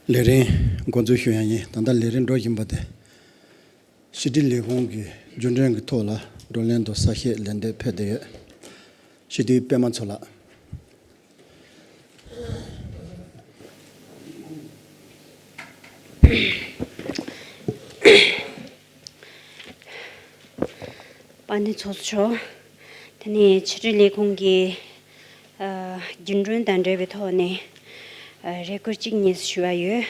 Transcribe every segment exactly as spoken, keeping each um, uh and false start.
ལས་རིམ་འགོ་འཛུགས་ཞུ་ཡ་ཡིན། ད་ལྟ་ལས་རིམ་འགྲོ་བཞིན་པ་དེ། ཕྱི་དྲིལ་ལས་ཁུངས་ཀྱི་རྒྱུན་གྲོན་གྱི་ཐོག་ལ་བགྲོ་གླེང་དང་གསལ་བཤད་ལན་འདེབས་ཕེབས་བསྡད་ཡོད། སྤྱི་འཐུས་པད་མ་མཚོ་ལགས། པ་ནི་ཚོགས་གཙོ་མཆོག་དེ་ནས་ཕྱི་དྲིལ་ལས་ཁུངས་ཀྱི་ཨ་རྒྱུན་གྲོན་དང་འབྲེལ་བའི་ཐོག་ནས་ཨ་རེ་སྐུལ་གཅིག་གཉིས་ཞུ་བ་ཡོད།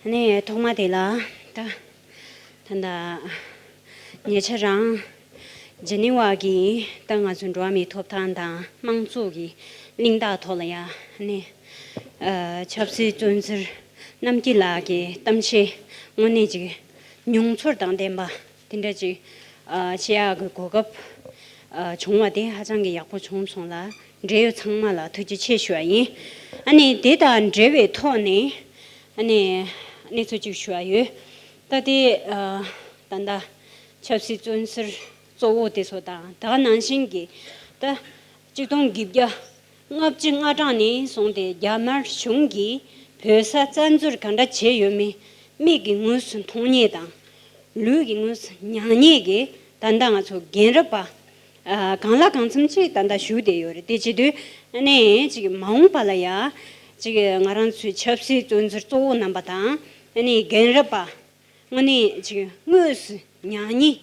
ཨ་ནི་ཐོག་མ་དེ་ལ་ད་ད་ལྟ་ཉེ་ཆར་རང་ཇི་ནི་ཝ་གི་ད་ང་ཚོ་འགྲོ་བ་མིའི་ཐོབ་ཐང་དང་དམངས་གཙོ་གི་གླེང་རྟགས་ཐོག་ལ་ཡ་ཨ་ནི་ཨ་ཆབ་སྲིད་བཙོན་ཟུར་རྣམ་རྒྱལ་ལགས་ཀྱི་གཏམ་བཤད་དངོས་གནས་ཅིག་མྱོང་ཚོར་དང་ལྡན་པ་དེ་འདྲ་ཅིག་ཨ་བཤད་ཡག་གི་གོ་སྐབས་ཨ་བྱུང་བ་དེ་ཧ་ཅང་གི་ཡག་པོ་བྱུང་སོང་ལ། འབྲེལ་ཡོད་ཚང་མ་ལ་ཐུགས་རྗེ་ཆེ་ཞུ་བ་ཡིན། ཨ་ནི་དེ་དང་འབྲེལ་བའི་ཐོག་ནས་ཨ་ནི་གནས་ཚུལ་ཅིག་ཞུ་བ་ཡོད། ད་དེ་ཨ་ད་ལྟ་ཆབ་སྲིད་བཙོན་ཟུར་གཙོ་བོ་དེ་ཚོ་དང་ད་ག་ནང་བཞིན་གྱི་ད་གཅིག་སྟོང་བརྒྱད་བརྒྱ་ལྔ་བཅུ་ང་གྲངས་ནས་བཟུང་སྟེ་རྒྱ་དམར་གཞུང་གིས་བོད་ས་བཙན་འཛུལ་ག་འདྲ་བྱས་ཡོད་མེད་མིག་གིས་དངོས་སུ་མཐོང་མཁན་དང་། ལུས་ཀྱིས་དངོས་སུ་མྱངས་མཁན་གྱི་ད་ལྟ་ང་ཚོ་རྒན་རབས་པ་ཨ་གང་ལ་གང་འཚམ་ཅིག་ད་ལྟ་བཞུགས་བསྡད་ཡོད་རེད། དེ་བྱེད་དུས་ཨ་ནི་ཅིག་མ་འོངས་པ་ལ་ཡ་ཅིག་ང་རང་ཚོའི་ཆབ་སྲིད་བཙོན་ཟུར་གཙོ་བོ་རྣམ་པ་དང་ཨ་ནི་རྒན་རབས་པ་དངོས་གནས་ཅིག་དངོས་སུ་མྱངས་མཁན་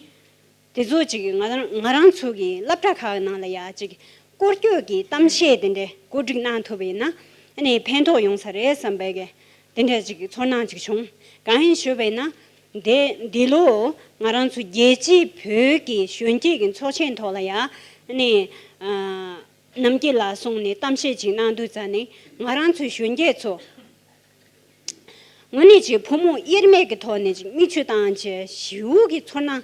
དེ་ཚོ་ཅིག་ང་རང་ང་རང་ཚོ་གི་སློབ་གྲྭ་ཁག་ནང་ལ་ཡ་ཅིག་སྐོར་སྐྱོད་ཀྱི་གཏམ་བཤད་དེ་འདྲ་གོ་སྒྲིག་གནང་ཐུབ་པ་ཡིན་ན་ཨ་ནི་ཕན་ཐོགས་ཡོང་ས་རེད་བསམ་པའི་གི་དེ་འདྲ་ཅིག་ཚོར་སྣང་ཅིག་བྱུང་། གང་ཡིན་ཞུས་པ་ཡིན་ན་འདི་འདི་ལོ་ང་རང་ཚོ་རྒྱལ་སྤྱིའི་བོད་ཀྱི་གཞོན་སྐྱེས་ཀྱི་ཚོགས་ཆེན་ཐོག་ལ་ཡ་ཨ་ནི་ཨ་རྣམ་རྒྱལ་ལགས་སོང་ནས་གཏམ་བཤད་ཅིག་གནང་དུས་ཙ་ནས་ང་རང་ཚོའི་གཞོན་སྐྱེས་ཚོ་དངོས་གནས་ཅིག་ཕོ་མོ་དབྱེར་མེད་ཀྱི་ཐོག་ནས་ཅིག་མིག་ཆུ་བཏང་བྱས་ཞེ་པོ་གི་ཚོར་སྣང་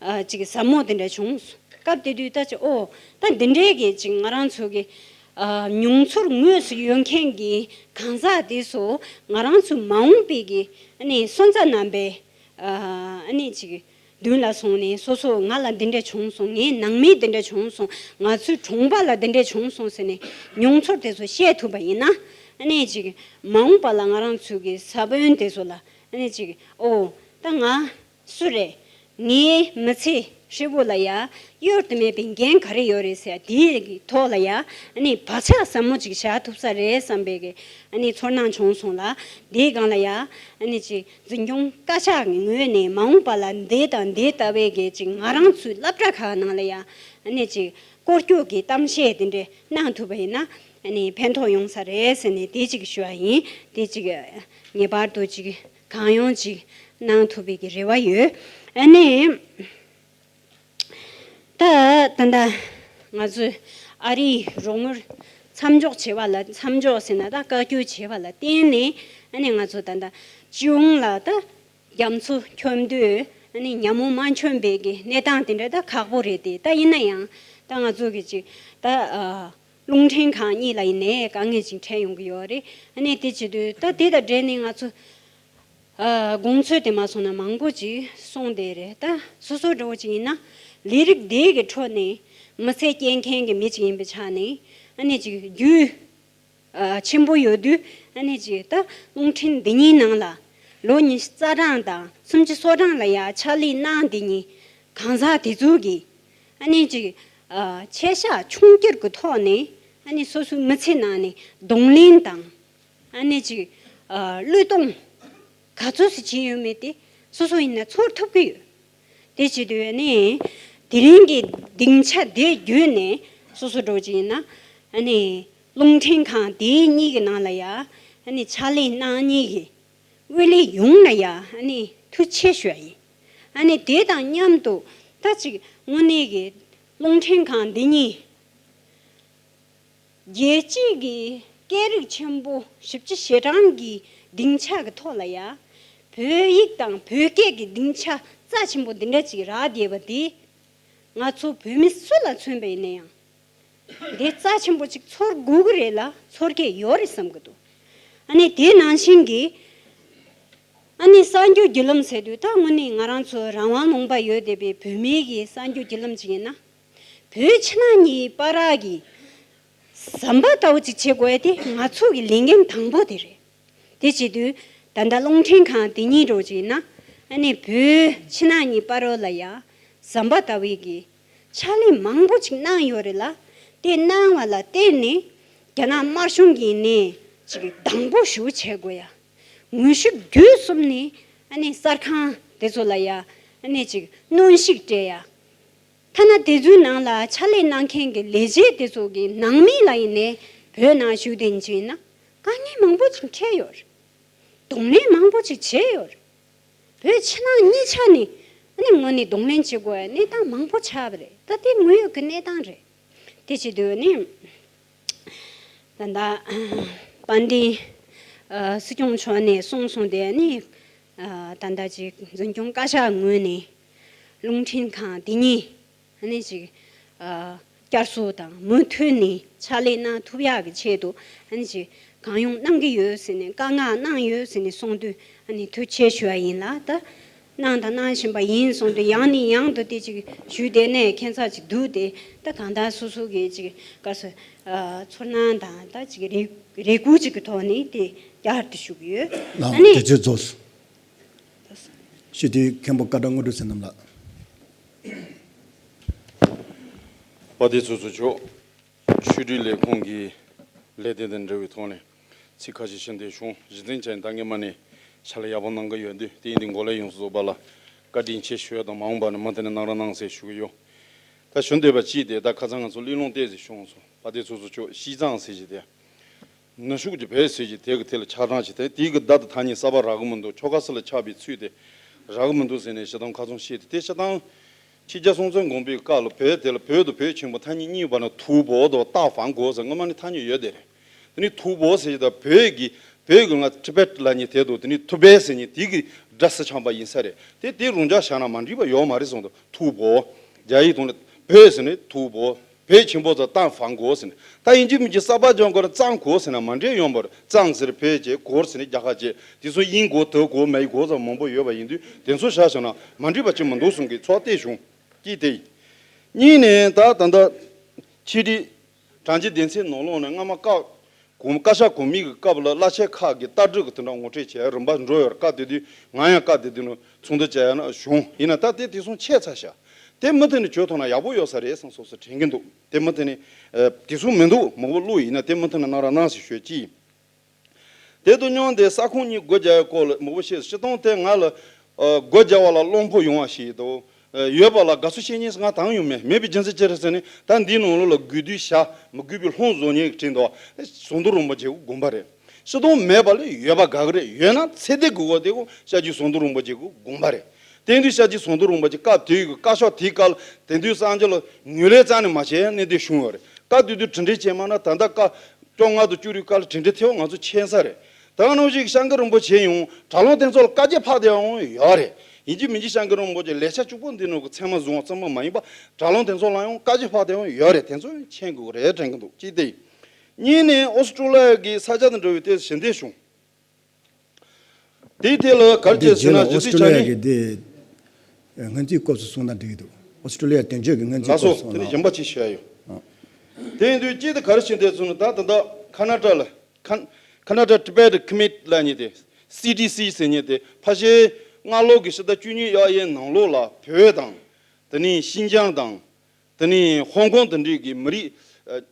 ཨ་ཅིག་ཟབ་མོ་དེ་འདྲ་བྱུང་། སྐབས་དེ་དུས་ད་ཅིག་ཨོ་ད་འདི་འདྲའི་གི་ཅིག་ང་རང་ཚོ་གི་ཨ་མྱོང་ཚོར་དངོས་སུ་ཡོད་མཁན་གྱི་གང་ཟག་དེ་ཚོ་ང་རང་ཚོ་མ་འོངས་པའི་གི་ཨ་ནི་སོན་རྩ་རྣམ་པའི་ཨ་ནི་ཅིག་མདུན་ལ་སོང་ནས་སོ་སོ་ང་ལ་འདི་འདྲ་བྱུང་སོང་། ངའི་ནང་མི་འདི་འདྲ་བྱུང་སོང་། ང་ཚོའི་གྲོང་པ་ལ་འདི་འདྲ་བྱུང་སོང་ཟེར་ནས་མྱོང་ཚོར་དེ་ཚོ་བཤད་ཐུབ་པ་ཡིན་ན་ཨ་ནི་ཅིག་མ་འོངས་པ་ལ་ང་རང་ཚོའི་གི་ས་བོན་དེ་ཚོ་ལ་ཨ་ནི་ཅིག་ཨོ་ད་ང་སུ་རེད། ངའི་མི་ཚེ་ཧྲིལ་པོ་ལ་ཡ་གཡོལ་དུ་མེད་པའི་འགན་ག་རེ་ཡོད་རེད་ཟེར་དེའི་ཐོག་ལ་ཡ་ཨ་ནི་བག་ཆགས་ཟབ་མོ་ཅིག་བཞག་ཐུབ་ས་རེད་བསམ་པའི་གི་ཨ་ནི་ཚོར་སྣང་བྱུང་སོང་ལ། དེའི་སྒང་ལ་ཡ་ཨ་ནི་ཅིག་འཛིན་སྐྱོང་བཀའ་ཤག་གི་ངོས་ནས་མ་འོངས་པ་ལ་འདི་དང་འདི་ལྟ་བུའི་གི་ཅིག་ང་རང་ཚོའི་སློབ་གྲྭ་ཁག་ནང་ལ་ཡ་ཨ་ནི་ཅིག་སྐོར་སྐྱོད་ཀྱི་གཏམ་བཤད་དེ་འདྲ་གནང་ཐུབ་པ་ཡིན་ན་ཨ་ནི་ཕན་ཐོགས་ཡོང་ས་རེད་ཟེར་ནས་དེ་ཅིག་ཞུ་བ་ཡིན། དེ་ཅིག་ངེས་པར་དུ་ཅིག་གང་ཡོང་ཅིག་གནང་ཐུབ་པའི་གི་རེ་བ་ཡོད། ཨ་ནི། ད་ད་ལྟ་ང་ཚོས་ཨ་རིའི་རོགས་དངུལ་མཚམས་འཇོག་བྱས་པ་ལ་མཚམས་འཇོག་ཟེར་ན་ད་བཀའ་བཀྱོན་བྱས་པ་ལ་བརྟེན་ནས་ཨ་ནི་ང་ཚོ་ད་ལྟ་སྤྱི་ཡོངས་ལ་ད་རྒྱ་མཚོ་འཁྱོམ་དུས་ཨ་ནི་ཉ་མོ་མ་འཁྱོམ་པའི་གི་གནས་སྟངས་དེ་འདྲ་ད་ཁག་པོ་རེད་དེ། ད་ཡིན་ན་ཡང་ད་ང་ཚོ་གི་ཅིག་ད་ཨ་རླུང་འཕྲིན་ཁང་གཉིས་ལ་ཡིན་ནའི་དཀའ་ངལ་ཅིག་འཕྲད་ཡོང་གི་ཡོད་རེད། ཨ་ནི་དེ་བྱེད་དུས་ད་དེ་དང་འབྲེལ་ནས་ང་ཚོ། ཨ་དགོངས་ཚུལ་དེ་མ་སོང་ན་མང་པོ་ཅིག་གསུངས་བསྡད་རེད། ད་སོ་སོ་འདྲ་བོ་ཅིག་ཡིན་ན་ལས་རིགས་འདི་གི་ཁྲོད་ནས་མི་ཚེ་སྐྱེལ་མཁན་གྱི་མི་ཅིག་ཡིན་པའི་ཆ་ནས་ཨ་ནི་ཅིག་རྒྱུས་ཨ་ཆེན་པོ་ཡོད་དུས་ཨ་ནི་ཅིག་ད་རླུང་འཕྲིན་འདི་གཉིས་ནང་ལ་ལོ་ཉི་ཤུ་རྩ་གྲངས་དང་སུམ་ཅུ་སོ་གྲངས་ལ་ཡ་ཕྱག་ལས་གནང་འདི་གཉིས་གང་ཟག་དེ་ཚོ་གིས་ཨ་ནི་ཅིག་ཨ་ཆད་ཤག་ཆུང་བསྐྱར་གྱི་ཐོག་ནས་ཨ་ནི་སོ་སོའི་མི་ཚེ་ནང་ནས་གདོང་ལེན་དང་། ཨ་ནི་ཅིག་ཨ་བློས་གཏོང་ག་ཚོད་སུ་བྱས་ཡོད་མེད་དེ་སོ་སོ་ཡིན་ན་ཚོར་ཐུབ་ཀྱི་ཡོད། དེ་བྱེད་དུས་ཨ་ནི་དེ་རིང་གི་སྡིངས་ཆ་དེ་བརྒྱུད་ནས་སོ་སོ་འདྲ་བོ་ཅིག་ཡིན་ན་ཨ་ནི་རླུང་འཕྲིན་ཁང་དེ་གཉིས་ཀྱི་ནང་ལ་ཡ་ཨ་ནི་ཕྱག་ལས་གནང་མཁན་གྱི་དབུ་ལས་ཡོངས་ལ་ཡ་ཨ་ནི་ཐུགས་རྗེ་ཆེ་ཞུ་ཡ་ཡིན། ཨ་ནི་དེ་དང་མཉམ་དུ་ད་ཅིག་དངོས་གནས་ཀྱི་རླུང་འཕྲིན་ཁང་འདི་གཉིས། རྒྱལ་སྤྱིའི་གི་སྐད་རིགས་ཆེན་པོ་བཞི་བཅུ་ཞེ་གྲངས་ཀྱི་སྡིངས་ཆ་གི་ཐོག་ལ་ཡ། བོད་ཡིག་དང་བོད་སྐད་ཀྱི་སྡིངས་ཆ་རྩ་ཆེན་པོ་འདི་འདྲ་ཅིག་རག་བསྡད་པ་འདི། ང་ཚོ་བོད་མི་སུ་ལ་མཚོན་པ་ཡིན་ན་ཡང་། འདི་རྩ་ཆེན་པོ་ཅིག་ཚོར་དགོས་ཀྱི་རེད་ལ་ཚོར་གྱི་ཡོད་རེད་བསམ་གྱི་འདུག་ཨ་ནི་དེ་ནང་བཞིན་གྱི། ཨ་ནི་གསར་འགྱུར་བརྒྱུད་ལམ་ཟེར་དུས་ད་དངོས་གནས་ང་རང་ཚོ་རང་དབང་ལུང་པ་ཡོད་བསྡད་པའི་བོད་མིའི་གི་གསར་འགྱུར་བརྒྱུད་ལམ་ཅིག་ཡིན་ན། བོད་ཕྱི་ནང་གཉིས་བར་གྱི་ཟམ་པ་ལྟ་བུ་ཅིག་བྱེད་དགོས་ཡ་དེ་ང་ཚོ་གི་ལས་འགན་དང་པོ་དེ་རེད། དེ་བྱེད་དུས་ ད་ལྟ་རླུང་འཕྲིན་ཁང་དེ་གཉིས་རོགས་ཅིག་ན་ཨ་ནི་བོད་ཕྱི་ནང་གཉིས་བར་རོ་ལ་ཡ་ཟམ་པ་ལྟ་བུའི་གི་ཕྱག་ལས་མང་པོ་ཅིག་གནང་ཡོད་རེད་ལ། དེ་གནང་བ་ལ་བརྟེན་ནས་རྒྱ་ནག་དམར་གཞུང་གིས་ནས་ཅིག་སྡང་པོ་ཞུ་བྱེད་དགོས་ཡ། ངོ་ཤུགས་བརྒྱུད་གསུམ་ནས་ཨ་ནི་གསར་ཁང་དེ་ཚོ་ལ་ཡ་ཨ་ནི་ཅིག་གནོན་ཤུགས་སྤྲད་ཡ། ཐ་ན་དེ་ཚོའི་ནང་ལ་ཕྱག་ལས་གནང་མཁན་གྱི་ལས་བྱེད་དེ་ཚོ་གི་ནང་མི་ལ་ཡིན་ནའི་བོད་ནང་བཞུགས་བསྡད་ཀྱིན་ན་དཀའ་ངལ་མང་པོ་ཅིག་འཕྲད་ཡོད་རེད། གདོང་ལེན་མང་པོ་ཅིག་བྱས་ཡོད་རེད། བོད་ཕྱི་ནང་གཉིས་ཆ་ནས་ཨ་ནི་ངོས་ནས་གདོང་ལེན་བྱེད་དགོས་པའི་གནས་སྟངས་མང་པོ་ཆགས་པ་རེད། ད་དེ་དངོས་ཡོད་ཀྱི་གནས་སྟངས་རེད། དེ་བྱེད་དུས་ནི་ད་ལྟ་དཔལ་ལྡན་སྲིད་སྐྱོང་མཆོག་ནས་གསུངས་སོང་དེ་ནི་ད་ལྟ་ཅིག་འཛིན་སྐྱོང་བཀའ་ཤག་ངོས་ནས་རླུང་འཕྲིན་ཁང་འདི་ཉིད་ཨ་ནི་ཅིག་ཨ་བསྐྱར་གསོ་དང་མུ་མཐུད་ནས་ཕྱག་ལས་གནང་ཐུབ་ཡག་གི་ཆེད་དུ་ཨ་ནི་ཅིག་གང་ཡོང་གནང་གི་ཡོད་ཟེར་ནས་བཀའ་མངགས་གནང་ཡོད་ཟེར་ནས་གསུངས་དུས་ཨ་ནི་ཐུགས་རྗེ་ཆེ་ཞུ་བ་ཡིན་ལ། ད་གནང་དང་གནང་བཞིན་པ་ཡིན་གསུངས་དུས་ཡང་ནས་ཡང་དུ་དེ་ཅིག་ཞུས་བསྡད་ནས་ཁྱད་མཚར་ཅིག་འདུག་སྟེ། ད་གང་ལྟར་སོ་སོ་གི་ཅིག་བཀའ་ཟུར་ཨ་ཚོར་སྣང་དང་ད་ཅིག་རེ་རེ་སྐུལ་ཅིག་གི་ཐོག་ནས་དེ་བསྐྱར་དུ་ཞུ་གི་ཡོད། ལགས་ཨ་ནི་དེ་ཚོས་རྫོགས། སྤྱི་འཐུས་མཁན་པོ་བཀའ་དྲིན་དངོས་གྲུབ་བསོད་ནམས་ལགས། དཔལ་ལྡན་ཚོགས་གཙོ་མཆོག་ཆོས་སྒྲིག་ལས་ཁུངས་ཀྱི་ལས་དོན་དང་འབྲེལ་བའི་ཐོག་ནས་ཚིག་ཁ་ཤས་ཞུ་འདོད་བྱུང་། གཞི་འཛིན་བྱས་ད་སྔས་མ་ནས་ཕྱག་ལས་ཡག་པོ་གནང་གི་ཡོད་དུས་དེ་ཡིན་དུས་འགོ་ལས་ཡོངས་སུ་རྫོགས་པ་ལ་བཀའ་དྲིན་ཆེ་ཞུ་ཡ་དང་མ་འོངས་པ་ནས་མུ་མཐུད་ནས་གནང་རོགས་གནང་ཟེར་ཞུ་གི་ཡོད། ད་ཞུ་འདོད་པ་གཅིག་དེ་ད་ཁ་སང་ང་ཚོ་གླེང་སློང་ཏོག་ཙམ་བྱུང་སོང་། དཔལ་ལྡན་ཚོགས་གཙོ་མཆོག་ཤིས་ཙང་ཟེར་གྱི་དེ། ནུབ་ཕྱོགས་ཀྱི་བོད་ཟེར་གྱི་དེ་གི་ཐད་ལ་ཆ་ཚང་ཞིག་དེ་དེའི་གི་བརྡ་དང་ཐ་སྙད་གསར་པ་རག་གི་མི་འདུག་ཆོལ་ཁ་སུ་ལ་ཆགས་པའི་ཚུལ་དེ་རག་གི་མི་འདུག་ཟེར་ནས་ཞེ་སྡང་ཁ་ཚོན་བཤད་དེ། དེ་ཞེ་སྡང་ཕྱི་རྒྱལ་སྲོང་བཙན་སྒམ་པོའི་སྐབས་ལ་བོད་དེ་ལ་བོད་དུ་བོད་ཆེན་པོ་ཐ་སྙད་གཉིས་པ་ན་ཐུ་བོ་དང་ཏ་ཧྥང་གོ་ཟེར་སྔོན་མ་ནས་ཐ་སྙད་ཡོད་དེ་རེད། དེ་ནི་ཐུ་བོ་ཟེར་གྱི་ད་བོད་ཀྱི་བོད་ཀྱི་ང་ཊི་བེཊ་ལ་ཉེ་དེ་དུ་དེ་ནི་ཐུ་བེ་ཟེར་ཉེ་དེ་གི་སྒྲ་སུ་ཆང་པ་ཡིན་ས་རེད། དེ་དེ་རུང་རྒྱ་བཞག་ན་མ་འགྲིག་པ་ཡོད་མ་རེད་གསུངས་འདུག་ཐུ་བོ། རྒྱ་ཡིག་ཐོག་ནས་བོད་ཟེར་ནས་ཐུ་བོ། བོད་ཆེན་པོ་ཟེར་ཏ་ཧྥང་གོ་ཟེར་ནས། ད་ཡིན་གཅིག་མིན་གཅིག་གསར་པ་སྦྱོང་དགོས་ན་གཙང་གོ་ཟེར་ན་མ་འགྲིག་ཡོང་བར་གཙང་ཟེར་བོད་ཅེས་གོ་ཟེར་ནས་རྒྱ་གར་ཅེས་དེ་ཚོ་དབྱིན་གོ་དེ་གོ་མེ་གོ་ཟེར་མང་པོ་ཡོད་པ་ཡིན་དུས་དེ་ཚོ་བཞག་བྱུང་ན་མ་འགྲིག་པ་ཅིག་མི་འདུག་གསུང་གི་ཚོགས་བརྟས་བྱུང་། གཅིག་དེ་ཡིན། གཉིས་ནས་ད་ད་ལྟ་ཆེད་སྒྲིག་གྲངས་ཀྱི་སྡེ་ཚན་ནང་ལོགས་ནས་སྔ་མ་བཀའ་གོང་བཀའ་ཤག་གོང་མའི་གི་སྐབས་ལ་བླ་ཆེན་ཁག་གི་ལྟ་གྲུབ་ཀྱི་དེ་འདྲ་ངོ་སྤྲོད་བྱས་རིམ་པ་འགྲོ་ཡོད་རེད། སྐབས་དེ་དུས་ང་ཡང་སྐབས་དེ་དུས་ནས་ཚོགས་འདུ་བྱས་ཡ་ན་བྱུང་ཡིན་ན་ད་དེ་དེ་སོང་ཆད་ཚར་ཤག་དེ་མུ་མཐུད་ནས་བྱོས་ཐུབ་ན་ཡག་པོ་ཡོད་ས་རེད་བསམ་སོ་སོ་དྲན་གྱི་འདུག་དེ་མུ་མཐུད་ནས་ཨ་དེ་སོང་མི་འདུག་མང་པོ་བླུགས་ཡིན་ན་དེ་མུ་མཐུད་ནས་གནང་རོགས་གནང་ཞེས་ཞུ་གི་ཡིན། དེ་དང་མཉམ་དེ་ས་ཁོངས་གཉིས་སྒོ་རྒྱག་ཡའི་སྐོར་ལ་མང་པོ་བཤད། སྤྱིར་བཏང་དེ་ང་ལ་ཨ་སྒོ་རྒྱག་པ་ལ་བློ་ཕམ་ཡོང་བ་ཞིག་དང་ཨ་ཡོད་པ་ལ་དགའ་བསུ་བྱེད་མཁན་ཞིག་ང་དང་ཡང་མེད། མེད་པའི་རྒྱུ་མཚན་ཅི་རེད་ཟེར་ན་ད་འདིའི་ནང་ལོགས་ལ་དགོས་དུས་བཞག་མི་དགོས་པའི་ལྷུང་བཟོ་མཁན་གྱི་དྲིན་དང་ཟམ་གདོང་རིན་པོ་ཆེ་གི་དགོངས་པ་རེད། སྤྱིར་བཏང་མེད་པ་ལས་ཡོད་པ་དགའ་གི་རེད། ཡོད་ན་ཚེ་འདས་དགོས་གོ་དེ་གོ་ཤར་རྒྱུད་ཟམ་གདོང་རིན་པོ་ཆེ་གི་དགོངས་པ་རེད། དེང་དུས་ཤར་རྒྱུད་ཟམ་གདོང་རིན་པོ་ཆེ་སྐབས་དེའི་གི་བཀའ་ཤག་དེའི་སྐབས་ལ་དེང་དུས་གསར་འགྱུར་ལ་ངོས་ལེན་རྩ་ནས་མ་བྱས་གནས་དེ་བྱུང་ཡོད་རེད། སྐབས་དེ་དུས་གྲ་སྒྲིག་བྱས་མ་ན་ད་ལྟ་བཀའ་བཅོ་ལྔ་དང་བཅུ་དྲུག་སྐབས་ལ་གྲ་སྒྲིག་ཐེབས་ང་ཚོ་མཁྱེན་ས་རེད། ད་ག་ནང་བཞིན་ཤར་རྒྱུད་རིན་པོ་ཆེ་ཡང་དྲ་ལམ་དེ་ཚོ་ལ་བཀའ་རྒྱ་ཕབ་བསྡད་ཡོང་ཡོད་རེད། ཡིན་གཅིག་མིན་གཅིག་ཤར་རྒྱུད་རིན་པོ་ཆེ་ལས་འཆར་གཅིག་པོ་འདི་ནང་གི་ཚད་མ་བཟུང་བ་ཙམ་མ་ཡིན་པ་དྲ་ལམ་དེ་ཚོ་ལ་ཡང་བཀའ་རྒྱ་ཕབ་བསྡད་ཡོང་ཡོད་རེད། དེ་ཚོ་ཡང་མཁྱེན་དགོས་རེད་དྲན་གྱི་འདུག་གཅིག་དེ་ཡིན། གཉིས་ནས་ཨོ་སི་ཀྲོ་ལི་ཡ་གི་ས་ཆ་དང་འབྲེལ་བའི་ཏོག་ཙམ་ཞུ་འདོད་བྱུང་། དེའི་ཐད་ལ་ག་རེ་འདི་བྱས་ཟེར་རྗེས་ལ་ན་ཨོ་སི་ཀྲོ་ལི་ཡ་གི་འདི་སྔོན་རྩིས་སྐབས་སུ་གསུངས་ན་འགྲིག་གི་འདུག་ཨོ་སི་ཀྲོ་ལི་ཡ་དོན་གཅོད་ཀྱི་སྔོན་རྩིས་ལགས་སོ། སྐབས་སུ་དེ་ནི་གསུངས་ན། གཞན་པ་ཅིག་ཞུ་ཡ་ཡོད། ཨ། དེ་ཡིན་དུས་གཅིག་དེ་ག་རེ་བྱས་འདོད་བྱུང་ན་ད་ད་ལྟ་ཁ་ན་ཌ་ལ་ཁ་ཁ་ན་ཌ་ཊི་བེ་ཊི་ཀོ་མི་ཊི་ལབ་མཁན་དེ་སི་ཊི་སི་ཟེར་མཁན་དེ་ཕལ་ཆེར་སྔ་ལོ་གི་ཕྱི་ཟླ་བཅུ་གཉིས་ཡར་ཡས་ནང་ལོགས་ལ་བོད་དང་དེ་ནས་ཤིན་ཅང་དང་དེ་ནས་ཧོང་ཀོང་དེ་འདྲའི་གི་མི་རིགས་ཨ།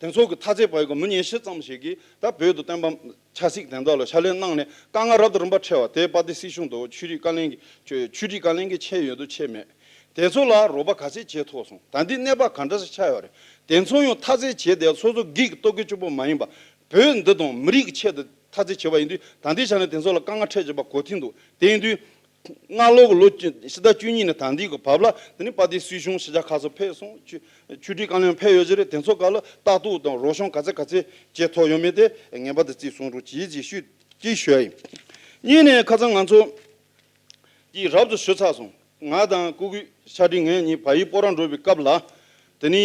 དེ་ཚོ་གི་འཐབ་རྩོད་བྱེད་ཡག་གི་མི་ཉི་ཤུ་ཙམ་ཞིག་གིས་ད་བོད་དུ་བསྟན་པ་ཆབ་སྲིད་དོན་དག་ལ་ཕྱག་ལས་གནང་ནས་དཀའ་ངལ་རབ་དང་རིམ་པ་འཕྲད་པ་དེ་དཔལ་ལྡན་སྲིད་གཞུང་དང་ཆོས་རིག་བཀའ་བློན་གྱི་ཆོས་ཆོས་རིག་བཀའ་བློན་གྱིས་མཁྱེན་ཡོད་དང་མཁྱེན་མེད། དེ་ཚོ་ལ་རོགས་པ་ག་ཚད་བྱེད་ཐུབ་སོང་། ད་འདི་གནས་བབ་ག་འདྲ་ཞིག་ཆགས་ཡོད་རེད། དེ་ཚོ་ཡང་འཐབ་རྩོད་བྱས་ཏེ་སོ་སོ་སྒེར་གྱི་ལྟོ་གོས་གཅིག་པོ་མ་ཡིན་པ་བོད་འདི་དང་མི་རིགས་ཀྱི་ཆེད་དུ་འཐབ་རྩོད་བྱས་པ་ཡིན་དུས་ད་ལྟའི་ཆ་ནས་དེ་ཚོ་ལ་དཀའ་ངལ་འཕྲད་བཞིན་པ་གོ་ཐོས་འདུག་དེ་ཡིན་དུས། སྔ་ལོ་གི་ལོ་བཅུ་ཕྱི་ཟླ་བཅུ་གཉིས་ནས་ད་ལྟའི་གི་བར་ལ་དེ་ནི་དཔལ་ལྡན་སྲིད་གཞུང་ཕྱི་རྒྱལ་ཁག་སོགས་ཕེབས་སོང་། ཆོས་ཆོས་སྒྲིག་བཀའ་བློན་ཕེབས་ཡོད་ཀྱི་རེད། དེ་ཚོ་སྒང་ལ་ལྟ་རྟོག་དང་རོགས་སྐྱོར་ག་ཚད་ག་ཚད་བྱེད་ཐུབ་ཡོད་མེད་དེ་ངེས་པར་དུ་རྩིས་གསུང་རོགས་གྱིས་ཅེས་ཞུ་ཅེས་ཞུ་ཡ་ཡིན། གཉིས་ནས་ཁ་སང་ང་ཚོ་གིས་རབ་ཏུ་ཞུ་ཚར་སོང་། ང་དང་སྐུ་སྒེར་ཕྱག་སྦྲེལ་ངེད་གཉིས་བལ་ཡུལ་སྤོ་ར་འགྲོ་བའི་སྐབས་ལ་དེ་ནི།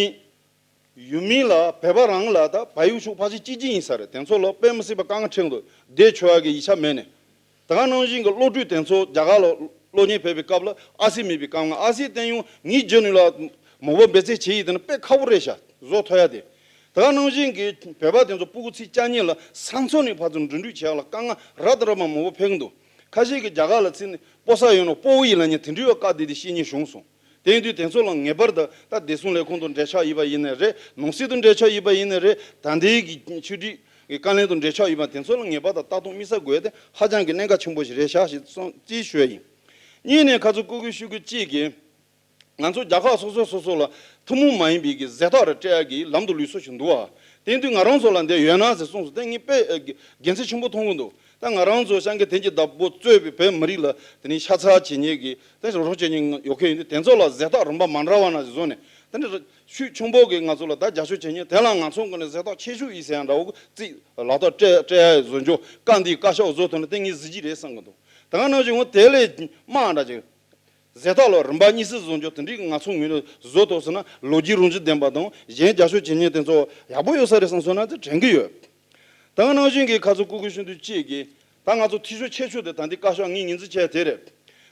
ཡུལ་མི་ལ་བོད་པ་རང་ལ་ད་བལ་ཡུལ་ཕྱོགས་ཕལ་ཆེར་གཅིག་གཅིག་ཡིན་ས་རེད། དེ་ཚོ་ལ་དཔེ་མི་སྲིད་པ་དཀའ་ངལ་འཕྲད་འདུག་བསྡད་ཆོག་ཡག་གི་ཡིག་ཆ་མེད་ནས། ད་ག་ནང་བཞིན་གྱི་སློབ་ཕྲུག་དེ་ཚོ་རྒྱ་གར་ལ་སློབ་གཉེར་ཕེབས་པའི་སྐབས་ལ་ཨ་སི་མེད་པའི་དཀའ་ངལ། ཨ་སི་བསྟན་ཡོང་ངས་བརྗོད་ནས་ལ་མོ་བོ་འབད་བརྩོན་བྱེད་ཡིན་དེ་ན་དཔེ་ཁག་པོ་རེད་ཤག་བཟོ་ཐུབ་ཡ་དེ། ད་ག་ནང་བཞིན་གྱི་བོད་པ་དེ་ཚོ་སྤུ་གུ་ཚེས་བཅུ་གཉིས་ལ་ས་མཚམས་ནས་ཕར་ཚུར་འགྲིམ་འགྲུལ་བྱེད་ཡག་ལ་དཀའ་ངལ་རབ་དང་རིམ་པ་མང་པོ་འཕྲད་ཀྱི་འདུག་ཁ་ཤས་ཀྱིས་རྒྱ་གར་ལ་ཚུར་ནས་སྤོ་ས་ཡོད་ན་སྤོ་བོ་ཡིན་ལབ་མཁན་དེ་འདྲའི་བཀའ་བསྡད་དེ་བཤད་མཁན་བྱུང་སོང་། དེ་ཡིན་དུས་དེ་ཚོ་ལ་ངེས་པར་དུ་ད་བདེ་སྲུང་ལས་ཁུངས་དང་འབྲེལ་ཆགས་ཡོད་པ་ཡིན་ནའི་རེད། ནང་སྲིད་དང་འབྲེལ་ཆགས་ཡོད་པ་ཡིན་ནའི་རེད། ད་ལྟའི་གི་ཆོས་སྒྲིག་གི་བཀའ་བློན་དང་འབྲེལ་ཆགས་ཡོད་པ་དེ་ཚོ་ལ་ངེས་པར་དུ་ལྟ་རྟོག་དམིགས་བསལ་དགོས་ཡ་དེ་ཧ་ཅང་གི་གནད་འགག་ཆེན་པོ་ཞིག་རེད་ཤག་ཞེས་གསུངས་ཅེས་ཞུ་ཡ་ཡིན། གཉིས་ནས་ཁ་ཚུར་ཀུ་ཀུ་ཤུ་ཀུ་གཅིག་གིས། ང་ཚོ་རྒྱལ་ཁབ་སོ་སོ་སོ་སོ་ལ་ཐུན་མོང་མ་ཡིན་པའི་གི་ཟས་རྟགས་རེ་སྤྲད་ཡ་གི་ལམ་དུ་ལུགས་སྲོལ་ཞིག་འདུག་བ། དེ་ཡིན་དུས་ང་རང་ཚོ་ལ་འདི་ཡོད་ན་ཟེར་གསུངས་སོང་། དེ་ངས་དཔེ་ཨ་དགེ་མཚན་ཆེན་པོ་མཐོང་གི་འདུག་ད་ང་རང་ཚོ་ཤང་གི་དེང་གི་བདག་པོ་གཙོས་པའི་བོད་མི་རིགས་ལ་དེ་ནས་ཤ་ཚ་བྱེད་མཁན་གི་དེ་རོགས་བྱེད་མཁན་ཡོད་མཁན་ཡིན་དུས་དེ་ཚོ་ལ་ཟས་རྟགས་རིམ་པ་མ་འདྲ་བ་ནང་བཞིན་བཟོས་ནས། དེ་ནས་ཤུགས་ཆེན་པོ་གི་ང་ཚོ་ལ་ད་རྒྱབ་སྐྱོར་བྱེད་མཁན་དེ་ལ་ང་ཚོ་ངོས་ནས་ཟས་རྟགས་ཆེ་ཤོས་ཡིན་ཟེར་ཡང་འདྲ་བོ་གི་རྩིས་ལག་རྟགས་སྤྲད་སྤྲད་ཡ་བཟོ་རྒྱུ་བཀའ་འདི་བཀའ་ཤག་བཟོ་ཐུབ་ན་དེ་ངས་གཟི་བརྗིད་རེད་བསམ་གི་འདུག་ད་ག་ནང་བཞིན་འོ་དེ་ལས་དམའ་འདྲ་ཅིག་ཟས་རྟགས་ལ་རིམ་པ་གཉིས་སུ་བཟོ་རྒྱུ་དེ་འདྲའི་ང་ཚོ་ངོས་ནས་བཟོ་ཐུབ་སོང་ན་ལོ་རྒྱུས་རང་བཞིན་ལྡན་པ་དང་གཞན་རྒྱབ་སྐྱོར་བྱེད་མཁན་དེ་ཚོ་ཡག་པོ་ཡོད་ས་རེད་བསམ་སོང་ན་དེ་དྲན་གི་ཡོད། ད་ག་ནང་བཞིན་གྱི་ཁ་ཚུར་ཀུ་ཀུ་ཤུ་ཀུ་གཅིག་གིས་ད་ང་ཚོ་འཐུས་ཤོར་ཆེ་ཤོས་དེ་ད་འདི་བཀའ་ཤག་ངས་ངོས་འཛིན་བྱས་དེ་རེད།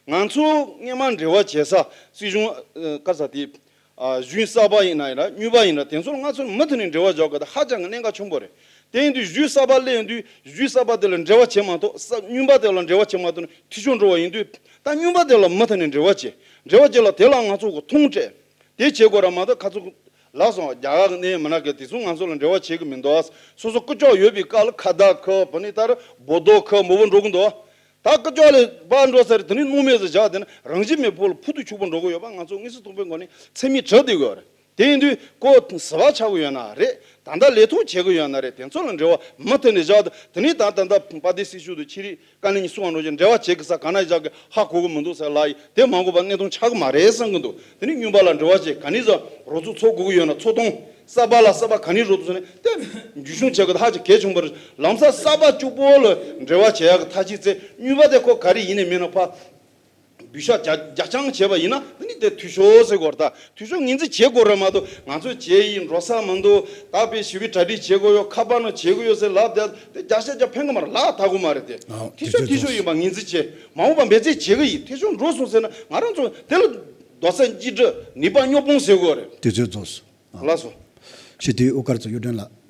ང་ཚོ་སྔོན་མ་འབྲེལ་བ་བྱེད་ས་སྲིད་གཞུང་ཨ་བཀའ་ས་དེ་ཨ་གཞུང་གསར་པ་ཡིན་ན་ཡིན་ན་རྙིང་པ་ཡིན་ན་དེ་ཚོར་ང་ཚོ་མུ་མཐུད་ནས་འབྲེལ་བ་འཇོག་དགོས་དེ་ཧ་ཅང་གི་གནད་འགག་ཆེན་པོ་རེད། དེ་ཡིན་དུས་གཞུང་གསར་པ་སླེབས་དུས་གཞུང་གསར་པ་དེ་ལ་འབྲེལ་བ་བྱེད་མ་ཐུབ། ས་རྙིང་པ་དེ་ལ་འབྲེལ་བ་བྱེད་མ་ཐུབ་ནས་འཐུས་ཤོར་འགྲོ་བ་ཡིན་དུས་ད་རྙིང་པ་དེ་ལ་མུ་མཐུད་ནས་འབྲེལ་བ་བྱེད། འབྲེལ་བ་བྱེད་ལ་དེ་ལ་ང་ཚོ་གི་མཐོང་སྤྲད། དེ་བྱེད་དགོས་ར་མ་གཏོགས་ཁ་ཚུར་ལགས་སོ་རྒྱ་གར་གི་གནས་མི་ནག་གི་དེ་ཚོ་ང་ཚོ་ལ་འབྲེལ་བ་བྱེད་གི་མི་འདུག་སོ་སོ་སྐུ་ཅོག་ཡོད་པའི་སྐབས་ལ་ཁ་བརྡ་ཁུལ་བོ་ནི་ལྟར་བོ་རྡོ་ཁུལ་མོ་བོ་འགྲོ་གི་འདུག་ད་སྐུ་ཅོག་ལས་ཕར་འགྲོ་ས་རེད། དེ་ནི་སྣང་མེད་ཟེར་བཞག་དེ་ནི་རང་བཞིན་མེད་པོ་ལ་ཕུ་ཐུག་ཆུག་པོ་འགྲོ་གི་ཡོད་པ་ང་ཚོ་དངོས་སུ་མཐོང་པའི་སྒོ་ནས་ཚད་མེད་གྲུབ་བསྡད་ཡོད་རེད། དེ་ཡིན་དུས་ཁོ་ཟུར་པ་ཆགས་ཀྱི་ཡོད་ན་རེད། ད་ལྟ་ལས་ཐོག་བྱེད་ཀྱི་ཡོད་ན་རེད། དེ་ཚོ་ལ་འབྲེལ་བ་མུ་མཐུད་ནས་བཞག་དེ་ནི་ད་ད་ལྟ་དཔལ་ལྡན་སྲིད་གཞུང་དུ་ཕྱི་རིགས་དཀའ་ལས་གཉིས་སུ་བ་འགྲོ་ཅིག་འབྲེལ་བ་བྱེད་ཀྱི་ས་ག་ན་བཞག་གི་ཧ་གོ་གི་མི་འདུག་ཟེར་ལ་ཡི་དེ་མང་གོ་བ་གནས་སྟངས་ཆགས་ཀྱི་མ་རེད་བསམ་གི་འདུག་དེ་ནི་རྙིང་པ་ལ་འབྲེལ་བ་བྱེད་ག་ནས་ཟ་རོགས་ཚོགས་དགོས་ཀྱི་ཡོད་ན་ཚོགས་ཐོང་། གསར་པ་ལ་གསར་པ་ག་ནས་རོགས་ཚོགས་ནས་དེ་འཇུ་བྱུང་བྱེད་ཀྱི་ཧ་ཅང་གལ་ཆེན་པོ་རེད། ལམ་སང་གསར་པ་གཅིག་པོ་ལ་འབྲེལ་བ་བྱེད་ཡག་གི་ཐག་གཅོད་ཚེ་རྙིང་པ་དེ་ཁོ་ག་རེ་ཡིན་ནས་མིན་ན་ཕ་འབུད་ཤག་རྒྱ་རྒྱ་རྐྱང་བྱས་པ་ཡིན་ན་དེ་ནི་དེ་འཐུས་ཤོར་ཟེར་དགོས་རེད། ད་འཐུས་ཤོར་ངོས་འཛིན་བྱེད་དགོས་རེད་མ་གཏོགས་ང་ཚོས་བྱས་ཡིན་འགྲོ་ས་མི་འདུག་ད་དཔེ་ཞི་བའི་གྲ་སྒྲིག་བྱེད་དགོས་ཡོད། ཁ་པར་ནང་བྱེད་དགོས་ཡོད་ཟེར་ལབ་བསྡད་དེ་རྒྱ་ཤ་རྒྱ་ཕན་གི་མ་རེད། ལག་ཐག་གི་མ་རེད། དེ་ཨོ་འཐུས་ཤོར་དེ་འཐུས་ཤོར་ཡིན་པ་ངོས་འཛིན་བྱེད། མ་འོངས་པ་འབད་བརྩོན་བྱེད་གི་ཡིན། འཐུས་ཤོར་འགྲོ་སོང་ཟེར་ན་ང་རང་ཚོ་དེ་ལ་རྡོག་རྩ་གཅིག་སྒྲིལ་ནུས་པ་རྙོག་སྤུངས་ཟེར་དགོས་རེད། དུས་ཚོད་རྫོགས་སོང་། ལགས་སོ། ཞི་བདེའི་དབུ་དཀར་ཚོ་གཡུ་སྒྲོན་ལགས།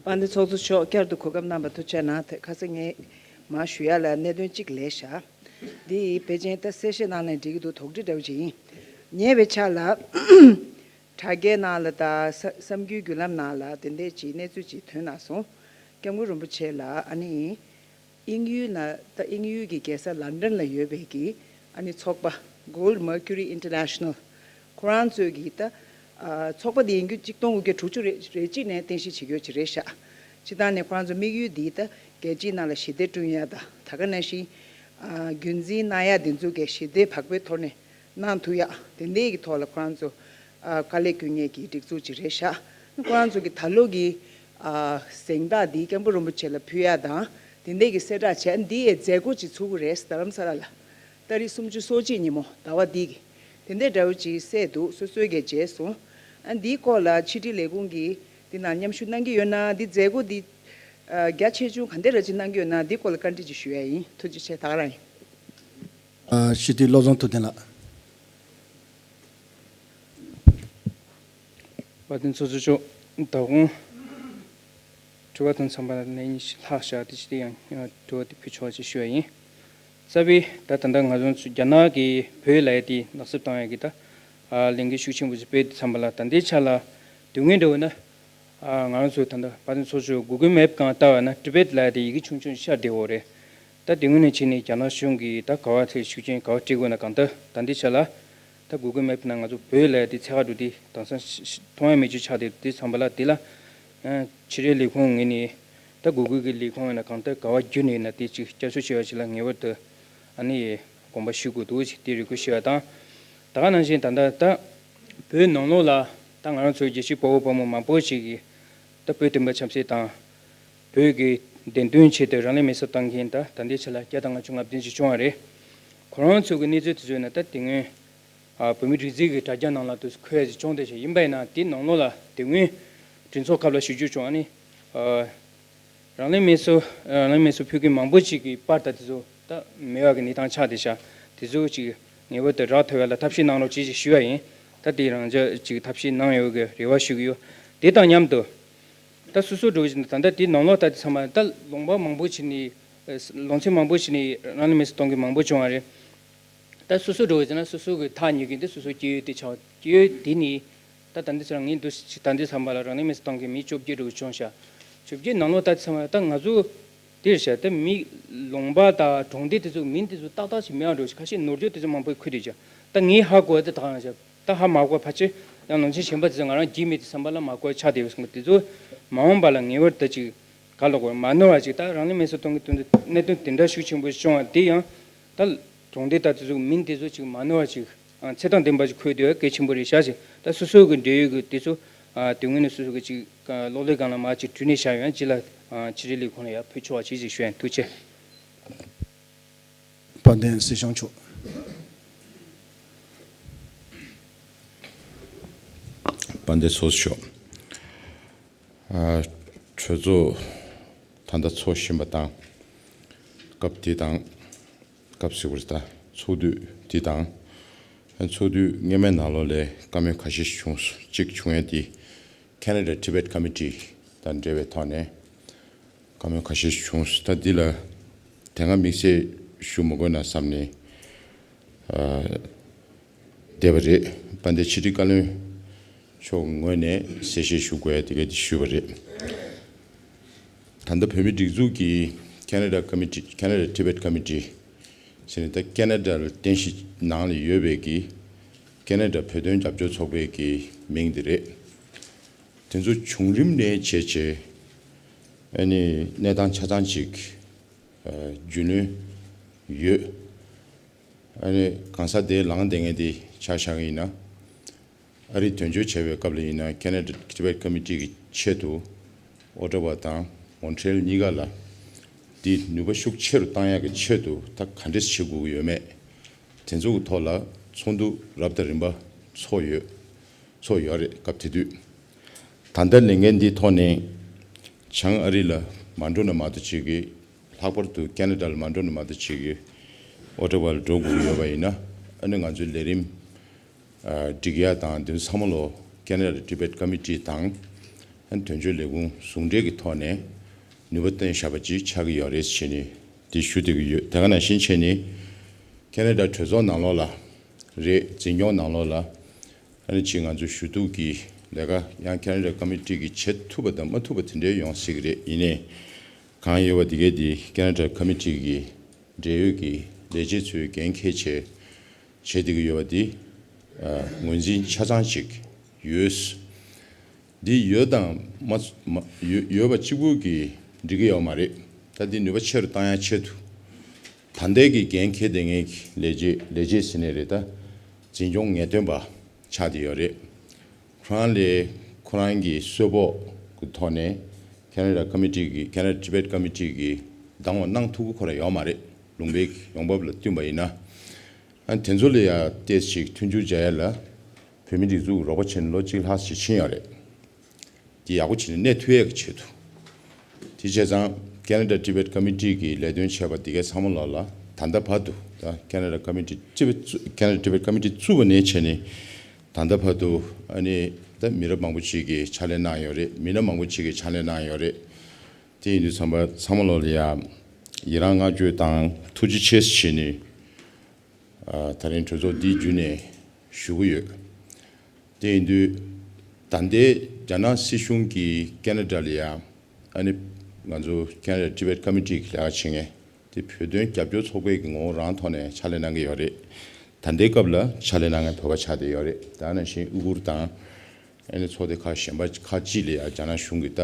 དཔལ་ལྡན་ཚོགས་གཙོ་མཆོག་བསྐྱར་དུ་གོ་སྐབས་གནང་བར་ཐུགས་རྗེ་གནང་། དེ་ཁ་སང་ངས་མར་ཞུ་ཡ་ལ་གནད་དོན་གཅིག་ལས་བཞག་འདི་ཕལ་ཆེར་ད་གསལ་བཤད་གནང་ནས་འགྲིག་གི་འདུག་དོགས་འདྲི་འདྲ་བོ་ཅིག་ཡིན། ཉེ་བའི་ཆར་ལ་དྲ་རྒྱའི་ནང་ལ་དང་ས་གསར་འགྱུར་བརྒྱུད་ལམ་ནང་ལ་དེ་འདྲས་ཀྱི་གནས་ཚུལ་ཅིག་ཐོན་གནང་སོང་། སྐྱབས་མགོན་རིན་པོ་ཆེ་ལ་ཨ་ནི། དབྱིན་ཡུལ་ན་ད་དབྱིན་ཡུལ་གྱི་རྒྱལ་ས་ལན་ཌན་ལ་ཡོད་པའི་གི་ཨ་ནི་ཚོགས་པ་Gold Mercury International ཁོ་རང་ཚོས་གི་ད་ཨ་ཚོགས་པ་དེ་ཡིན་རྒྱུ་གཅིག་སྟོང་དགུ་བརྒྱ་དྲུག་ཅུ་རེ་རེ་གཅིག་ནས་རྟེན་གཞི་བྱེད་རྒྱུ་ཅིག་རེད་ཤག་སྤྱིར་བཏང་ནས་ཁོ་རང་ཚོ་དམིགས་ཡུལ་འདི་ད་རྒྱལ་སྤྱིའི་ནང་ལ་ཞི་བདེ་བསྐྲུན་ཡ་ད་ད་ག་ནང་བཞིན་ཨ་རྒྱུན་འཛིན་གནང་ཡ་དེ་ཚོ་གི་ཞི་བདེ་བག་ཕེབས་ཐོག་ནས་གནང་ཐུབ་ཡ་དེ་འདྲའི་གི་ཐོག་ལ་ཁོ་རང་ཚོ་ཨ་དཀའ་ལས་སྐྱོན་མཁན་གྱི་སྒྲིག་འཛུགས་ཅིག་རེད་ཤག་ཁོ་རང་ཚོ་གི་ད་ལོ་གི་ཨ་གཟེངས་རྟགས་འདི་སྐྱབས་མགོན་རིན་པོ་ཆེ་ལ་ཕུལ་ཡ་དང་དེ་འདྲས་ཀྱི་གསལ་བསྒྲགས་བྱས། འདི་ཡི་མཛད་སྒོ་ཅིག་ཚུགས་ཀྱི་རེད། རྡ་རམ་ས་ལ་ལ་ཏ་རིག་སུམ་ཅུ་སོ་གཅིག་ཉིན་མོ་ཟླ་བ་འདི་གི་དེ་འདྲས་འདྲ་བོ་ཅིག་གསལ་འདུག་སོ་སོས་གི་བརྗེད་སོང་། ཨ་འདིའི་སྐོར་ལ་ཕྱི་དྲིལ་ལས་ཁུངས་ཀྱིས་འདི་ནང་མཉམ་ཞུགས་གནང་གི་ཡོད་ན། འདི་མཛད་སྒོ་འདི་ཨ་རྒྱ་ཆེ་ཆུང་ག་འདྲས་ར་ཅིག་གནང་གི་ཡོད་ན་འདིའི་སྐོར་ལ་བཀའ་འདྲི་ཅིག་ཞུ་ཡ་ཡིན། ཐུགས་རྗེ་ཆེ། ད་ག་རང་ཡིན། ཨ་ཞི་བདེ་བློ་བཟང་ཐུབ་བསྟན་ལགས། དཔལ་ལྡན་ཚོགས་གཙོ་མཆོག་ད་དུང་དྲི་བ་དང་འཚམས་པ་ལན་གཉིས་ལྷག་བཞག་དེ་ཅི་སྟེ་ཡང་དྲི་བ་དེ་ཕུལ་ཆོག་ཅེས་ཞུ་བ་ཡིན། རྩ་བའི་ད་ད་ལྟ་ང་རང་ཚོ་རྒྱ་ནག་གིས་བོད་ལ་ཡ་དེ་ནག་སུབ་བཏང་ཡ་གི་ད་ལས་འགུལ་ཤུགས་ཆེན་པོ་ཞིག་སྤེལ་དུས་ཙམ་པ་ལ་ད་ལྟའི་ཆ་ལ་དོན་དངོས་འདྲ་བོ་ན། ཨ་ང་རང་ཚོས་ད་ལྟ་དཔལ་ལྡན་ཚོགས་གཙོས་Google Map་སྒང་ལྟ་བ་ན་ཊི་བེཊ་ལབ་ཡ་དེ་ཡི་གེ་ཆུང་ཆུང་ཤར་བསྡད་ཡོད་རེད། ད་དེ་སྔོན་ནས་བྱས་ནས་རྒྱ་ནག་གཞུང་གིས་ད་ག་བ་དེ་ཤུགས་རྐྱེན་ག་བ་སྤྲད་དགོས་ན་གང་ལྟར་ད་འདི་ཆ་ལ་ད་Google Map་ནང་ང་ཚོ་བོད་ལབ་ཡ་དེ་ཚད་ག་འགྲོ་དེ་དེང་སང་མཐོང་ཡ་མེད་རྒྱུ་ཆགས་བསྡད་དུས་ཙམ་པ་ལ་དེ་ལ་ཕྱི་དྲིལ་ལས་ཁུངས་ངོས་ནས་ད་Google་གི་ལས་ཁུངས་ཡིན་ན་གང་ལྟར་ག་བ་བརྒྱུད་ནས་ཡིན་ན་དེ་ཅིག་བསྐྱར་གསོ་བྱེད་པ་ཅིག་ལ་ངེས་པར་དུ་ཨ་ནི་དགོངས་པ་ཞུ་དགོས་འདུག་ཅིག་དེ་རེ་སྐུལ་ཞུ་བ་དང་། ད་ག་ནང་བཞིན་ད་ལྟ་ད་བོད་ནང་ལོགས་ལ་ད་ང་རང་ཚོའི་རྒྱལ་གཅེས་དཔའ་བོ་དཔའ་མོ་མང་པོ་ཞིག་གིས་ད་བོད་བསྟན་པ་ཆབ་སྲིད་དང་བོད་ཀྱི་བདེན་དོན་ཆེད་དུ་རང་ལུས་མེ་སྲེག་བཏང་མཁན་ད་ད་ལྟའི་ཆ་ལ་བརྒྱ་དང་ལྔ་བཅུ་ང་བདུན་ཅིག་བྱུང་བ་རེད། ཁོ་རང་ཚོ་གི་གནས་ཚུལ་དེ་ཚོ་ཡིན་ན་ད་དེ་སྔོན་ཨ་བོད་མི་རིགས་རྩིས་ཀྱི་དྲ་རྒྱ་ནང་ལ་དུ་འཁོད་ཡ་ཅིག་བྱུང་བསྡད་ཤག་ཡིན་པ་ཡིན་ན་དེ་ནང་ལོགས་ལ་དེ་སྔོན་གྲོས་ཚོགས་སྐབས་ལ་ཞུ་རྒྱུ་བྱུང་ཨ་ནི་ཨ། རང་ལུས་མེ་སྲེག་རང་ལུས་མེ་སྲེག་ཕུལ་མཁན་མང་པོ་ཅིག་གི་པར་ད་དེ་ཚོ་ད་མེད་པ་གི་གནས་སྟངས་ཆགས་བསྡད་ཤག་དེ་ཚོ་ཅིག་ངེས་པར་དུ་རག་ཐུབ་ཡ་ལ་ཐབས་ཤེས་གནང་རོགས་གྱིས་ཞེས་ཞུ་ཡ་ཡིན། ད་དེ་རང་ཅག་ཅིག་ཐབས་ཤེས་གནང་ཡོད་གི་རེ་བ་ཞུ་གི་ཡོད། དེ་དང་མཉམ་དུ་ད་སོ་སོ་འགྲོ་བཞིན་ད་ལྟ་དེ་ནང་ལོགས་ད་དེ་ཚང་མ་ད་ལུང་པ་མང་པོ་ཞིག་ནས་ལུང་ཚན་མང་པོ་ཞིག་ནས་རང་ལུས་མེར་སྲེག་གཏོང་མཁན་མང་པོ་བྱུང་བ་རེད། ད་སོ་སོ་འགྲོ་བཞིན་ན་སོ་སོ་གི་ཐག་ཉེ་གི་འདི་སོ་སོ་སྐྱེ་ཡུལ་དེ་ཆགས། སྐྱེ་ཡུལ་དེ་ནས་ད་ད་འདི་ཚོ་ངས་འདུག་ད་འདི་ཚང་མ་ལ་རང་ལུས་མེར་སྲེག་གཏོང་མཁན་མི་བཅོ་བརྒྱད་འགྲོ་གི་བྱུང་ཤག་བཅོ་བརྒྱད་ནང་ལོགས་ད་དེ་ཚང་མ་ད་ང་ཚོ་དེར་བྱ་ད་མི་ལུང་པ་དང་གྲོང་སྡེ་དེ་ཚོ་མིང་དེ་ཚོ་ཏག་ཏག་ཅིག་མེད་པ་འགྲོ་ཞིག་ཁ་ཤས་ནོར་འཁྲུལ་དེ་ཚོ་མང་པོ་ཁུལ་དེ་བྱ། ད་ངས་ཧ་གོ་བ་དེ་ད་གང་བྱ། ད་ཧ་མ་གོ་བ་ཕལ་ཆེར་ཡང་ནང་ཆེན་གཞན་པ་དེ་ཚོ་ང་རང་རྒྱུས་མེད་དེ་བསམ་པ་ལ་མ་གོ་བ་ཆགས་བསྡད་ཡོད་སོང་། དེ་ཚོ་མ་འོངས་པ་ལ་ངེས་པར་དུ་ཅིག་ག་ལ་གོ་མ་ནོར་བ་ཅིག་ད་རང་ལུས་མེར་སྲེག་གཏོང་གི་དོན་དུ་གནད་དོན་དེ་འདྲ་ཤུགས་ཆེན་པོ་བྱུང་བ་དེ་ཡང་ད་གྲོང་སྡེ་ད་དེ་ཚོ་མིང་དེ་ཚོ་ཅིག་མ་ནོར་བ་ཅིག་ཚེ་དང་ལྡན་པ་ཅིག་འཁོད་དེ་གལ་ཆེན་པོ་རེད་ཤག་ཅིག་ད་སོ་སོ་གི་འབྲེལ་ཡོད་ཀྱི་དེ་ཚོ་དོན་དངོས་ནས་སོ་སོ་གི་ཅིག་གློག་ཀླད་སྒང་ལ་མར་ཅིག་བྲིས་ནས་བཞག་ཡོད། ཅི་ལ་ཕྱི་དྲིལ་ལས་ཁུངས་ལ་ཡར་ཕུལ་ཆོག་པ་ཅིག་ཅིག་ཞུ་ཡ། ཐུགས་རྗེ་ཆེ། དཔལ་ལྡན་སྲིད་སྐྱོང་མཆོག་དཔལ་ལྡན་ཚོགས་གཙོ་མཆོག་ཨ། གྲོས་ཚོགས་ད་ལྟ་ཚོགས་བཞིན་པ་དང་། སྐབས་དེ་དང་། སྐབས་ཟེར་དགོས་རེད་ད། ཚོགས་དུས་དེ་དང་། ཚོགས་དུས་སྔོན་མའི་ནང་ལོགས་ལ་བཀའ་མོལ་ཁ་ཤས་ཤིག་བྱུང་སོང་། གཅིག་བྱུང་ཡ་དེ་Canada Tibet Committee དང་འབྲེལ་བའི་ཐོག་ནས་བཀའ་མོལ་ཁ་ཤས་ཤིག་བྱུང་སོང་། ད་འདི་ལ་དེ་སྔ་དམིགས་བསལ་ཞུ་མི་དགོས་ན་བསམ་ནས། ཨ། བསྡད་པ་རེད། དཔལ་ལྡན་ཕྱི་དྲིལ་བཀའ་བློན་མཆོག་ངོས་ནས་གསལ་བཤད་ཞུ་དགོས་ཡ་དེ་ག་དེ་ཞུས་པ་རེད། ད་ལྟ་བོད་མིའི་སྒྲིག་འཛུགས་ཀྱི་Canada Committee, Canada Tibet Committee ཟེར་ནས་ད་ཁེ་ན་ཌ་ལ་རྟེན་གཞི་ནང་ལ་ཡོད་པའི་གི་ཁེ་ན་ཌ་བོད་དོན་རྒྱབ་སྐྱོར་ཚོགས་པའི་གི་མིང་དེ་རེད། དེ་ཚོ་བྱུང་རིམ་ནས་བྱས་བྱས་ཨ་ནི་གནས་སྟངས་ཆ་ཚང་ཅིག་རྒྱུས་ལོན་ཡོད། ཨ་ནི་གང་ཟག་དེ་ལངས་བསྡད་མཁན་དེ་ཆ་བཞག་གི་ཡིན་ན། ཨ་རི་དོན་གཅོད་བྱས་པའི་སྐབས་ལ་ཡིན་ན་ཁེ་ན་ཌ་ཊི་བེཊ་ཀོ་མི་ཊི་གི་ཆེད་དུ་ཨོ་ཊ་ཝ་དང་མོན་ཊི་རེལ་གཉིས་ཀ་ལ་འདི་ནུས་པ་ཤུགས་ཆེ་རུ་བཏང་ཡག་གི་ཆེད་དུ་ད་ག་འདྲས་བྱེད་དགོས་ཀྱི་ཡོད་མེད་དེ་ཚོ་གི་ཐོག་ལ་ཚོགས་འདུ་རབ་དང་རིམ་པ་ཚོགས་ཡོད། ཚོགས་ཡོད་རེད་སྐབས་དེ་དུས། ད་ལྟ་ལས་འགན་འདིའི་ཐོག་ནས་བྱང་ཨ་རི་ལ་མ་འགྲོ་ན་མ་གཏོགས་ཅིག་གི་ལྷག་པར་དུ་ཁེ་ན་ཌ་ལ་མ་འགྲོ་ན་མ་གཏོགས་ཅིག་གི་ཨོ་ཊ་ཝ་ལ་འགྲོ་དགོས་ཀྱི་ཡོད་པ་ཡིན་ན་ཨ་ནི་ང་ཚོའི་ལས་རིམ་སྒྲིག་ཡ་དང་དེ་ཚོ་ཚང་མ་ལོ་ཁེ་ན་ཌ་ཊི་བེཊ་ཀོ་མི་ཊི་དང་དོན་གཅོད་ལས་ཁུངས་ཟུང་འབྲེལ་གྱི་ཐོག་ནས་ནུས་པ་བཏོན་བཞག་པ་ཅིག་ཆགས་ཀྱི་ཡོད་རེད་ཟེར་ནས་འདི་ཞུ་བསྡད་ཀྱི་ཡོད། དེ་ག་ནང་བཞིན་བྱས་ནས་ཁེ་ན་ཌ་གྲོས་ཚོགས་ནང་ལོགས་ལ་རེད། འཛིན་སྐྱོང་ནང་ལོགས་ལ་ཨ་ནི་ཅིག་ང་ཚོ་ཞུ་གཏུག་གི་ལས་ཀ་ཡང་ཁེ་ན་ཌ་ཀོ་མི་ཊི་གིས་བྱེད་ཐུབ་པ་དང་མ་ཐུབ་པ་དེ་འདྲའི་ཡོང་སྲིད་ཀྱི་རེད། ཡིན་ནའི་གང་ཡོད་པ་དེ་གས་དེ་ཁེ་ན་ཌ་ཀོ་མི་ཊི་གི་འབྲེལ་ཡོད་ཀྱི་ལས་བྱེད་ཚོས་འགན་འཁྱེར་བྱས་བྱེད་བསྡད་ཀྱི་ཡོད་པ་དེ་ངོས་འཛིན་ཆ་ཚང་ཅིག་ཡོད། འདི་ཡོད་དང་མ་མ་ཡོད་ཡོད་པ་གཅིག་པུ་གིས་འགྲིག་གི་ཡོད་མ་རེད། ད་འདི་ནུས་པ་ཆེ་རུ་བཏང་ཡ་ཆེད་དུ་ད་ལྟའི་གི་འགན་འཁྱེར་བསྡད་མཁན་གྱི་ལས་བྱེད་ལས་བྱེད་ཟེར་ནའི་རེད། ད་འཛིན་སྐྱོང་ངེས་སྟོན་པ་ཆགས་བསྡད་ཡོད་རེད། ཁོ་རང་ལས་ཁོ་རང་གི་གསོལ་ཕོགས་ཀྱི་ཐོག་ནས་ཁེ་ན་ཌ་ཀོ་མི་ཊི་གི་ཁེ་ན་ཌ་ཊི་བེཊ་ཀོ་མི་ཊི་གི་འདང་བ་གནང་ཐུབ་ཀྱི་ཁོ་རང་ཡོད་མ་རེད། ལུང་པའི་ཡོང་འབབ་ལ་བསྟུན་པ་ཡིན་ན། ཨ་དེ་ཚོ་ལ་ཡ་ཏོག་ཙམ་ཞིག་མཐུན་འགྱུར་བྱ་ཡ་ལ་བོད་མི་སྒྲིག་འཛུགས་རོགས་པ་བྱས་ནས་ལོ་གཅིག་ལྷག་ཙམ་ཕྱིན་ཡོད་རེད། དེ་ཡག་པོ་བྱས་ནས་གནས་ཐུབ་ཡས་ཀྱི་ཆེད་དུ། དེ་བྱས་ཙང་ཁེ་ན་ཌ་ཊི་བེཊ་ཀོ་མི་ཊི་གི་ལས་དོན་བྱས་པ་དེ་གའི་ཚང་མ་ལོག་ལ་ད་ལྟ་བར་དུ་ད་ཁེ་ན་ཌ་ཀོ་མི་ཊི་ཊི་བེཊ་བཙུ་ཁེ་ན་ཌ་ཊི་བེཊ་ཀོ་མི་ཊི་བཙུགས་པ་ནས་བྱས་ནས་ད་ལྟ་བར་དུ་ཨ་ནི་ད་མི་རབས་མང་པོ་ཅིག་གིས་ཕྱག་ལས་གནང་ཡོད་རེད། མི་སྣ་མང་པོ་ཅིག་གིས་ཕྱག་ལས་གནང་ཡོད་རེད། དེ་ཡིན་དུས་ཚང་མ་ཚང་མ་ལོག་ལ་ཡ་ཡི་རང་བསྔགས་བརྗོད་དང་ཐུགས་རྗེ་ཆེ་ཞེས་ནས། ཨ་ད་རིང་གྲོས་ཚོགས་འདི་བརྒྱུད་ནས་ཞུ་གི་ཡོད། དེ་ཡིན་དུས་ད་ལྟའི་རྒྱ་ནག་སྲིད་གཞུང་གིས་ཁེ་ན་ཌ་ལ་ཡ་ཨ་ནི་ང་ཚོ་ཁེ་ན་ཌ་ཊི་བེཊ་ཀོ་མི་ཊི་གི་ལས་ཀ་བྱེད་མཁན་དེ་བོད་དོན་རྒྱབ་སྐྱོར་ཚོགས་པའི་གི་ངོ་བོ་རང་ཐོག་ནས་ཕྱག་ལས་གནང་གི་ཡོད་རེད། ད་ལྟའི་སྐབས་ལ་ཕྱག་ལས་གནང་མཁན་བོད་པ་ཆགས་བསྡད་ཡོད་རེད། ད་ནང་བཞིན་ཨུ་གུར་དང་ཨ་ནི་ཚོགས་སྡེ་ཁག་གཞན་པ་ཁག་ཅིག་ལ་ཡ་རྒྱ་ནག་གཞུང་གིས་ད་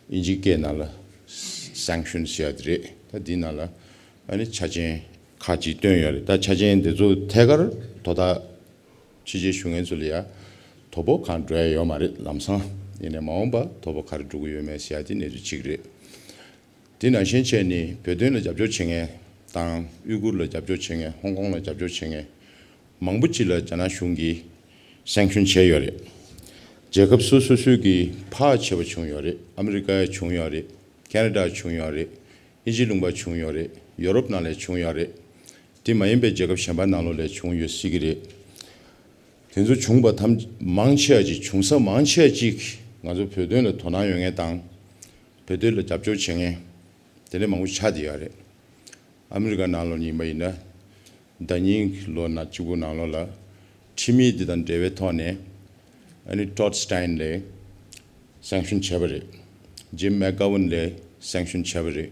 དབྱིན་ཇིའི་སྐད་ནང་ལ་སེང་ཤོན་ཟེར་ཡ་དེ་རེད། ད་འདི་ནང་ལ་ཨ་ནི་ཆ་རྐྱེན་ཁག་ཅིག་བཏོན་ཡོད་རེད། ད་ཆ་རྐྱེན་དེ་ཚོ་ཐད་ཀར་དོ་བདག་ཕྱི་རྒྱལ་བཞུགས་མཁན་ཚོ་ལ་ཡ་དོ་པོ་གང་འགྲོ་ཡ་ཡོད་མ་རེད། ལམ་སང་ཡིན་ནའི་མ་འོངས་པ་དོ་པོ་ག་རེ་འགྲོ་གི་ཡོད་མེད་ཟེར་ཡ་དེ་གནས་ཚུལ་གཅིག་རེད། དེ་ནང་བཞིན་བྱས་ནས་བོད་དོན་ལ་རྒྱབ་སྐྱོར་བྱེད་མཁན་དང་ཨུ་གུར་ལ་རྒྱབ་སྐྱོར་བྱེད་མཁན་ཧོང་ཀོང་ལ་རྒྱབ་སྐྱོར་བྱེད་མཁན་མང་པོ་ཅིག་ལ་རྒྱ་ནག་གཞུང་གིས་སེང་ཤོན་བྱས་ཡོད་རེད། རྒྱལ་ཁབ་སོ་སོ་སོ་སོའི་གི་ཕར་བྱས་པ་བྱུང་ཡོད་རེད། ཨ་མི་རི་ཀ་ཡ་བྱུང་ཡོད་རེད། ཁེ་ན་ཌ་བྱུང་ཡོད་རེད། དབྱིན་ཇི་ལུང་པ་བྱུང་ཡོད་རེད། ཡོ་རོབ་ནང་ལ་བྱུང་ཡོད་རེད། དེ་མ་ཡིན་པའི་རྒྱལ་ཁབ་གཞན་པ་ནང་ལོགས་ལ་བྱུང་ཡོད་སྲིད་ཀྱི་རེད། དེ་ཚོ་བྱུང་བ་ཐམས་མང་ཆེ་བ་ཅིག་བྱུང་ས་མང་ཆེ་བ་ཅིག་ང་ཚོ་བོད་དོན་ལ་དོ་སྣང་ཡོད་མཁན་དང་། བོད་དོན་ལ་རྒྱབ་སྐྱོར་བྱེད་མཁན་དེ་འདྲ་མང་པོ་ཆགས་བསྡད་ཡོད་རེད། ཨ་མི་རི་ཀ་ནང་ལོགས་ཡིན་པ་ཡིན་ན། ཟླ་ཉིན་གྱི་ལོ་ན་གཅིག་པུ་ནང་ལོགས་ལ་ཁྲིམས་ཡིག་འདི་དང་འབྲེལ་བའི་ཐོག་ནས་ཨ་ནི་ཊོཌ་སི་ཊེན་ལས་སེང་ཤོན་བྱས་པ་རེད། ཇིམ་མེག་གྷ་ཝན་ལས་སེང་ཤོན་བྱས་པ་རེད།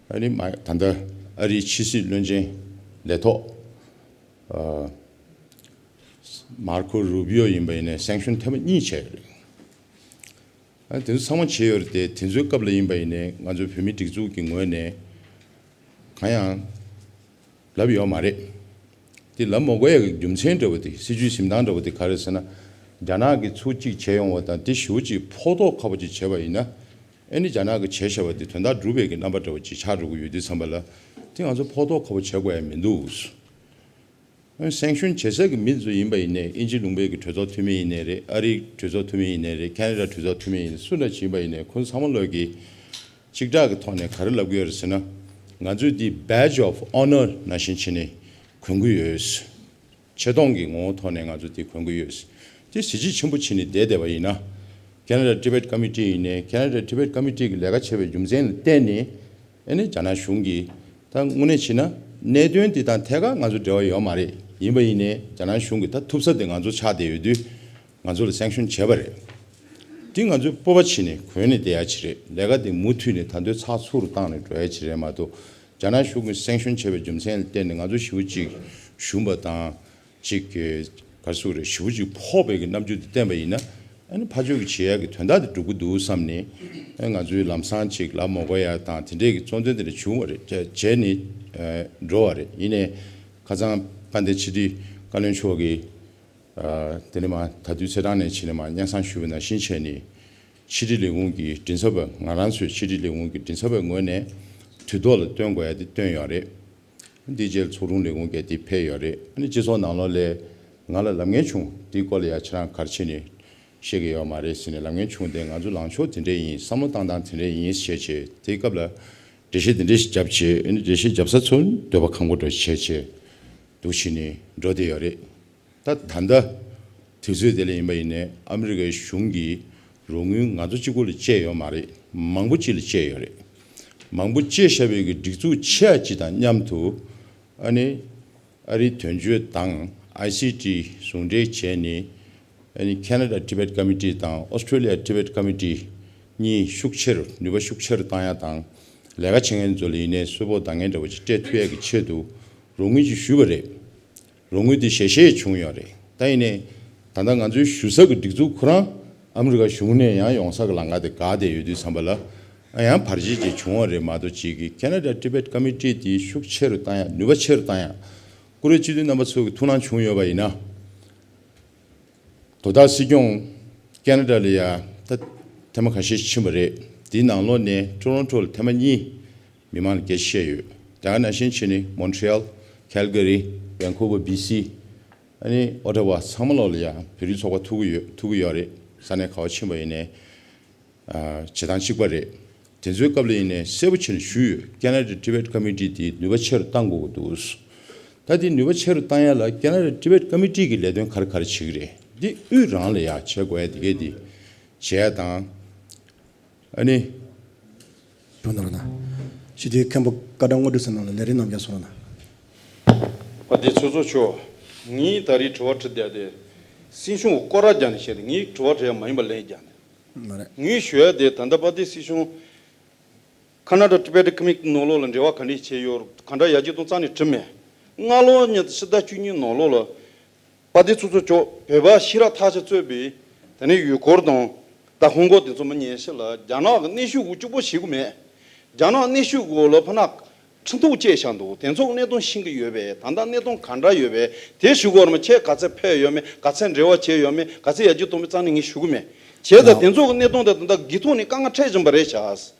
ཨ་ནི་མ་ད་ལྟ་ཨ་རིའི་ཕྱི་སྲིད་བློན་ཆེན་ལས་ཐོག་ཨ་མར་ཁོ་རུ་བི་ཡོ་ཡིན་པ་ཡིན་ནའི་སེང་ཤོན་ཐེངས་མ་གཉིས་བྱས་ཡོད་རེད། ཨ་དེ་ཚོ་ཚང་མ་བྱས་ཡོད་རེད་དེ། དེ་ཚོའི་སྐབས་ལ་ཡིན་པ་ཡིན་ནའི་ང་ཚོའི་བོད་མི་སྒྲིག་འཛུགས་ཀྱི་ངོས་ནས་གང་ཡང་ལབ་ཡོད་མ་རེད། དེ་ལབ་མ་དགོས་ཡག་གི་རྒྱུ་མཚན་འདྲ་བོ་དེ། སྲིད་ཇུས་འཛིན་སྟངས་འདྲ་བོ་དེ་ག་རེ་ཟེར་ན། རྒྱ་ནག་གིས་ཚུར་གཅིག་བྱས་ཡོང་བ་དང་། དེ་ཞེ་པོ་ཅིག་ཕོག་ཐོགས་ཁ་པོ་ཅིག་བྱས་པ་ཡིན་ན། ཨ་ནི་རྒྱ་ནག་གིས་བྱས་བཞག་པ་དེ་དོན་དག་འགྲུབ་པའི་གི་རྣམ་པ་འདྲ་བོ་ཅིག་ཆགས་འགྲོ་གི་ཡོད་དུས་ཙམ་པ་ལ། དེ་ང་ཚོ་ཕོག་ཐོགས་ཁ་པོ་བྱེད་དགོས་ཡ་མི་འདུག་སེང་ཤོན་བྱེད་ས་གི་མི་ཚོ་ཡིན་པ་ཡིན་ནའི། དབྱིན་ཇི་ལུང་པའི་གི་གྲོས་ཚོགས་འཐུས་མི་ཡིན་ནའི་རེད། ཨ་རིའི་གྲོས་ཚོགས་འཐུས་མི་ཡིན་ནའི་རེད། ཁེ་ན་ཌ་གྲོས་ཚོགས་འཐུས་མི་ཡིན་ནའི། སུ་འདྲ་ཞིག་ཡིན་པ་ཡིན་ནའི། ཁོང་ཚོ་ཚང་མ་ལོག་གིས་གཅིག་གྲགས་ཀྱི་ཐོག་ནས་ག་རེ་ལབ་གི་ཡོད་རེད་ཟེར་ན། ང་ཚོས་འདི་badge of honour ནང་བཞིན་བྱས་ནས་གོན་གི་ཡོད། ཆེ་མཐོང་གི་ངོ་བོ་ཐོག་ནས་ང་ཚོ་འདི་གོན་གི་ཡོད། དེ་གཟི་བརྗིད་ཆེན་པོ་བྱས་ནས་བསྡད་བསྡད་པ་ཡིན་ན། ཁེ་ན་ཌ་ཊི་བེཊ་ཀོ་མི་ཊི་ཡིན་ནའི། ཁེ་ན་ཌ་ཊི་བེཊ་ཀོ་མི་ཊི་གི་ལས་ཀ་བྱས་པའི་རྒྱུ་མཚན་ལ་བརྟེན་ནས། ཨ་ནི་རྒྱ་ནག་གཞུང་གིས་ད་དངོས་གནས་བྱས་ན་གནད་དོན་འདི་དང་ཐད་ཀར་ང་ཚོ་འབྲེལ་བ་ཡོད་མ་རེད། ཡིན་པ་ཡིན་ནའི་རྒྱ་ནག་གཞུང་གིས་ད་ཐུབ་ས་དེ་ང་ཚོ་ཆགས་བསྡད་ཡོད་དུས། ང་ཚོ་ལ་སེང་ཤོན་བྱས་པ་རེད། དེ་ང་ཚོས་སྤོབས་པ་བྱས་ནས་གོན་ནས་བསྡད་ཡ་ཅིག་རེད། ལས་ཀ་དེ་མུ་མཐུད་ནས་ད་དུང་ཚགས་ཚུད་རུ་བཏང་ནས་འགྲོ་ཡ་ཅིག་རེད་མ་གཏོགས། རྒྱ་ནག་གཞུང་གིས་སེང་ཤོན་བྱས་པའི་རྒྱུ་མཚན་ལ་བརྟེན་ནས་ང་ཚོ་ཞེ་པོ་ཅིག་ཞུམ་པ་དང་། ཅིག་གི་ག་རེ་ཟེར་དགོས་རེད། ཞེ་པོ་ཅིག་ཕོག་པའི་གི་རྣམ་འགྱུར་དེ་བསྟན་པ་ཡིན་ན། ཨ་ནི་ཕར་ཕྱོགས་ཀྱི་བྱེད་ཡག་གི་དོན་དག་དེ་འགྲུབ་ཀྱི་འདུག་བསམ་ནས། ཨ་ནི་ང་ཚོས་ལམ་སང་ཅིག་ལབ་མ་དགོས་ཡ་དང་། དེ་འདྲས་ཀྱི་གཙོ་འདོན་དེ་འདྲ་བྱུང་བ་རེད། བྱས་ནས་འགྲོ་བ་རེད། ཡིན་ནའི་ཁ་སང་དཔལ་ལྡན་ཕྱི་དྲིལ་བཀའ་བློན་མཆོག་གིས། ཨ་དེ་ནས་མར་ད་དུས་ཚེས་གྲངས་ནས་ཕྱི་ནས་མར་སྙན་སེང་ཞུས་པ་ནང་བཞིན་བྱས་ནས། ཕྱི་དྲིལ་ལས་ཁུངས་ཀྱི་མགྲིན་ཚབ་པ། ང་རང་ཚོའི་ཕྱི་དྲིལ་ལས་ཁུངས་ཀྱི་མགྲིན་ཚབ་པའི་ངོས་ནས་དུས་ཐོག་ལ་བཏོན་དགོས་ཡ་དེ་བཏོན་ཡོད་རེད། འདིའི་རྗེས་ལ་ཚོགས་དྲུང་ལས་ཁུངས་ཀྱིས་དེ་ཕེབས་ཡོད་རེད། ཨ་ནི་སྤྱི་ཚོགས་ནང་ལོགས་ལ་ང་ལ་ལབ་མཁན་བྱུང་། དེའི་སྐོར་ལ་ཡ་ཁྱེད་རང་ག་རེ་བྱས་ནས་ཤེས་ཀྱི་ཡོད་མ་རེད་ཟེར་ནས་ལབ་མཁན་བྱུང་སྟེ། ང་ཚོ་ལངས་ཕྱོགས་དེ་འདྲས་ཡིན། བསམ་བློ་བཏང་སྟངས་དེ་འདྲས་ཡིན་ཞེས་བྱས། དེའི་སྐབས་ལ་འགྲེལ་བཤད་དེ་འདྲས་ཞིག་བརྒྱབ་བྱས། ཨ་ནི་འགྲེལ་བཤད་བརྒྱབ་ས་ཚོ་འདོད་པ་ཁེངས་པོ་འདྲ་བྱས་བྱས་འདུག་བྱས་ནས་འགྲོ་བསྡད་ཡོད་རེད། ད་ད་ལྟ་དུས་ཚོད་དེ་ལ་ཡིན་པ་ཡིན་ནའི་ཨ་མི་རི་ཀའི་གཞུང་གིས་རོགས་དངུལ་ང་ཚོ་གཅིག་པོ་ལ་སྤྲད་ཡོད་མ་རེད། མང་པོ་ཅིག་ལ་སྤྲད་ཡོད་རེད། མང་པོ་སྤྲད་བཞག་པའི་གི་སྒྲིག་འཛུགས་ཆེ་བ་ཅིག་དང་མཉམ་དུ། ཨ་ནི་ཨ་རིའི་དོན་གཅོད་དང་ཨའི་སི་ཊི་ཟུང་འབྲེལ་བྱས་ནས། ཨ་ནི་ཁེ་ན་ཌ་ཊི་བེཊ་ཀོ་མི་ཊི་དང་ཨོ་སི་ཊྲེ་ལི་ཡ་ཊི་བེཊ་ཀོ་མི་ཊི་གཉིས་ཤུགས་ཆེ་རུ། ནུས་པ་ཤུགས་ཆེ་རུ་བཏང་ཡ་དང་། ལས་ཀ་བྱེད་མཁན་ཚོ་ལ་ཡིན་ནའི་གསོལ་ཕོགས་འདང་ངེས་འདྲ་བོ་ཅིག་སྤྲད་ཐུབ་ཡ་གི་ཆེད་དུ་རོགས་དངུལ་ཅིག་ཞུས་པ་རེད། རོགས་དངུལ་དེ་ཞལ་བཞེས་བྱུང་ཡོད་རེད། ད་ཡིན་ནའི་ད་ལྟ་ང་ཚོའི་ཞུ་ས་གི་སྒྲིག་འཛུགས་ཁོ་རང་ཨ་མི་རི་ཀ་གཞུང་ནས་ཡང་ཡོང་ས་གི་ལམ་ཁ་དེ་བཀག་བསྡད་ཡོད་དུས་ཙམ་པ་ལ། ཨ་ཡང་བར་ཆད་ཅིག་བྱུང་བ་རེད་མ་གཏོགས། ཅིག་གི་ཁེ་ན་ཌ་ཊི་བེཊ་ཀོ་མི་ཊི་དེ་ཤུགས་ཆེ་རུ་བཏང་ཡ། ནུས་པ་ཆེ་རུ་བཏང་ཡ། བཀུར་འོས་སྤྱི་འཐུས་རྣམ་པ་ཚོ་གི་ཐུགས་སྣང་བྱུང་ཡོད་པ་ཡིན་ན། དོ་བདག་སྲིད་སྐྱོང་ཁེ་ན་ཌ་ལ་ཡ་ད་ཐེངས་མ་ཁ་ཤས་ཕྱིན་པ་རེད། དེའི་ནང་ལོགས་ནས་ཊོ་རོན་ཊོ་ལ་ཐེངས་མ་གཉིས་མི་མང་ལ་སྐད་ཆ་བཤད་ཡོད། དེ་ག་ནང་བཞིན་བྱས་ནས་མོན་ཊི་རི་ཡལ། ཁལ་ག་རི། ཝན་ཁུ་ཝར། བྷི་སི། ཨ་ནི་ཨོ་ཊ་ཝ་ཚང་མ་ལོགས་ལ་ཡ་བོད་རིགས་ཚོགས་པ་ཐུག་གི་ཡོད། ཐུག་གི་ཡོད་རེད། ས་གནས་ག་པར་ཕྱིན་པ་ཡིན་ནའི། ཨ་བྱེད་སྟངས་གཅིག་པ་རེད། དེ་ཚོའི་སྐབས་ལ་ཡིན་ནའི་གསལ་པོ་བྱས་ནས་ཞུས་ཡོད། ཁེ་ན་ཌ་ཊི་བེཊ་ཀོ་མི་ཊི་དེ་ནུས་པ་ཆེ་རུ་བཏང་དགོས་ཀྱི་འདུག་ད་དེ་ནུས་པ་ཆེ་རུ་བཏང་ཡ་ལ་ཁེ་ན་ཌ་ཊི་བེཊ་ཀོ་མི་ཊི་གི་ལས་དོན་ག་རེ་ག་རེ་བྱེད་ཀྱི་རེད། འདི་དབུས་རང་ལ་ཡ་བྱེད་དགོས་ཡ་དེ་གས་དེ་བྱེད་ཡ་དང་། ཨ་ནི། བྱུང་ན་རོགས་གནང་། ཞི་བདེའི་མཁན་པོ་སྐལ་བཟང་དངོས་གྲུབ་ཟེར་ནང་ལ་ལས་རིམ་རྣམས་ཀྱང་གསུང་རོགས་གནང་། པ་དེ་ཚོ་ཚོ་ཆོ། ངས་ད་རེས་དྲི་བ་དྲི་བསྡད་དེ། སྲིད་སྐྱོང་སྐོར་ར་རྒྱག་ནས་བཤད་དེ། ངས་དྲི་བ་དྲི་ཡ་མ་ཡིན་པ་ལན་རྒྱག་ནས། མ་རེད། ངས་ཞུ་ཡ་དེ་ད་ལྟ་པ་དེ་སྲིད་སྐྱོང་། ཁ་ན་ཌ་ཊི་བེཊ་ཀོ་མི་ཊི་ནང་ལོགས་ལ་འབྲེལ་བ་ག་འདྲས་བྱས་ཡོད། ག་འདྲ་ཡར་རྒྱས་གཏོང་རྩ་ནས་དྲི་མེད། སྔ་ལོ་ཉིས་སྟོང་ཕྱི་ཟླ་བཅུ་གཉིས་ནང་ལོགས་ལ། པ་དེ་ཚོ་ཚོ་ཅོག་བོད་པ་ཤི་ར་ཐག་ཆོད་གཙོས་པའི། དེ་ནས་ཡུལ་སྐོར་དང་། ད་ཧོང་ཀོང་དེ་ཚོ་མི་ཉན་ཤི་ལ་རྒྱ་ནག་གི་གནོན་ཤུགས་འོག་གཅིག་པོ་ཞིག་གི་མེད། རྒྱ་ནག་གནོན་ཤུགས་འོག་ལ་ཕ་ན་ཁྲིམས་ཐོག་བཅད་བཞག་འདུག་དེ་ཚོ་གི་གནད་དོན་ཤེས་ཀྱི་ཡོད་པས། ད་ལྟ་གནད་དོན་ག་འདྲ་ཡོད་པས། དེ་ཞུ་དགོས་རེད་མ། ཁྱེད་ག་ཚད་ཕེབས་ཡོད་མེད། ག་ཚད་འབྲེལ་བ་བྱས་ཡོད་མེད། ག་ཚད་ཡར་རྒྱས་གཏོང་མིན་རྩ་ནས་ངས་ཞུ་གི་མེད། བྱས་ཙང་དེ་ཚོ་གི་གནད་དོན་དེ་ད་ལྟ་སྒེར་ཐོག་ནས་དཀའ་ངལ་འཕྲད་བཞིན་པ་རེད་ཤག་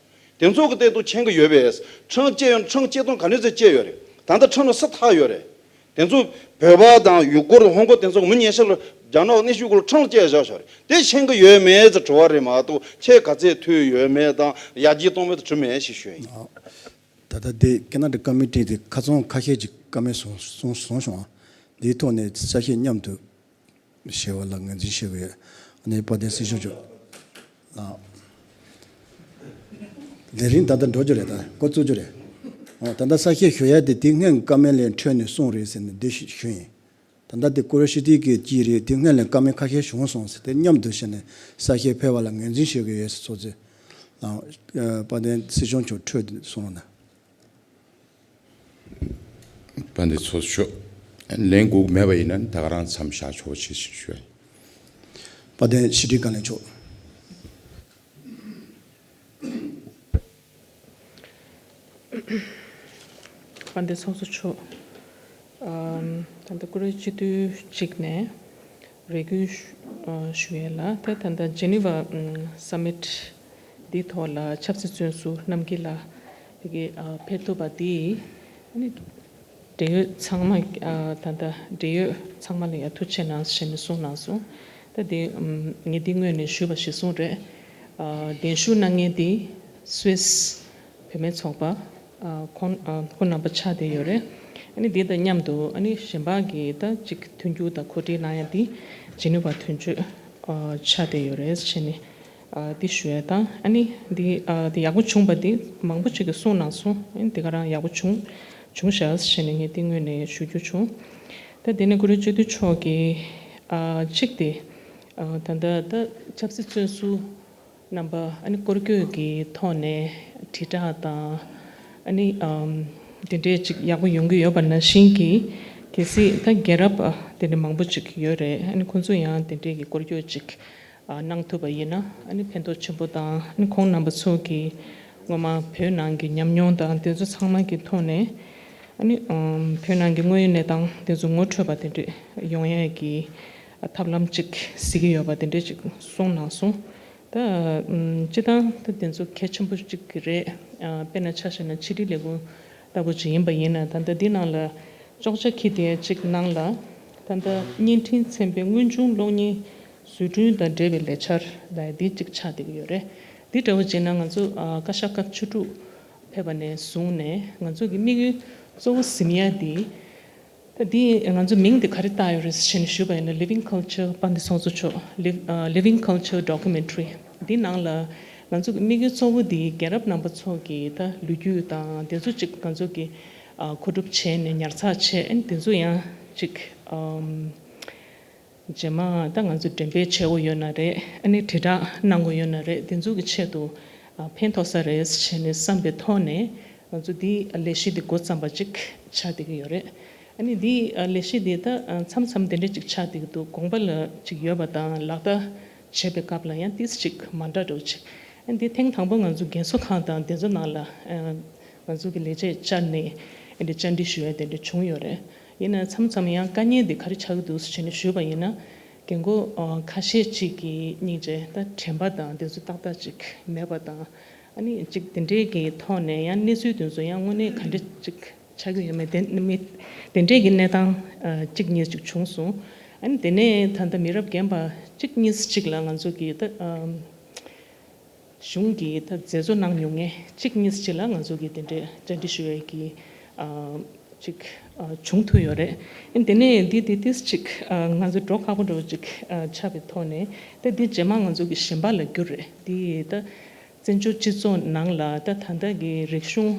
དེ་ཚོ་གི་སྟེང་དུ་མཁྱེན་གྱི་ཡོད་པས། ཁྲིམས་བཅད་ཡོད་ན་ཁྲིམས་བཅད་སྟངས་ག་འདྲ་ཚོད་བཅད་ཡོད་རེད། ད་ལྟ་ཁྲིམས་ལ་སྲིད་ཐག་ཡོད་རེད། དེ་ཚོ་བོད་པ་དང་ཡུལ་སྐོར་ཧོང་ཀོང་དེ་ཚོ་མི་ཉན་ཤི་ལ་རྒྱ་ནག་གནོན་ཤུགས་སྐོར་ཁྲིམས་ལ་བཅད་བཞག་བཞག་རེད། དེ་མཁྱེན་གྱི་ཡོད་མེད་ཟེར་དྲི་བ་རེད་མ་གཏོགས། ཁྱེད་ག་ཚད་ཐོས་ཡོད་མེད་དང་ཡར་རྒྱས་གཏོང་མེད་དུ་དྲི་མེད་ཞེས་ཞུ་ཡ་ཡིན། ད་ལྟ་དེ་ཁེ་ན་ཌ་ཀོ་མི་ཊི་དེ་ཁ་ཚོན་ཁ་ཤས་ཅིག་བཀའ་མོལ་གསུངས་གསུངས་གསུངས་བྱུང་བ། འདིའི་ཐོག་ནས་ས་བཤད་མཉམ་དུ། ཞེས་པ་ལ་ངོས་འཛིན་ཞུ་གི་ཡོད། ཨ་ནི་དཔལ་ལྡན་སྲིད་སྐྱོང་མཆོག་ལགས། ལས་རིམ་ད་ལྟ་འགྲོ་རྒྱུ་རེད། ད་འགོ་བཙུགས་རྒྱུ་རེད། འོ་ད་ལྟ་གསལ་བཤད་ཞུ་ཡ་དེ་དེ་སྔོན་བཀའ་མོལ་ལས་འཕྲོས་ནས་གསུངས་རེད་ཟེར་ནས་འདི་ཞུ་ཡིན། ད་ལྟ་དེ་སྐུ་རབ་ཕྱི་དྲིལ་གྱི་དཀྱིལ་རེད། དེ་སྔོན་ལ་བཀའ་མོལ་ཁ་ཤས་བྱུང་སོང་ཟེར་དེ་མཉམ་དུ་བྱས་ནས་གསལ་བཤད་ཕེབས་པ་ལ་ངོས་འཛིན་ཞུ་གི་ཡོད་ཟེར་ཚོགས་གཙོས་ལགས། དཔལ་ལྡན་སྲིད་སྐྱོང་མཆོག་འཕྲོས་ཏེ་གསུང་རོགས་གནང་། དཔལ་ལྡན་ཚོགས་གཙོ་མཆོག་ལན་དགོས་མེད་པ་ཡིན་ན་ད་ག་རང་མཚམས་བཞག་ཆོག་ཅེས་ཞུ་ཡ་ཡིན། དཔལ་ལྡན་ཕྱི་དྲིལ་བཀའ་བློན་མཆོག་དཔལ་ལྡན་ཚོགས་གཙོ་མཆོག་ཨམ། ད་ལྟ་སྐུ་རབས་སྤྱི་འཐུས་གཅིག་ནས་རེ་སྐུལ་ཞུ་ཨ་ཞུ་ཡས་ལ། ད་ད་ལྟ་ཇི་ནི་ཝ་ཨམ་སམ་མིཊ་འདིའི་ཐོག་ལ་ཆབ་སྲིད་བཙོན་ཟུར་རྣམ་རྒྱལ་ལགས་ཕ་གི་ཨ་ཕེབས་ཐུབ་པ་འདི་ཨ་ནི་འབྲེལ་ཡོད་ཚང་མ་ཨ་ད་ལྟ་འབྲེལ་ཡོད་ཚང་མ་ལ་ཡང་ཐུགས་རྗེ་ཆེ་གནང་ཞེས་ནས་གསུངས་གནང་སོང་། ད་འདི་ཨམ་ངས་འདི་སྔོན་ནས་ཞུས་པ་གཞིར་བཟུང་རེད། ཨ་གདན་ཞུ་གནང་མཁན་འདི་སུད་སི་བུད་མེད་ཚོགས་པ་ཨ་ཁོང་ཨ་ཁོང་རྣམ་པ་ཆགས་བསྡད་ཡོད་རེད། ཨ་ནི་འདི་དང་མཉམ་དུ་ཨ་ནི་གཞན་པ་གི་ད་ཅིག་མཐུན་འགྱུར་དང་གོ་སྒྲིག་གནང་ཡ་འདི་ཇི་ནི་ཝ་དོན་གཅོད་ཨ་ཆགས་བསྡད་ཡོད་རེད་ཞེས་ནས་ཨ་འདི་ཞུ་ཡ་དང་། ཨ་ནི་འདི་ཨ་འདི་ཡག་པོ་བྱུང་བ་འདི་མང་པོ་ཅིག་གིས་གསུངས་གནང་སོང་། ཨ་ནི་འདི་ག་རང་ཡག་པོ་བྱུང་བྱུང་ཤག་ཞེས་ནས་ངས་འདི་སྔོན་ནས་ཞུ་རྒྱུ་བྱུང་། ད་དེ་ནས་སྐུ་རབས་སྤྱི་འཐུས་མཆོག་གིས་ཨ་གཅིག་དེ་ཨ་ད་ལྟ་ད་ཆབ་སྲིད་བཙོན་ཟུར་རྣམ་པ་ཨ་ནི་སྐོར་སྐྱོད་ཀྱི་ཐོག་ནས་དྲིལ་བསྒྲགས་དང་ཨ་ནི་ཨམ་དེ་འདྲས་ཅིག་ཡག་པོ་ཡོང་གི་ཡོད་པ་ནང་བཞིན་གྱི་གལ་སྲིད་ད་རྒྱལ་རབས་ཨ་དེ་འདྲ་མང་པོ་ཅིག་ཡོད་རེད། ཨ་ནི་ཁོང་ཚོ་ཡང་དེ་འདྲས་ཀྱི་སྐོར་སྐྱོད་ཅིག་ཨ་གནང་ཐུབ་པ་ཡིན་ན་ཨ་ནི་ཕན་ཐོགས་ཆེན་པོ་དང་ཨ་ནི་ཁོང་རྣམ་པ་ཚོ་གི་སྔོན་མ་བོད་ནང་གི་ཉམས་མྱོང་དང་དེ་ཚོ་ཚང་མ་གི་ཐོག་ནས་ཨ་ནི་ཨམ་བོད་ནང་གི་དངོས་ཡོད་གནས་སྟངས་དེ་ཚོ་ངོ་འཕྲོད་པ་དེ་འདྲས་ཡོང་ཡས་ཀྱི་ཐབས་ལམ་ཅིག་གཟིགས་ཀྱི་ཡོད་པ་དེ་འདྲས་ཅིག་གསུངས་གནང་སོང་། ད་ཨམ་སྤྱིར་བཏང་ད་དེ་ཚོ་གལ་ཆེན་པོ་ཅིག་རེད། ཨ་དཔེར་ན་ཆ་བཞག་ན་ཕྱི་དྲིལ་ལས་ཁུངས་ལྟ་བུ་ཅིག་ཡིན་པ་ཡིན་ན་ད་ལྟ་འདི་ནང་ལ་ཅོག་ཆ་འཁྱེར་དེ་ཅིག་ནང་ལ་ད་ལྟ་བརྙན་འཕྲིན་ཚན་པའི་དངོས་བྱུང་གློག་བརྙན་བཟོ་སྐྲུན་དང་འབྲེལ་བའི་ལས་འཆར་ལབ་ཡ་འདི་ཅིག་ཆགས་བསྡད་ཀྱི་ཡོད་རེད། འདི་འདྲ་བོ་བྱས་ན་ང་ཚོ་ཨ་བཀའ་ཤག་སྐབས་བཅུ་དྲུག་ཕེབས་པ་ནས་བཟུང་ནས་ང་ཚོ་གི་དམིགས་ཡུལ་གཙོ་བོ་ཟིན་ཡ་འདི། ད་འདི་ང་ཚོ་མིང་འདི་ག་རེ་བཏགས་ཡོད་རེད་ཟེར་ནས་ཞུས་པ་ཡིན་ན། Living Culture དཔལ་ལྡན་ཚོགས་གཙོ་མཆོག Liv- ཨ་Living Culture Documentary འདི་ནང་ལ་ང་ཚོ་གི་དམིགས་ཡུལ་གཙོ་བོ་འདི་རྒྱལ་རབས་རྣམ་པ་ཚོ་གི་ད་ལོ་རྒྱུས་དང་དེ་ཚོ་ཅིག་ང་ཚོ་གི་ཨ་མཁོ་སྒྲུབ་བྱས་ནས་ཉར་ཚགས་བྱས། ཨ་ནི་དེ་ཚོ་ཡང་ཅིག་ཨམ་རྗེས་མ་ད་ང་ཚོ་འགྲེམས་སྤེལ་བྱེད་དགོས་ཡོད་ན་རེད། ཨ་ནི་དྲིལ་བསྒྲགས་གནང་དགོས་ཡོད་ན་རེད། དེ་ཚོ་གི་ཆེད་དུ་ཨ་ཕན་ཐོགས་ས་རེད་ཟེར་ནས་བསམ་པའི་ཐོག་ནས་ང་ཚོ་འདི་ལས་གཞི་འདི་འགོ་བརྩམས་པ་ཅིག་ཆགས་བསྡད་ཀྱི་ཡོད་རེད། ཨ་ནི་འདི་ལས་གཞི་འདི་ད་མཚམས་མཚམས་དེ་འདྲ་ཅིག་ཆགས་བསྡད་ཀྱི་འདུག་དགོངས་པ་ལ་ཅིག་ཡོད་པ་དང་ལག་བསྟར་བྱེད་པའི་སྐབས་ལ་ཡང་ཏིས་ཅིག་མ་འདྲ་འདྲ་བོ་ཅིག་ཨ་ནི་འདི་ཐེངས་དང་པོ་ང་ཚོ་རྒན་གསོ་ཁང་དང་དེ་ཚོ་ནང་ལ་ཨ་ང་ཚོ་གི་ལས་བྱེད་བཅར་ནས་ཨ་འདི་བཅར་འདྲི་ཞུ་ཡ་དེ་འདྲ་བྱུང་ཡོད་རེད། ཡིན་ན་མཚམས་མཚམས་ཡང་དཀའ་ངལ་འདི་ག་རེ་ཆགས་ཀྱི་འདུག་ཟེར་ནས་ཞུས་པ་ཡིན་ན། རྒན་རྒོན་ཨ་ཁ་ཤས་ཅིག་གིས་སྙིང་རྗེ་ད་དྲན་པ་དང་དེ་ཚོ་ཏག་ཏག་ཅིག་མེད་པ་དང་། ཨ་ནི་ཅིག་དེ་འདྲའི་གི་ཐོག་ནས་ཡང་གནས་ཚུལ་དེ་ཚོ་ཡང་དངོས་གནས་ག་འདྲ་ཅིག་ཆགས་ཀྱི་ཡོད་མེད་དེ་མི་དེ་འདྲའི་གི་གནས་སྟངས་ཨ་གཅིག་གཉིས་ཅིག་བྱུང་སོང་། ཨ་ནི་དེ་ནས་ད་ལྟ་མི་རབས་རྒན་པ་གཅིག་གཉིས་ཅིག་ལ་ང་ཚོ་གི་ད་ཨམ། གཞུང་གིས་ད་མཛད་གཙོ་གནང་མྱོང་མཁན་གཅིག་གཉིས་ཅིག་ལ་ང་ཚོ་གིས་དེ་འདྲའི་བཅར་འདྲི་ཞུ་ཡས་ཀྱི་ཨ་ཅིག་ཨ་བྱུང་ཐུབ་ཡོད་རེད། ཨ་དེ་ནས་འདི་དེ་ཏིས་ཅིག་ཨ་ང་ཚོ་འགྲོ་ཁག་པོ་འདྲ་བོ་ཅིག་ཨ་ཆགས་པའི་ཐོག་ནས་ད་འདི་རྗེས་མ་ང་ཚོ་གི་གཞན་པ་ལ་བསྒྱུར་རེད། འདི་ད་བཙན་བྱོལ་སྤྱི་ཚོགས་ནང་ལ་ད་ད་ལྟ་གི་རིག་གཞུང་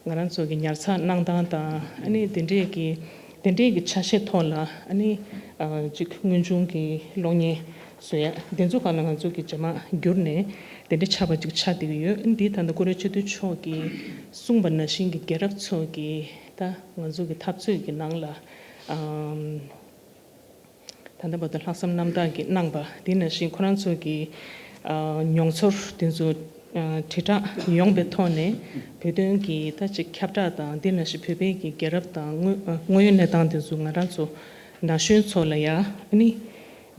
ང་རང་ཚོ་གི་ཉར་ཚགས་གནང་སྟངས་དང་། ཨ་ནི་དེ་འདྲས་ཀྱི་དེ་འདྲས་ཀྱི་ཆ་ཤས་ཐོག་ལ་ཨ་ནི་ཨ་ཅིག་དངོས་བྱུང་གི་གློག་བརྙན་བཟོ་ཡ་དེ་ཚོ་སྒང་ལ་ང་ཚོ་གི་རྗེས་མ་བསྒྱུར་ནས་དེ་འདྲས་ཆགས་པ་ཅིག་ཆགས་བསྡད་ཀྱི་ཡོད། ཨ་ནི་འདི་ད་ལྟ་སྐུ་རབས་སྤྱི་འཐུས་མཆོག་གིས་གསུངས་པ་ནང་བཞིན་གྱི་རྒྱལ་རབས་ཚོ་གི་ད་ང་ཚོ་གི་འཐབ་རྩོད་ཀྱི་ནང་ལ་ཨམ། ད་ལྟ་བར་དུ་ལྷག་བསམ་རྣམ་དག་གིས་གནང་པ་དེ་ནང་བཞིན་ཁོ་རང་ཚོ་གི་ཨ་མྱོང་ཚོར་དེ་ཚོ་ཨ་དྲིལ་བསྒྲགས་ཡོང་པའི་ཐོག་ནས་བོད་དོན་གྱི་ད་ཅིག་ཁྱབ་བསྒྲགས་དང་། དེ་ནང་བཞིན་བོད་པའི་གི་རྒྱལ་རབས་དང་དངོས་ཨ་དངོས་ཡོད་གནས་སྟངས་དེ་ཚོ་ང་རང་ཚོ་ན་གཞོན་ཚོ་ལ་ཡ་ཨ་ནི་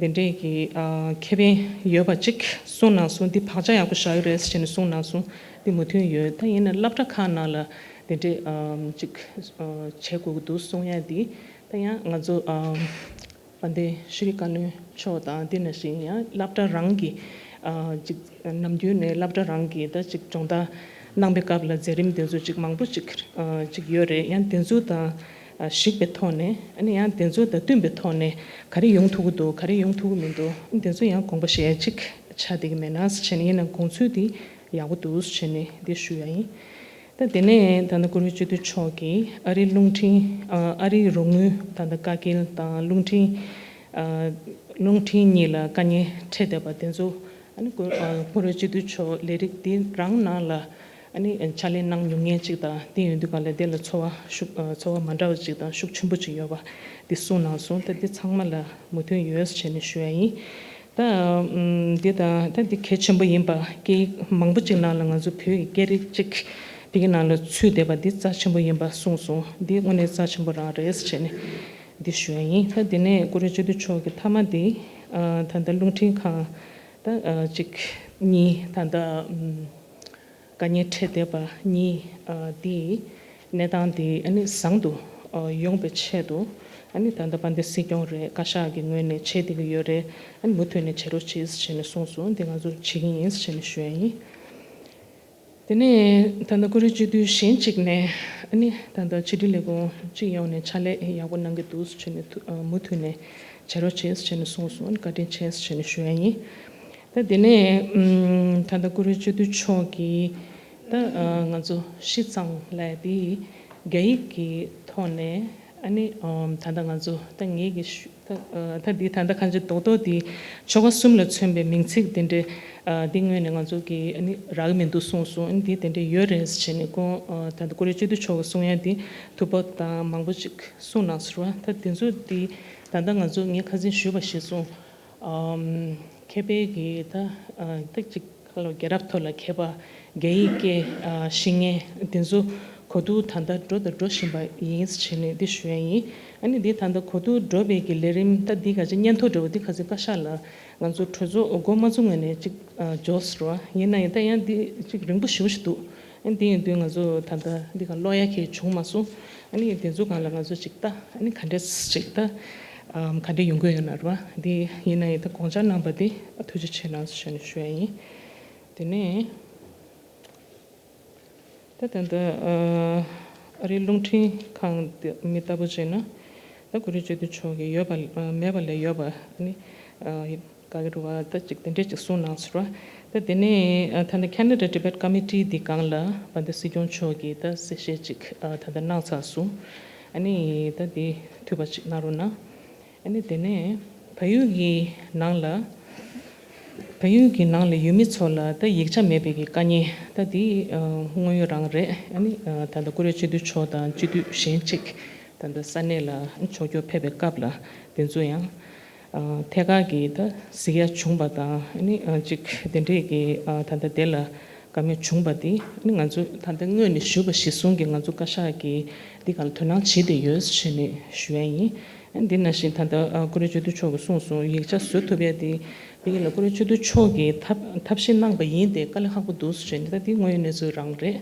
དེ་འདྲས་ཀྱི་ཨ་ཁེ་ཕན་ཡོད་པ་ཅིག་གསུངས་གནང་སོང་། འདི་བག་ཆགས་ཡག་པོ་བཞག་ཡོད་རེད་ཟེར་ནས་གསུངས་གནང་སོང་། འདི་མོས་མཐུན་ཡོད། ད་ཡིན་ན་སློབ་གྲྭ་ཁག་ནང་ལ་དེ་འདྲས་ཨ་ཅིག་ཨ་བྱེད་དགོས་ཀྱི་འདུག་གསུང་ཡ་འདི་ད་ཡང་ང་ཚོ་ཨ། དཔལ་ལྡན་ཤེས་རིག་བཀའ་བློན་མཆོག་དང་། དེ་ནང་བཞིན་ཡང་སློབ་གྲྭ་རང་གི་ཨ་ཅིག་ནམ་རྒྱུན་ནས་སློབ་གྲྭ་རང་གི་ད་ཅིག་སྦྱོང་བརྡར་གནང་པའི་སྐབས་ལ་མཛད་རིམ་དེ་ཚོ་ཅིག་མང་པོ་ཅིག་ཨ་ཅིག་ཡོད་རེད། ཡང་དེ་ཚོ་དང་ ཞིག་པའི་ཐོག་ནས་ཨ་ནི་ཡང་དེ་ཚོ་དང་བསྟུན་པའི་ཐོག་ནས་ག་རེ་ཡོང་ཐུབ་ཀྱི་འདུག་ག་རེ་ཡོང་ཐུབ་ཀྱི་མི་འདུག་དེ་ཚོ་ཡང་དགོངས་པ་བཞེས་ཡ་གཅིག་ཆགས་བསྡད་ཀྱི་མེད་ན་ཟེར་བྱས་ནས། ཡིན་ན་དགོངས་ཚུལ་དེ་ཡག་པོ་འདུག་ཟེར་བྱས་ནས་འདི་ཞུ་ཡ་ཡིན། ད་དེ་ནས་ད་ལྟ་བཀུར་འོས་སྤྱི་འཐུས་མཆོག་གིས་ཨ་རིའི་རླུང་འཕྲིན་ཨ་རིའི་རོགས་དངུལ་ད་ལྟ་བཀའ་འགྱེལ་དང་རླུང་འཕྲིན་ཨ་རླུང་འཕྲིན་གཉིས་ལ་དཀའ་ངལ་འཕྲད་བསྡད་པ་དེ་ཚོ་ཨ་ནི་བཀུར་ཨ་བཀུར་འོས་སྤྱི་འཐུས་མཆོག་ལས་རིགས་འདི་རང་ནང་ལ་ཨ་ནི་ཕྱག་ལས་གནང་མྱོང་མཁན་ཅིག་དང་། དེ་ཡིན་དུས་གང་ལ་དེ་ལ་ཚོར་བ་ཤུགས་ཨ་ཚོར་བ་མ་འདྲ་བ་ཅིག་དང་ཤུགས་ཆེན་པོ་ཅིག་ཡོད་པ་འདི་གསུངས་གནང་སོང་། ད་འདི་ཚང་མ་ལ་མོས་མཐུན་ཡོད་ཟེར་བྱས་ནས་ཞུ་ཡ་ཡིན། ད་ཨམ་འདི་དང་ད་འདི་གལ་ཆེན་པོ་ཡིན་པ། སྐད་ཡིག་མང་པོ་ཅིག་ནང་ལ་ང་ཚོ་བོད་ཀྱི་སྐད་རིགས་གཅིག་དེ་གི་ནང་ལ་ཚུད་བསྡད་པ་འདི་རྩ་ཆེན་པོ་ཡིན་པ་གསུངས་སོང་། འདི་དངོས་གནས་རྩ་ཆེན་པོ་རང་རེད་ཟེར་བྱས་ནས་འདི་ཞུ་ཡ་ཡིན། ད་འདི་ནས་བཀུར་འོས་སྤྱི་འཐུས་མཆོག་གི་མཐའ་མ་འདི་ཨ་ད་ལྟ་རླུང་འཕྲིན་ཁང་ད་ཨ་གཅིག་གཉིས་ད་ལྟ་ཨམ་དཀའ་ངལ་འཕྲད་བསྡད་པ་གཉིས་ཨ་འདི་གནས་སྟངས་འདི་ཨ་ནི་བཟང་དུ་ཨ་ཡོང་པའི་ཆེད་དུ་ཨ་ནི་ད་ལྟ་དཔལ་ལྡན་སྲིད་སྐྱོང་རེད། བཀའ་ཤག་གི་ངོས་ནས་བྱེད་བསྡད་ཀྱི་ཡོད་རེད། ཨ་ནི་མུ་མཐུད་ནས་བྱེད་རོགས་བྱེད་ཟེར་བྱས་ནས་གསུངས་སོང་། འདི་ང་ཚོ་བྱེད་ཀྱི་ཡིན་ཟེར་བྱས་ནས་ཞུ་ཡ་ཡིན། དེ་ནས་ད་ལྟ་བཀུར་འོས་སྤྱི་འཐུས་གཞན་གཅིག་ནས་ཨ་ནི་ད་ལྟ་ཕྱི་དྲིལ་ལས་ཁུངས་སྤྱི་ཡོངས་ནས་ཕྱག་ལས་ཡག་པོ་གནང་གི་འདུག་ཟེར་བྱས་ནས་ཐུ་ཨ་མུ་མཐུད་ནས་བྱེད་རོགས་བྱེད་ཟེར་བྱས་ནས་གསུངས་སོང་། ཨ་ནི་བཀའ་དྲིན་ཆེ་ཟེར་བྱས་ནས་ཞུ་ཡ་ཡིན། ད་དེ་ནས་ཨམ་ད་ལྟ་བཀུར་འོས་སྤྱི་འཐུས་མཆོག་གིས་ད་ཨ་ང་ཚོ་བཞི་ཚང་ལབ་ཡ་དེ་རྒྱ་ཡིག་གི་ཐོག་ནས་ཨ་ནི་ཨམ་ད་ལྟ་ང་ཚོ་ད་ངེད་ཀྱི་ཤུ་ད་ཨ་ད་འདི་ད་ལྟ་གང་ཅི་རྡོག་རྡོག་འདི་ཆོལ་ཁ་གསུམ་ལ་མཚོན་པའི་མིང་ཚིག་དེ་འདྲ་ཨ་འདི་ངོས་ནས་ང་ཚོ་གིས་ཨ་ནི་རག་གི་མི་འདུག་གསུངས་སོང་། ཨ་ནི་འདི་དེ་འདྲ་ཡོད་རེད་ཟེར་བྱས་ནས་ཁོང་ཨ་ད་ལྟ་བཀུར་འོས་སྤྱི་འཐུས་མཆོག་གིས་གསུང་ཡ་འདི་ཐུགས་ཕོག་དང་མང་པོ་ཅིག་གསུངས་གནང་ཟེར་བ། ད་དེ་ཚོ་འདི་ད་ལྟ་ང་ཚོ་ངས་ཁ་སང་ཞུས་པ་བཞིན་སོང་། ཨམ་མཁས་པའི་གི་ད་ཨ་ད་ཅིག་ཁ་ལོ་རྒྱལ་རབས་ཐོག་ལ་མཁས་པ་རྒྱ་ཡིག་སྐད་ཨ་ཤེས་མཁན་དེ་ཚོ་གོ་བསྡུར་ད་ལྟ་འགྲོ་དང་འགྲོ་བཞིན་པ་ཡིན་ཟེར་ནས་འདི་ཞུ་ཡ་ཡིན། ཨ་ནི་འདི་ད་ལྟ་གོ་བསྡུར་འགྲོ་བའི་གི་ལས་རིམ་ད་འདི་ག་ཅིག་སྙན་ཐོ་འདྲ་བོ་འདི་ཁ་སང་བཀའ་ཤག་ལ་ང་ཚོ་གྲོས་ཚོགས་འགོ་མ་ཚུགས་སྔོན་ནས་ཅིག་ཨ་འབྱོར་ཟེར་བ་ཡིན་ན་ཡང་ད་ཡང་འདི་ཅིག་རིང་པོ་ཞེ་པོ་ཞིག་འདུག་ཨ་ནི་དེ་ཡིན་དུས་ང་ཚོ་ད་ལྟ་འདི་ག་ཀློག་ཡ་གི་བྱུང་མ་སོང་། ཨ་ནི་དེ་ཚོ་སྒང་ལ་ང་ཚོ་ཅིག་ལྟ། ཨ་ནི་ག་འདྲས་ཅིག་ལྟ། ཨམ་ག་འདྲས་ཡོང་གི་ཡོད་ན་རེད་བ། འདི་ཡིན་ན་ཡང་ད་དགོངས་འཆར་གནང་པ་འདི་ཐུགས་རྗེ་ཆེ་གནང་ཞུ་ནས་ཞུ་ཡ་ཡིན། དེ་ནས་ད་ད་ལྟ་ཨ་རིའི་རླུང་འཕྲིན་ཁང་འདི་མི་ལྟ་བུ་བྱས་ན་ད་བཀུར་འོས་སྤྱི་འཐུས་མཆོག་གིས་ཡོད་པ་མེད་པ་ལས་ཡོད་པ་ཨ་ནི་ཨ། ག་གི་རུ་བ་ད་ཅིག་དེ་འདྲས་ཅིག་གསུངས་གནང་ཟེར་བ། ད་དེ་ནས་ཨ་ད་ནི་Canada Tibet Committee འདི་སྒང་ལ་བ་འདི་སྲིད་སྐྱོང་མཆོག་གིས་ད་གསལ་བཤད་ཅིག་ཨ་ད་ད་གནང་ཚར་སོང་། ཨ་ནི་ད་འདི་ཐུགས་ཕོག་ཅིག་གནང་རོགས་གནང་། ཨ་ནི་དེ་ནས་བལ་ཡུལ་གྱི་ནང་ལ་བལ་ཡུལ་གྱི་ནང་ལ་ཡུལ་མི་ཚོ་ལ་ད་ཡིག་ཆ་མེད་པའི་གི་དཀའ་ངལ་ད་འདི་ཨ་དངོས་ཡོད་རང་རེད། ཨ་ནི་ཨ་ད་ད་བཀུར་འོས་སྤྱི་འཐུས་མཆོག་དང་སྤྱི་འཐུས་གཞན་ཅིག་ད་ད་ས་གནས་ལ་ཕྱོགས་བསྐྱོད་ཕེབས་པའི་སྐབས་ལ་དེ་ཚོ་ཡང་། ཨ་ཐད་ཀར་གྱི་ད་གཟིགས་ཡ་བྱུང་བ་དང་ཨ་ནི་ཨ་ཅིག་དེ་འདྲས་ཀྱི་ཨ་ད་ལྟ་དེ་ལ་བཀའ་མོལ་བྱུང་བ་དེ་ཨ་ནི་ང་ཚོ་ད་ལྟ་སྔོན་ནས་ཞུས་པ་གཞིར་བཟུང་གིས་ང་ཚོ་བཀའ་ཤག་གིས་འདི་ག་ལ་དོ་སྣང་བྱེད་བསྡད་ཡོད་ཟེར་ནས་ཞུ་ཡ་ཡིན། ཨ་འདི་ནང་བཞིན་ད་ལྟ་ཨ་བཀུར་འོས་སྤྱི་འཐུས་མཆོག་གིས་གསུངས་སོང་། ཡིག་ཆ་བཟོ་ཐུབ་ཡ་དེ་དེ་ག་ལ་བཀུར་འོས་སྤྱི་འཐུས་མཆོག་གིས་ཐབས་ཐབས་ཤེས་གནང་པ་ཡིན་ཏེ་དཀའ་ལས་ཁག་པོ་འདུག་ཟེར་ནས། ད་འདི་དངོས་ཡོད་གནས་ཚུལ་རང་རེད།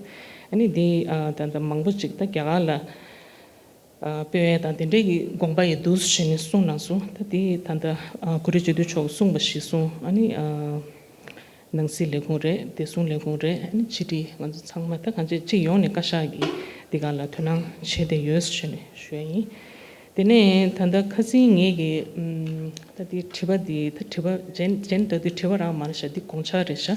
ཨ་ནི་འདི་ཨ་ད་ལྟ་མང་པོ་ཅིག་ད་རྒྱ་གར་ལ། ཨ་སྤེལ་ཡས་དང་དེ་འདྲས་ཀྱི་དགོངས་པ་ཡོད་འདུག་ཟེར་ནས་གསུངས་གནང་སོང་། ད་དེ་ད་ལྟ་ཨ་བཀུར་འོས་སྤྱི་འཐུས་མཆོག་གསུངས་པ་གཞིར་བཟུང་ཨ་ནི་ཨ་ནང་སྲིད་ལས་ཁུངས་རེད། བདེ་སྲུང་ལས་ཁུངས་རེད། ཨ་ནི་ཕྱི་དྲིལ་ང་ཚོ་ཚང་མ་ད་གང་ཅི་སྤྱི་ཡོངས་ནས་བཀའ་ཤག་གིས་འདི་ག་ལ་དོ་སྣང་བྱས་བསྡད་ཡོད་ཟེར་ནས་ཞུ་ཡ་ཡིན། དེ་ནས་ད་ལྟ་ཁ་སང་ངེད་ཀྱི་ཨམ་ད་དེ་དྲི་བ་འདི་ད་དྲི་བ་གཞན་གཞན་ད་དེ་དྲི་བ་རང་མ་རེད་ཤག་འདི་དགོངས་འཆར་རེད་ཤག་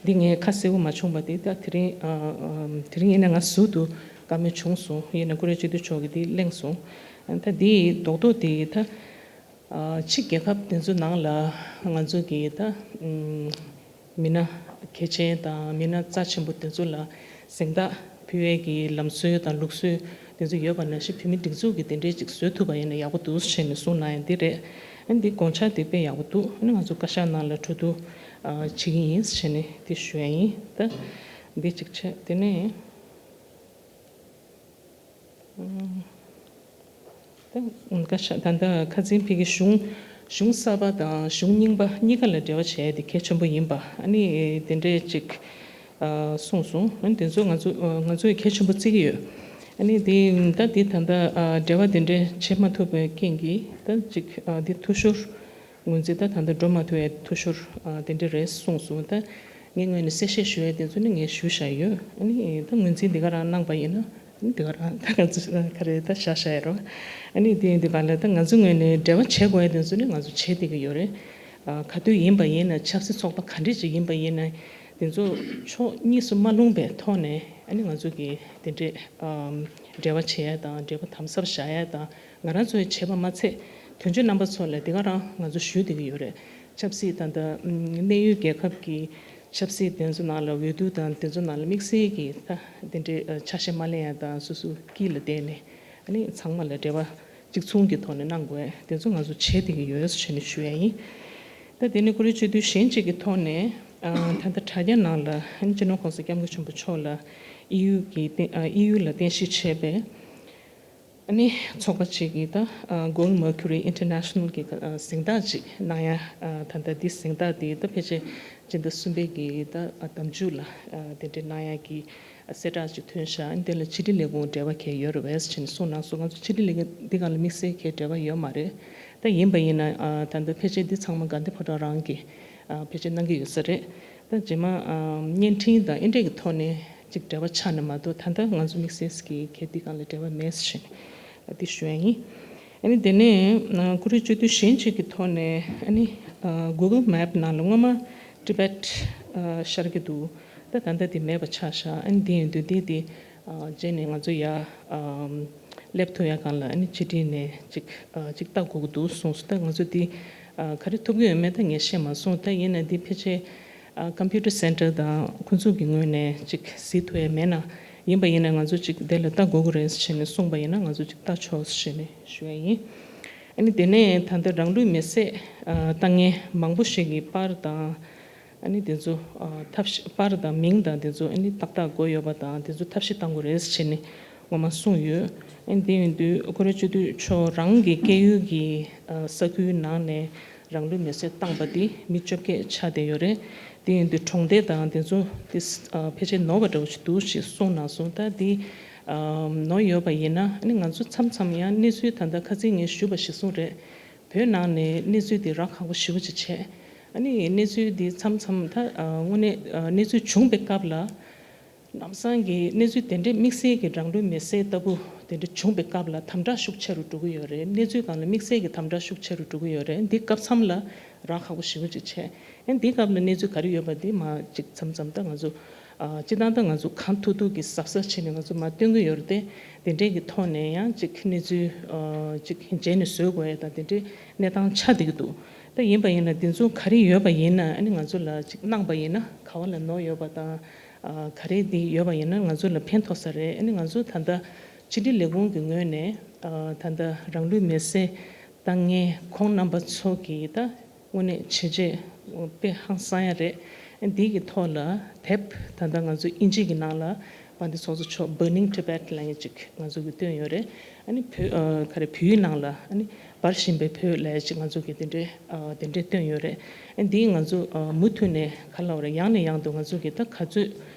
འདི་ངས་ཁ་གསལ་པོ་མ་བྱུང་བ་དེ་ད་དེ་རིང་ཨ་ཨམ་དེ་རིང་ཡིན་ན་ང་ཟུར་དུ། བཀའ་མོལ་བྱུང་སོང་། ཡིན་ན་བཀུར་འོས་སྤྱི་འཐུས་མཆོག་གིས་འདི་གླེང་སོང་། ད་འདི་རྡོག་རྡོག་འདི་ད་ཕྱི་རྒྱལ་ཁབ་དེ་ཚོ་ནང་ལ་ང་ཚོ་གི་ད་མི་སྣ་གལ་ཆེན་དང་མི་སྣ་རྩ་ཆེན་པོ་དེ་ཚོ་ལ་གཟེངས་རྟགས་ཕུལ་བའི་གི་ལམ་སྲོལ་དང་ལུགས་སྲོལ་དེ་ཚོ་ཡོད་པ་ནང་བཞིན་བོད་མི་སྒྲིག་འཛུགས་ཀྱི་དེ་འདྲའི་ཅིག་བཟོ་ཐུབ་པ་ཡིན་ན་ཡག་པོ་འདུག་ཟེར་ནས་གསུངས་གནང་ཡ་འདི་རེད། ཨ་ནི་འདི་དགོངས་འཆར་འདི་དཔེ་ཡག་པོ་འདུག་ཨ་ནི་ང་ཚོ་བཀའ་ཤག་ནང་ལ་གྲོས་བསྡུར་བྱེད་ཀྱི་ཡིན་ཟེར་ནས་འདི་ཞུ་ཡ་ཡིན། ད་འདི་གཅིག་བྱས། དེ་ནས། ད་བཀའ་ཤག་ད་ལྟ་ཁ་སང་ཕ་གི་གཞུང་གཞུང་གསར་པ་དང་གཞུང་རྙིང་པ་གཉིས་ཀ་ལ་འབྲེལ་བ་བྱས་ཏེ་གལ་ཆེན་པོ་ཡིན་པ་ཨ་ནི་དེ་འདྲས་ཅིག་གསུངས་སོང་། ཨ་ནི་དེ་ཚོ་ང་ཚོ་ང་ཚོས་གལ་ཆེན་པོ་བརྩི་གི་ཡོད། ཨ་ནི་དེ་ད་དེ་ད་ལྟ་འབྲེལ་བ་དེ་འདྲས་བྱེད་མ་ཐུབ་པའི་རྐྱེན་གྱིས་ད་ཅིག་དེ་འཐུས་ཤོར། ངོས་འཛིན་ད་ད་ལྟ་འགྲོ་མ་ཐུབ་པའི་འཐུས་ཤོར་ཨ་དེ་འདྲ་རེད་གསུངས་སོང་། ད་ངའི་ངོས་ནས་གསལ་བཤད་ཞུ་ཡས་དེ་ཚོ་ནི་ངས་ཞུ་བཞག་ཡོད། ཨ་ནི་ད་ངོས་འཛིན་འདི་ག་རང་གནང་པ་ཡིན་ན་ དེ་ག་རང་ད་ང་ཚོ་ག་རེ་ད་ཤ་ཤ་ཡ་རོ། ཨ་ནི་དེ་ཡིན་དུས་ག་ལ་ད་ང་ཚོ་ངོས་ནས་འབྲེལ་བ་བྱེད་དགོས་ཡ་དེ་ཚོ་ནི་ང་ཚོ་བྱེད་བསྡད་ཀྱི་ཡོད་རེད། ཨ་ག་དུས་ཡིན་པ་ཡིན་ན་ཆབ་སྲིད་ཚོགས་པ་ག་འདྲས་ཅིག་ཡིན་པ་ཡིན་ན་དེ་ཚོ་ཕྱོགས་གཉིས་སུ་མ་ལྷུང་པའི་ཐོག་ནས་ཨ་ནི་ང་ཚོ་གི་དེ་འདྲས་ཨམ་འབྲེལ་བ་བྱེད་ཡ་དང་འབྲེལ་བ་དམ་ཟབ་བཞག་ཡ་དང་ང་རང་ཚོས་བྱས་པ་མ་ཚད་དོན་གཅོད་རྣམ་པ་ཚོ་ལ་དེ་ག་རང་ང་ཚོ་ཞུ་བསྡད་ཀྱི་ཡོད་རེད། ཆབ་སྲིད་དང་ད་ཨམ་གནས་ཡུལ་རྒྱལ་ཁབ་ཀྱི་ཆབ་སྲིད་དེ་ཚོ་ནང་ལ་འོས་བསྡུ་དང་དེ་ཚོ་ནང་ལ་དམིགས་བསལ་གྱི་ད་དེ་འདྲའི་ཨ་ཆ་ཤས་མ་ལེན་ཡ་དང་སོ་སོ་དཀྱིལ་ལ་བསྡད་ནས་ཨ་ནི་ཚང་མ་ལ་འབྲེལ་བ་གཅིག་མཚུངས་ཀྱི་ཐོག་ནས་གནང་དགོས་དེ་ཚོ་ང་ཚོ་བྱེད་བསྡད་ཀྱི་ཡོད་ཟེར་ནས་ཞུ་ཡ་ཡིན། ད་དེ་ནས་ཀུ་རེ་བཅུ་དུས་གཞན་གཅིག་གི་ཐོག་ནས་ཨ་ད་ལྟ་དྲ་རྒྱ་ནང་ལ་ཨ་ནི་སྤྱི་ནོར་༸གོང་ས་༸སྐྱབས་མགོན་ཆེན་པོ་མཆོག་ལ་ཨི་ཡུ་གི་ཨ་ཨི་ཡུ་ལ་རྟེན་གཞི་བྱས་པའི་ཨ་ནི་ཚོགས་པ་གཅིག་གིས་ད་ཨ་Gold Mercury International་གི་ཨ་གཟེངས་རྟགས་ཅིག་གནང་ཡ། ཨ་ད་ལྟ་འདི་གཟེངས་རྟགས་འདི་ད་ཕལ་ཆེར་སྤྱི་ཟླ་གསུམ་པའི་གི་ད་ཨ་ཟླ་མཇུག་ལ་ཨ་དེ་འདྲ་གནང་ཡ་གི་ཨ་གསལ་བསྒྲགས་ཅིག་ཐོན་ཤག་ཨ་ནི་དེ་ལ་ཕྱི་དྲིལ་ལས་ཁུངས་འབྲེལ་བ་གལ་ཡོད་རེད་པས་ཟེར་ནས་གསུངས་གནང་སོང་། ང་ཚོ་ཕྱི་དྲིལ་ལས་ཁུངས་འདི་སྒང་ལ་དམིགས་བསལ་གྱི་འབྲེལ་བ་ཡོད་མ་རེད། ད་ཡིན་པ་ཡིན་ན་ཨ་ད་ལྟ་ཕལ་ཆེར་འདི་ཚང་མ་དགའ་ལྡན་ཕོ་བྲང་རང་གིས་ཨ་ཕལ་ཆེར་གནང་གི་ཡོད་ས་རེད། ད་རྗེས་མ་ཨ་བརྙན་འཕྲིན་དང་ཨེ་འདྲས་ཀྱི་ཐོག་ནས་ཅིག་འབྲེལ་བ་ཆགས་ནས་མ་གཏོགས་ད་ལྟ་ང་ཚོ་དམིགས་བསལ་གྱི་གལ་ཏེ་སྒང་ལ་འབྲེལ་བ་མེད་ཟེར་ནས་འདི་ཞུ་ཡ་ཡིན། ཨ་ནི་དེ་ནས་ཨ་ཀུ་རེ་བཅུ་དུས་གཞན་གཅིག་གི་ཐོག་ནས་ཨ་ནི་ཨ་Google Map་ནང་ལ་སྔོན་མ་Tibet་ཨ་ཤར་གྱི་འདུག་ད་ད་ལྟ་དེ་མེད་པ་ཆགས་ཤག་ཨ་ནི་དེ་ཡིན་དུས་དེ་དེ་ཨ་རྗེས་ནས་ང་ཚོ་ཡ་ཨ་སླེབས་ཐུབ་ཡ་སྒང་ལ་ཨ་ནི་ཕྱི་དྲིལ་ནས་ཅིག་ཨ་ཅིག་ལྟ་དགོས་ཀྱི་འདུག་གསུངས་སོང་། ད་ང་ཚོ་དེ་ཨ་ག་རེ་ཐུབ་ཀྱི་ཡོད་མེད་ད་ངས་ཤེས་མ་སོང་། ད་ཡིན་ན་དེ་ཕལ་ཆེར་ཨ་Computer Center་དང་ཁོང་ཚོ་གི་ངོས་ནས་ཅིག་གཟིགས་ཐུབ་ཡ་མེད་ན་ཡིན་པ་ཡིན་ན་ང་ཚོ་ཅིག་དེ་ལ་ལྟ་དགོས་ཀྱི་རེད་ཟེར་ནས་གསུངས་པ་ཡིན་ན་ང་ཚོ་ཅིག་ལྟ་ཆོག་ཟེར་ནས་ཞུ་ཡ་ཡིན། ཨ་ནི་དེ་ནས་ད་ལྟ་རང་ལུས་མེར་སྲེག་ཨ་བཏང་མཁན་མང་པོ་ཞིག་གི་པར་དང་ཨ་ནི་དེ་ཚོ་ཨ་ཐབས་ཤེས་པར་དང་མིང་དང་དེ་ཚོ་ཨ་ནི་ཏག་ཏག་དགོས་ཡོད་པ་དང་དེ་ཚོ་ཐབས་ཤེས་བཏང་དགོས་རེད་ཟེར་ནས་ངོ་མ་གསུངས་ཡོད། ཨ་ནི་དེ་ཡིན་དུས་ཀུ་རེ་བཅུ་དུས་མཆོག་རང་གི་སྐྱེས་ཡུལ་གྱི་ཨ་ས་ཁུལ་ནང་ནས་རང་ལུས་མེར་སྲེག་བཏང་པ་དེ་མི་བཅོ་བརྒྱད་ཆགས་བསྡད་ཡོད་རེད། དེ་ཡིན་དུས་གྲོང་སྡེ་དང་དེ་ཚོ་དེ་ཨ་ཕལ་ཆེར་ནོར་བ་འདྲ་བོ་ཞིག་འདུག་ཞེས་གསུངས་གནང་སོང་། ད་དེ་ཨ་ནོར་ཡོད་པ་ཡིན་ན་ཨ་ནི་ང་ཚོ་མཚམས་མཚམས་ཡང་གནས་ཚུལ་ད་ལྟ་ཁ་སང་ངས་ཞུས་པ་ཞིག་གསུངས་རེད། བོད་ནང་ནས་གནས་ཚུལ་དེ་རག་ཁག་པོ་ཞེ་པོ་ཅིག་བྱས། ཨ་ནི་གནས་ཚུལ་དེ་མཚམས་མཚམས་ད་ཨ་དངོས་གནས་ཨ་གནས་ཚུལ་བྱུང་པའི་སྐབས་ལ། ལམ་སང་གི་གནས་ཚུལ་དེ་འདྲའི་དམིགས་བསལ་གྱི་རང་ལུས་མེར་སྲེག་ལྟ་བུ་དེ་འདྲ་བྱུང་པའི་སྐབས་ལ་དམ་དྲག་ཤུགས་ཆེ་རུ་འགྲོ་གི་ཡོད་རེད། གནས་ཚུལ་སྒང་ལ་དམིགས་བསལ་གྱི་དམ་དྲག་ཤུགས་ཆེ་རུ་འགྲོ་གི་ཡོད་རེད། འདི་སྐབས་མཚམས་ལ་རག་ཁག་པོ་ཞེ་པོ་ཅིག་བྱས། ཨ་ནི་འདིའི་སྐབས་ལ་གནས་ཚུལ་ག་རེ་ཡོད་པ་འདི་མར་ཅིག་མཚམས་མཚམས་ད་ང་ཚོ་ཨ་སྤྱི་བཏང་ད་ང་ཚོ་གང་ཐུབ་ཐུབ་ཀྱིས་གཟབ་གཟབ་བྱས་ནས་ང་ཚོ་མར་སྟོན་གྱི་ཡོད་རེད་དེ། དེ་འདྲས་ཀྱི་ཐོག་ནས་ཡང་ཅིག་གནས་ཚུལ་ཨ་ཅིག་རྗེས་ནས་བཟོ་དགོས་ཡ་དང་དེ་འདྲའི་གནས་སྟངས་ཆགས་བསྡད་ཀྱི་འདུག་ད་ཡིན་པ་ཡིན་ན་འདི་ཚོ་ག་རེ་ཡོད་པ་ཡིན་ན་ཨ་ནི་ང་ཚོ་ལ་ཅིག་གནང་པ་ཡིན་ན་ག་བ་ལ་ནོར་ཡོད་པ་དང་། ཨ་ག་རེ་འདི་ཡོད་པ་ཡིན་ན་ང་ཚོ་ལ་ཕན་ཐོགས་ས་རེད། ཨ་ནི་ང་ཚོ་ད་ལྟ་ཕྱི་དྲིལ་ལས་ཁུངས་ཀྱི་ངོས་ནས་ཨ་ད་ལྟ་རང་ལུས་མེར་སྲེག་བཏང་མཁན་ཁོང་རྣམ་པ་ཚོ་གི་ད་དངོས་གནས་བྱས་རྗེས་དཔེ་ཧང་སང་ཡ་རེད། ཨ་འདི་གི་ཐོག་ལ་དེབ་ད་ལྟ་ང་ཚོ་དབྱིན་ཇི་གི་ནང་ལ་དཔལ་ལྡན་ཚོགས་གཙོ་མཆོག་Burning Tibet་ལབ་མཁན་ཅིག་ང་ཚོ་གི་བཏོན་ཡོད་རེད། ཨ་ནི་བོད་ཨ་ག་རེ་བོད་ཡིག་ནང་ལ་ཨ་ནི་འབར་བཞིན་པའི་བོད་ལབ་ཅིག་ང་ཚོ་གི་དེ་འདྲའི་ཨ་དེ་འདྲའི་བཏོན་ཡོད་རེད། ཨ་འདིས་ང་ཚོ་ཨ་མུ་མཐུད་ནས་ག་ལབ་རེད། ཡང་ནས་ཡང་དུ་ང་ཚོ་གི་ད་ག་ཚོད་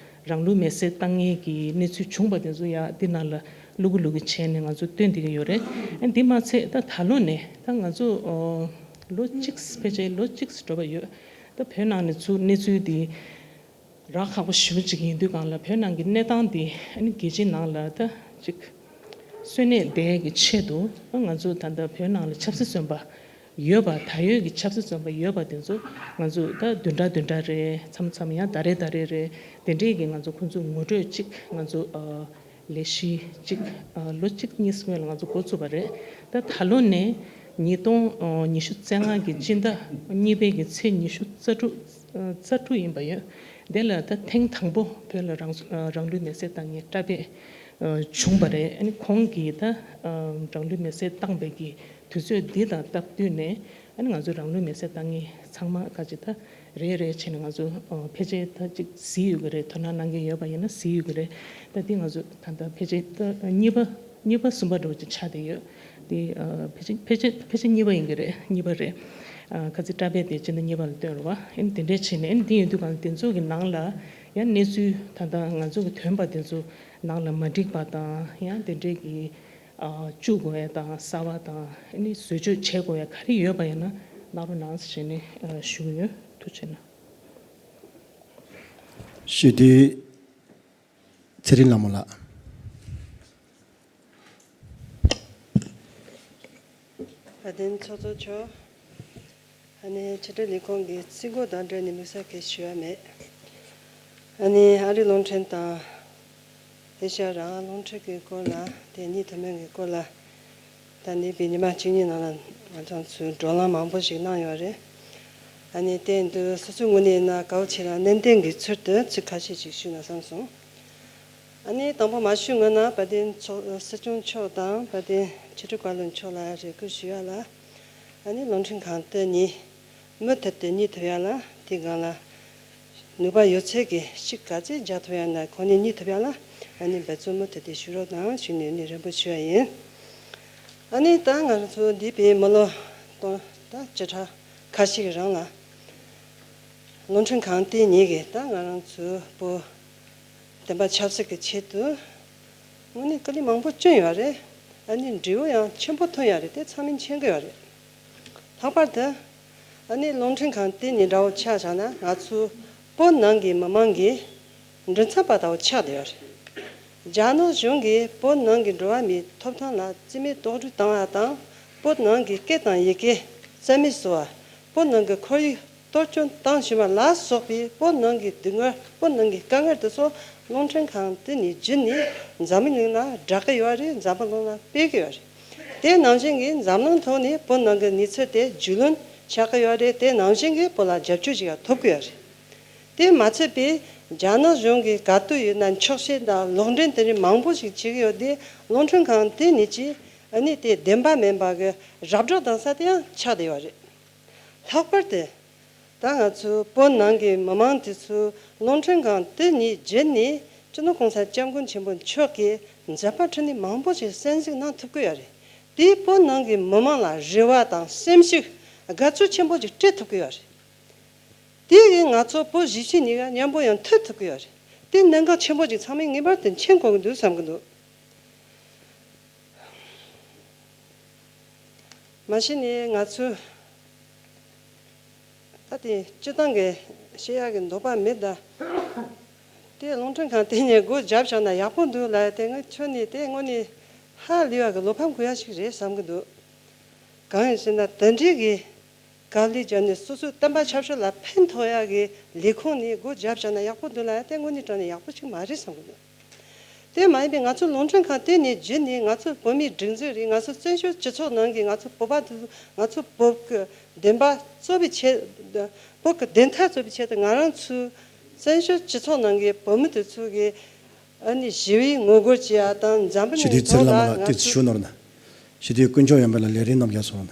རང་ལུས་མེར་སྲེག་བཏང་མཁན་གྱི་གནས་ཚུལ་བྱུང་པ་དེ་ཚོ་ཡ་འདི་ནང་ལ་བླུག་གི་བླུག་གི་བྱས་ནས་ང་ཚོ་བཏོན་བསྡད་ཀྱི་ཡོད་རེད། ཨ་འདི་མ་ཚད་ད་ད་ལོ་ནས་ད་ང་ཚོ་ཨ་ལོ་གཅིག་ཕལ་ཆེར་ལོ་གཅིག་འགྲོ་བ་ཡོད། ད་བོད་ནང་ནས་ཚུར་གནས་ཚུལ་འདི་རག་ཁག་པོ་ཞེ་པོ་ཅིག་ཡིན་དུས་སྒང་ལ་བོད་ནང་གི་གནས་སྟངས་འདི་ཨ་ནི་རྒྱལ་སྤྱིའི་ནང་ལ་ད་ཅིག་གསོན་གནས་བསྡད་ཀྱི་ཆེད་དུ་ང་ཚོ་ད་ལྟ་བོད་ནང་ལ་ཆབ་སྲིད་བཙོན་པ་ཡོད་པ་ད་ཡོད་ཀྱི་ཆབ་སྲིད་བཙོན་པ་ཡོད་པ་དེ་ཚོ་ང་ཚོ་ད་བདུན་ཕྲག་བདུན་ཕྲག་རེ་མཚམས་མཚམས་ཡང་ཟླ་རེ་ཟླ་རེ་རེ་དེ་འདྲས་ཀྱི་ང་ཚོ་ཁོང་ཚོ་ངོ་སྤྲོད་ཅིག་ང་ཚོ་ཨ་ལས་གཞི་གཅིག་ཨ་ལོ་གཅིག་གཉིས་སྔོན་ལ་ང་ཚོ་འགོ་བཙུགས་པ་རེད། ད་ད་ལོ་ནས་ཉིས་སྟོང་ཉི་ཤུ་རྩ་ལྔ་གི་སྤྱི་ཟླ་གཉིས་པའི་གི་ཚེས་ཉི་ཤུ་རྩ་དྲུག་རྩ་དྲུག་ཡིན་པ་ཡོད། དེ་ལ་ད་ཐེངས་དང་པོ་བོད་ལ་རང་རང་ལུས་མེར་སྲེག་བཏང་མཁན་གྲྭ་པས་བྱུང་པ་རེད། ཨ་ནི་ཁོང་གིས་ད་རང་ལུས་མེར་སྲེག་བཏང་པའི་གི་དུས་ཚོད་འདི་དང་སྟབས་བསྟུན་ནས་ཨ་ནི་ང་ཚོ་རང་ལུས་མེར་སྲེག་བཏང་མཁན་ཚང་མ་ག་ཅི་ད་རེ་རེ་བྱས་ནས་ང་ཚོ་ཨ་ཕལ་ཆེར་ད་ཅིག་གཟིགས་ཡོད་ཀྱི་རེད། དོ་སྣང་གནང་མཁན་ཡོད་པ་ཡིན་ན་གཟིགས་ཡོད་ཀྱི་རེད། ད་འདི་ང་ཚོ་ད་ལྟ་ཕལ་ཆེར་ད་གཉིས་པ་གཉིས་པ་གསུམ་པ་འདྲ་བོ་ཅིག་ཆགས་བསྡད་ཡོད། འདི་ཨ་ཕལ་ཆེར་ཕལ་ཆེར་ཕལ་ཆེར་གཉིས་པ་ཡིན་གྱི་རེད། གཉིས་པ་རེད། ཨ་ཁ་ཚིག་གྲྭ་པས་དེ་སྤྱི་ཟླ་གཉིས་པ་ལ་བཏོན་རེད་བ། ཨ་ནི་དེ་འདྲས་བྱས་ནས་ཨ་ནི་འདི་ཡིན་དུས་གང་དེ་ཚོ་གི་ནང་ལ་ཡང་གནས་ཚུལ་ད་ལྟ་ང་ཚོ་གི་ཐོན་པ་དེ་ཚོ་ནང་ལ་མ་འགྲིག་པ་དང་ཡང་དེ་འདྲས་ཀྱི་ཨ་བཅུག་དགོས་ཡ་དང་གསར་བ་དང་ཨ་ནི་བཟོ་བཅོས་བྱེད་དགོས་ཡ་ག་རེ་ཡོད་པ་ཡིན་ན་གནང་རོགས་གནང་ཟེར་ནས་ཨ་ཞུ་གི་ཡོད། ཐུགས་རྗེ་གནང་། ཞུ་དུས་ཚེ་རིང་ལྷ་མོ་ལགས། བཀའ་དྲིན་ཚོགས་གཙོ་མཆོག་ཨ་ནི་ཕྱི་དྲིལ་ལས་ཁུངས་ཀྱི་རྩིས་འགོ་དང་འབྲེལ་ནས་དམིགས་བསལ་གྱི་ཞུ་བ་མེད། ཨ་ནི་ཨ་རིའི་རླུང་འཕྲིན་དང་ཨེ་ཤ་ཡ་རང་དབང་རླུང་འཕྲིན་གྱི་སྐོར་ལ་དེ་གཉིས་ཐུན་མོང་གི་སྐོར་ལ་ད་ནི་པའི་ཉི་མ་གཅིག་གཉིས་ནང་ལ་ང་ཚོ་ཚོས་བགྲོ་གླེང་མང་པོ་ཞིག་གནང་ཡོད་རེད། ཨ་ནི་དེ་འདི་སོ་སོའི་ངོས་ནས་ཡིན་ན་གལ་ཆེ་ལ་ནན་ཏན་གྱི་ཚུལ་དུ་ཚིག་ཁ་ཤས་ཤིག་ཞུས་ན་བསམ་སོང་། ཨ་ནི་དང་པོ་མ་ཞུས་སྔོན་ན་དཔལ་ལྡན་ཚོགས་སྲིད་སྐྱོང་མཆོག་དང་དཔལ་ལྡན་ཕྱི་དྲིལ་བཀའ་བློན་མཆོག་ལ་རེ་སྐུལ་ཞུ་ཡ་ལ། ཨ་ནི་རླུང་འཕྲིན་ཁང་དེ་གཉིས་མུ་མཐུད་དུ་གཉིད་ཐུབ་ཡ་ལ་དེའི་སྒང་ལ་ནུས་པ་ཡོད་ཚད་ཀྱིས་ཤུགས་ག་ཚད་རྒྱག་ཐུབ་ཡ་ན་ཁོང་གཉིས་གཉིད་ཐུབ་ཡ་ལ་ཨ་ནི་འབད་བརྩོན་མུ་མཐུད་དུ་ཞུ་རོགས་གནང་ཞུས་ནས་ནི་རེ་འབོད་ཞུ་ཡ་ཡིན། ཨ་ནི་ད་ང་རང་ཚོ་འདས་པའི་མི་ལོ་སྟོང་ད་བཅུ་ཕྲག་ཁ་ཤས་ཀྱི་རིང་ལ་རླུང་འཕྲིན་ཁང་དེ་གཉིས་ཀྱིས་ད་ང་རང་ཚོའི་བོད་བདེན་པ་ཆབ་སྲིད་ཀྱི་ཆེད་དུ་དངོས་གནས་དཀའ་ལས་མང་པོ་བསྐྱོན་ཡོད་རེད། ཨ་ནི་འབྲས་བུ་ཡང་ཆེན་པོ་ཐོན་ཡོད་རེད། དེ་ཚང་མས་མཁྱེན་གྱི་ཡོད་རེད། ལྷག་པར་དུ་ཨ་ནི་རླུང་འཕྲིན་ཁང་དེ་གཉིས་འདྲ་བོ་ཆ་བཞག་ན་ང་ཚོའི་བོད་ནང་གི་མི་མང་གི་མགྲིན་ཚབ་པ་ལྟ་བུ་ཆགས་བསྡད་ཡོད་རེད། རྒྱ་ནག་གཞུང་གིས་བོད་ནང་གི་འགྲོ་བ་མིའི་ཐོབ་ཐང་ལ་རྩིས་མེད་རྡོག་རོལ་བཏང་བ་དང་། བོད་ནང་གི་སྐད་དང་ཡི་གེ་རྩ་མེད་བཟོ་བ། བོད་ནང་གི་ཁོར་ཡུག་གཏོར་སྐྱོན་བཏང་བཞིན་པ་ལ་སོགས་པའི་བོད་ནང་གི་སྡུག་བསྔལ། བོད་ནང་གི་དཀའ་ངལ་དེ་ཚོ་རླུང་འཕྲིན་ཁང་དེ་ནས་བརྒྱུད་ནས་འཛམ་བུ་གླིང་ལ་བསྒྲགས་ཀྱི་ཡོད་རེད། འཛམ་བུ་གླིང་ལ་སྤེལ་གྱི་ཡོད་རེད། དེ་ནང་བཞིན་གྱི་འཛམ་གླིང་ཐོག་ནས་བོད་ནང་གི་གནས་ཚུལ་དེ་རྒྱུས་ལོན་ཆགས་ཀྱི་ཡོད་རེད། དེ་ནང་བཞིན་གྱི་བོད་ལ་རྒྱབ་སྐྱོར་ཞིག་ཡང་ཐོབ་ཀྱི་ཡོད་རེད། དེ་མ་ཚད་པའི་རྒྱ་ནག་གཞུང་གི་ག་དུས་ཡིན་ན་འཁྱོག་བཤད་དང་ལོག་འདྲེན་དེ་འདྲའི་མང་པོ་ཞིག་བྱེད་ཀྱི་ཡོད་དེ། རླུང་འཕྲིན་ཁང་དེ་ཉིད་ཀྱིས་ཨ་ནི་དེ་བདེན་པ་མིན་པ་གི་ར་སྤྲོད་བཏང་ས་དེ་ཡང་ཆགས་བསྡད་ཡོད་རེད། ལྷག་པར་དུ་ད་ང་ཚོའི་བོད་ནང་གི་མི་མང་དེ་ཚོའི་རླུང་འཕྲིན་ཁང་དེ་ཉིད་བརྒྱུད་ནས་སྤྱི་ནོར་གོང་ས་སྐྱབས་མགོན་ཆེན་པོ་མཆོག་གིས་མཛད་པ་ཁྲིད་ནས་མང་པོ་ཞིག་གསན་གཟིགས་གནང་ཐུབ་ཀྱི་ཡོད་རེད། དེས་བོད་ནང་གི་མི་མང་ལ་རེ་བ་དང་སེམས་ཤུགས་དགའ་ཚོར་ཆེན་པོ་ཞིག་སྤྲད་ཐུབ་ཀྱི་ཡོད་རེད། དེ་གིས་ང་ཚོ་བོད་གཞིས་བྱེས་གཉིས་ཀ་མཉམ་པོ་ཡང་མཐུད་ཐུབ་ཀྱི་ཡོད་རེད། དེ་གནད་འགག་ཆེན་པོ་ཅིག་ཚང་མས་ངེས་པར་དུ་མཁྱེན་དགོས་ཀྱི་འདུག་བསམ་གྱི་འདུག། མ་གཞི་ནས་ང་ཚོས་ད་དེ་སྤྱིར་བཏང་གི་བཤད་ཡག་གི་འདོད་པ་མེད་ད། དེ་རླུང་འཕྲིན་ཁང་དེ་ནས་སྒོ་བརྒྱབ་བཞག་ན་ཡག་པོ་འདུག་ལབ་ཡ་དེ་ངས་ཁྱོན་ནས་དེ་དངོས་གནས་ཧ་ལས་པ་གི་བློ་ཕམ་དགོས་ཡ་ཞིག་རེད་བསམ་གྱི་འདུག། གང་ཡིན་ཟེར་ན་དེ་འདྲའི་གི་དཀའ་ལས་བརྒྱབ་ནས་སོ་སོའི་བསྟན་པ་ཆབ་སྲིད་ལ་ཕན་ཐོགས་ཡག་གི་ལས་ཁུངས་ནས་སྒོ་བརྒྱབ་བཞག་ན་ཡག་པོ་འདུག་ལབ་ཡ་དེ་དངོས་གནས་དྲང་ནས་ཡག་པོ་ཞིག་མ་རེད་བསམ་གྱི་འདུག། དེ་མ་ཡིན་པའི་ང་ཚོའི་རླུང་འཕྲིན་ཁང་དེ་ནས་བརྒྱུད་ནས་ང་ཚོ་བོད་མིའི་སྒྲིག་འཛུགས་རེད། ང་ཚོ་བཙན་བྱོལ་སྤྱི་ཚོགས་ནང་གི་ང་ཚོ་བོད་པ་དེ་ཚོ་ང་ཚོ་བོད་ཀྱི་བདེན་པ་རྩོད་པའི་ཆེད། བོད་ཀྱི་བདེན་མཐའ་རྩོད་པའི་ཆེད་དུ་ང་རང་ཚོའི་བཙན་བྱོལ་སྤྱི་ཚོགས་ནང་གི་བོད་མི་དེ་ཚོ་གི་ཨ་ནི་ཞི་བའི་ངོ་རྒོལ་བྱེད་ཡ་དང་། འཛམ་བུ་ཞི་བདེའི་གླིང་ཚེ་ཐོག་བླ་མ་ལ་ལ་ང་ཏོག་ཙམ་ཚོ་ཞུ་ནོར་ན། ཞི་བདེའི་དཀོན་མཆོག་ཡོན་པ་ལ་ལས་རིགས་རྣམ་རྒྱལ་སོང་ན།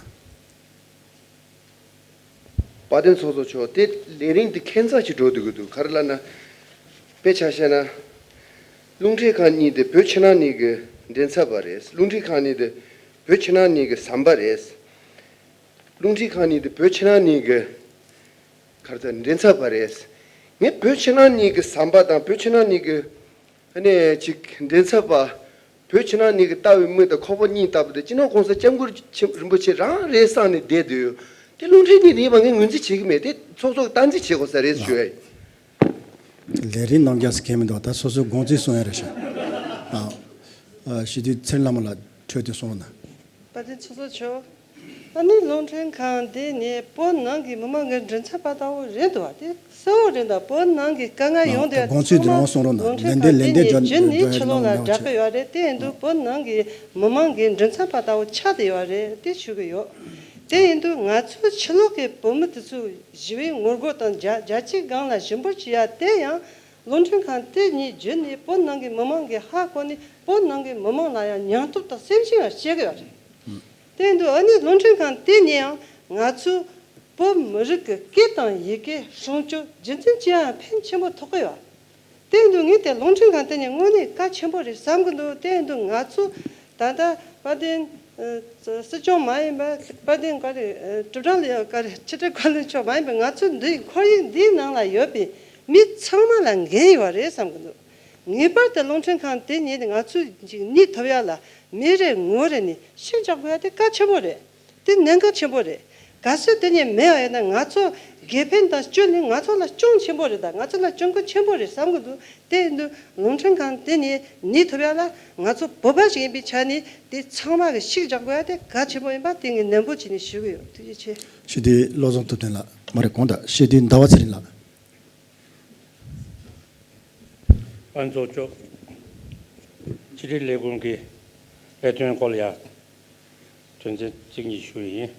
དཔལ་ལྡན་ཚོགས་གཙོ་མཆོག། དེ་ལས་རིམ་དེ་ཁྱད་མཚར་ཞིག་འགྲོ་སྡོད་ཀྱི་འདུག། ག་རེ་ལབ་ན། དཔེ་ཆ་བཤད་ན། རླུང་འཕྲིན་ཁང་གཉིས་དེ་བོད་ཕྱི་ནང་གཉིས་ཀྱི་མགྲིན་ཚབ་པ་རེད། རླུང་འཕྲིན་ཁང་གཉིས་དེ་བོད་ཕྱི་ནང་གཉིས་ཀྱི་ཟམ་པ་རེད། རླུང་འཕྲིན་ཁང་གཉིས་དེ་བོད་ཕྱི་ནང་གཉིས་ཀྱི་ག་རེ་ཟེར། མགྲིན་ཚབ་པ་རེད། ངས་བོད་ཕྱི་ནང་གཉིས་ཀྱི་ཟམ་པ་དང་བོད་ཕྱི་ནང་གཉིས་ཀྱི་ཨ་ནི་ཅིག་མགྲིན་ཚབ་པ། བོད་ཕྱི་ནང་གཉིས་ཀྱི་ལྟ་བའི་མིག་དང་ཁོག་པ་གཉིས་ལྟ་བུ་དེ་སྤྱི་ནོར་གོང་ས་སྐྱབས་མགོན་ཆེན་རིན་པོ་ཆེ་རང་རེད་བསམ་ནས་བསྡད་འདུག། དེ་རླུང་འཕྲིན་གཉིས་ཡིན་པ་ངས་ངོས་འཛིན་བྱེད་ཀྱི་མེད། དེ་ཚོགས་གཙོ་གིས་སྟངས་འཛིན་བྱེད་དགོས་ས་རེད་ཞུ་ཡ་ཡིན། ལས་རིགས་རྣམ་རྒྱལ་ཟེར་མཁན་མི་འདུག། ད་སོ་སོའི་དགོངས་ཚུལ་གསུང་ཡ་རེད་ཤག། ཨ། ཨ། ཞི་བདེའི་ཚེ་རིང་བླ་མ་ལགས་འཕྲོས་དེ་གསུང་རོགས་གནང་། དཔལ་ལྡན་ཚོགས་གཙོ་མཆོག། ཨ་ནི་རླུང་འཕྲིན་ཁང་འདི་ནི་བོད་ནང་གི་མི་མང་གི་མགྲིན་ཚབ་པ་ལྟ་བུ་རེད་འདུག་བ། དེ་གསལ་བོ་རེད་འདུག། བོད་ནང་གི་དཀའ་ངལ་ཡོང་དེ་དགོངས་ཚུལ་འདི་ཚང་མ་རང་གསུང་རོགས་གནང་། རླུང་འཕྲིན་ལན་འདེབས་ཁང་འདི་ལན་འདེབས་ནས་རྒྱབ་བརྒྱུད་ནས་རྒྱབ་ཕྱི་ལོགས་ལ་གནང་རོགས་བསྒྲགས་གི་ཡོད་རེད། དེ་ཡིན་དུས་བོད་ནང་གི་མི་མང་གི་མགྲིན་ཚབ་པ་ལྟ་བུ་ཆགས་བསྡད་ཡོད་རེད། དེ་ཞུ་གི་ཡོད། དེ་ཡིན་དུས་ང་ཚོའི་ཕྱི་ལོགས་ཀྱི་བོད་མི་དེ་ཚོས་ཞི་བའི་ངོ་རྒོལ་དང་རྒྱ་རྒྱལ་སྤྱིའི་སྒང་ལ་ཞུ་འབོད་བྱེད་ཡ་དེ་ཡང་། རླུང་འཕྲིན་ཁང་དེ་གཉིས་བརྒྱུད་ནས་བོད་ནང་གི་མི་མང་གིས་ཧ་གོ་ནས་བོད་ནང་གི་མི་མང་ལ་ཡང་སྙིང་སྟོབས་དང་སེམས་ཤུགས་ཡང་སྐྱེ་གི་ཡོད་རེད། དེ་འདུག། ཨ་ནི་རླུང་འཕྲིན་ཁང་དེ་གཉིས་ཡང་ང་ཚོའི་བོད་མི་རིགས་ཀྱི་སྐད་དང་ཡི་གེ་སྲུང་སྐྱོབ་རྒྱུན་འཛིན་བྱེད་ཡང་ཕན་ཆེན་པོ་ཐོགས་ཀྱི་ཡོད། དེ་འདུག། ངས་དེ་རླུང་འཕྲིན་ཁང་དེ་གཉིས་དངོས་གནས་གལ་ཆེན་པོ་རེད་བསམ་གྱི་འདུག། དེ་འདུག། ང་ཚོ་ད་ལྟ་དཔལ་ལྡན་ཨ་སྲིད་སྐྱོང་མ་ཡིན་པ། དཔལ་ལྡན་ག་རེ་ཨ་དྲིལ་བསྒྲགས་ལས་ག་རེ་ཕྱི་དྲིལ་བཀའ་བློན་མཆོག་མ་ཡིན་པ། ང་ཚོ་འདི་ཁོར་ཡུག་འདིའི་ནང་ལ་ཡོད་པའི་མི་ཚང་མ་ལ་འགན་ཡོད་རེད་བསམ་གྱི་འདུག། ངེས་པར་དུ་རླུང་འཕྲིན་ཁང་དེ་གཉིས་ནི་ང་ཚོས་ཅིག་གཉིད་ཐུབ་ཡ་ལ་མི་རེ་ངོ་རེ་ནས་ཤུགས་རྒྱག་དགོས་ཡ་དེ་གལ་ཆེན་པོ་རེད། དེ་གནད་འགག་ཆེན་པོ་རེད། གལ་སྲིད་དེ་གཉིས་མེད་པ་ཡིན་ན་ང་ཚོ་ དགེ་ཕན་དང་སྐྱོན་ནི་ང་ཚོ་ལ་སྐྱོན་ཆེན་པོ་རེད། ད་ང་ཚོ་ལ་སྐྱོན་ཁུངས་ཆེན་པོ་རེད་བསམ་གི་འདུག་དེ་ཡིན་དུས་རླུང་འཕྲིན་ཁང་དེ་ནས་གནས་ཐུབ་ཡ་ལ་ང་ཚོ་བོད་པ་ཞིག་ཡིན་པའི་ཆ་ནས་དེ་ཚང་མ་གི་ཤུགས་རྒྱག་དགོས་ཡ་དེ་གལ་ཆེན་པོ་ཡིན་པ་དེ་ངས་ནན་པོ་བྱས་ནས་ཞུ་གི་ཡོད། ཐུགས་རྗེ་ཆེ། ཞི་བདེ་བློ་བཟང་ཐུབ་བསྟན་ལགས། མ་རེད། གོང་དང་ཞི་བདེ་ཟླ་བ་ཚེ་རིང་ལགས། ཨ་ཚོགས་གཙོ། ཕྱི་དྲིལ་ལས་ཁུངས་ཀྱི་ལས་དོན་སྐོར་ལ་ཡ་དོན་ཚན་གཅིག་གཉིས་ཞུ་ཡི་ཡིན།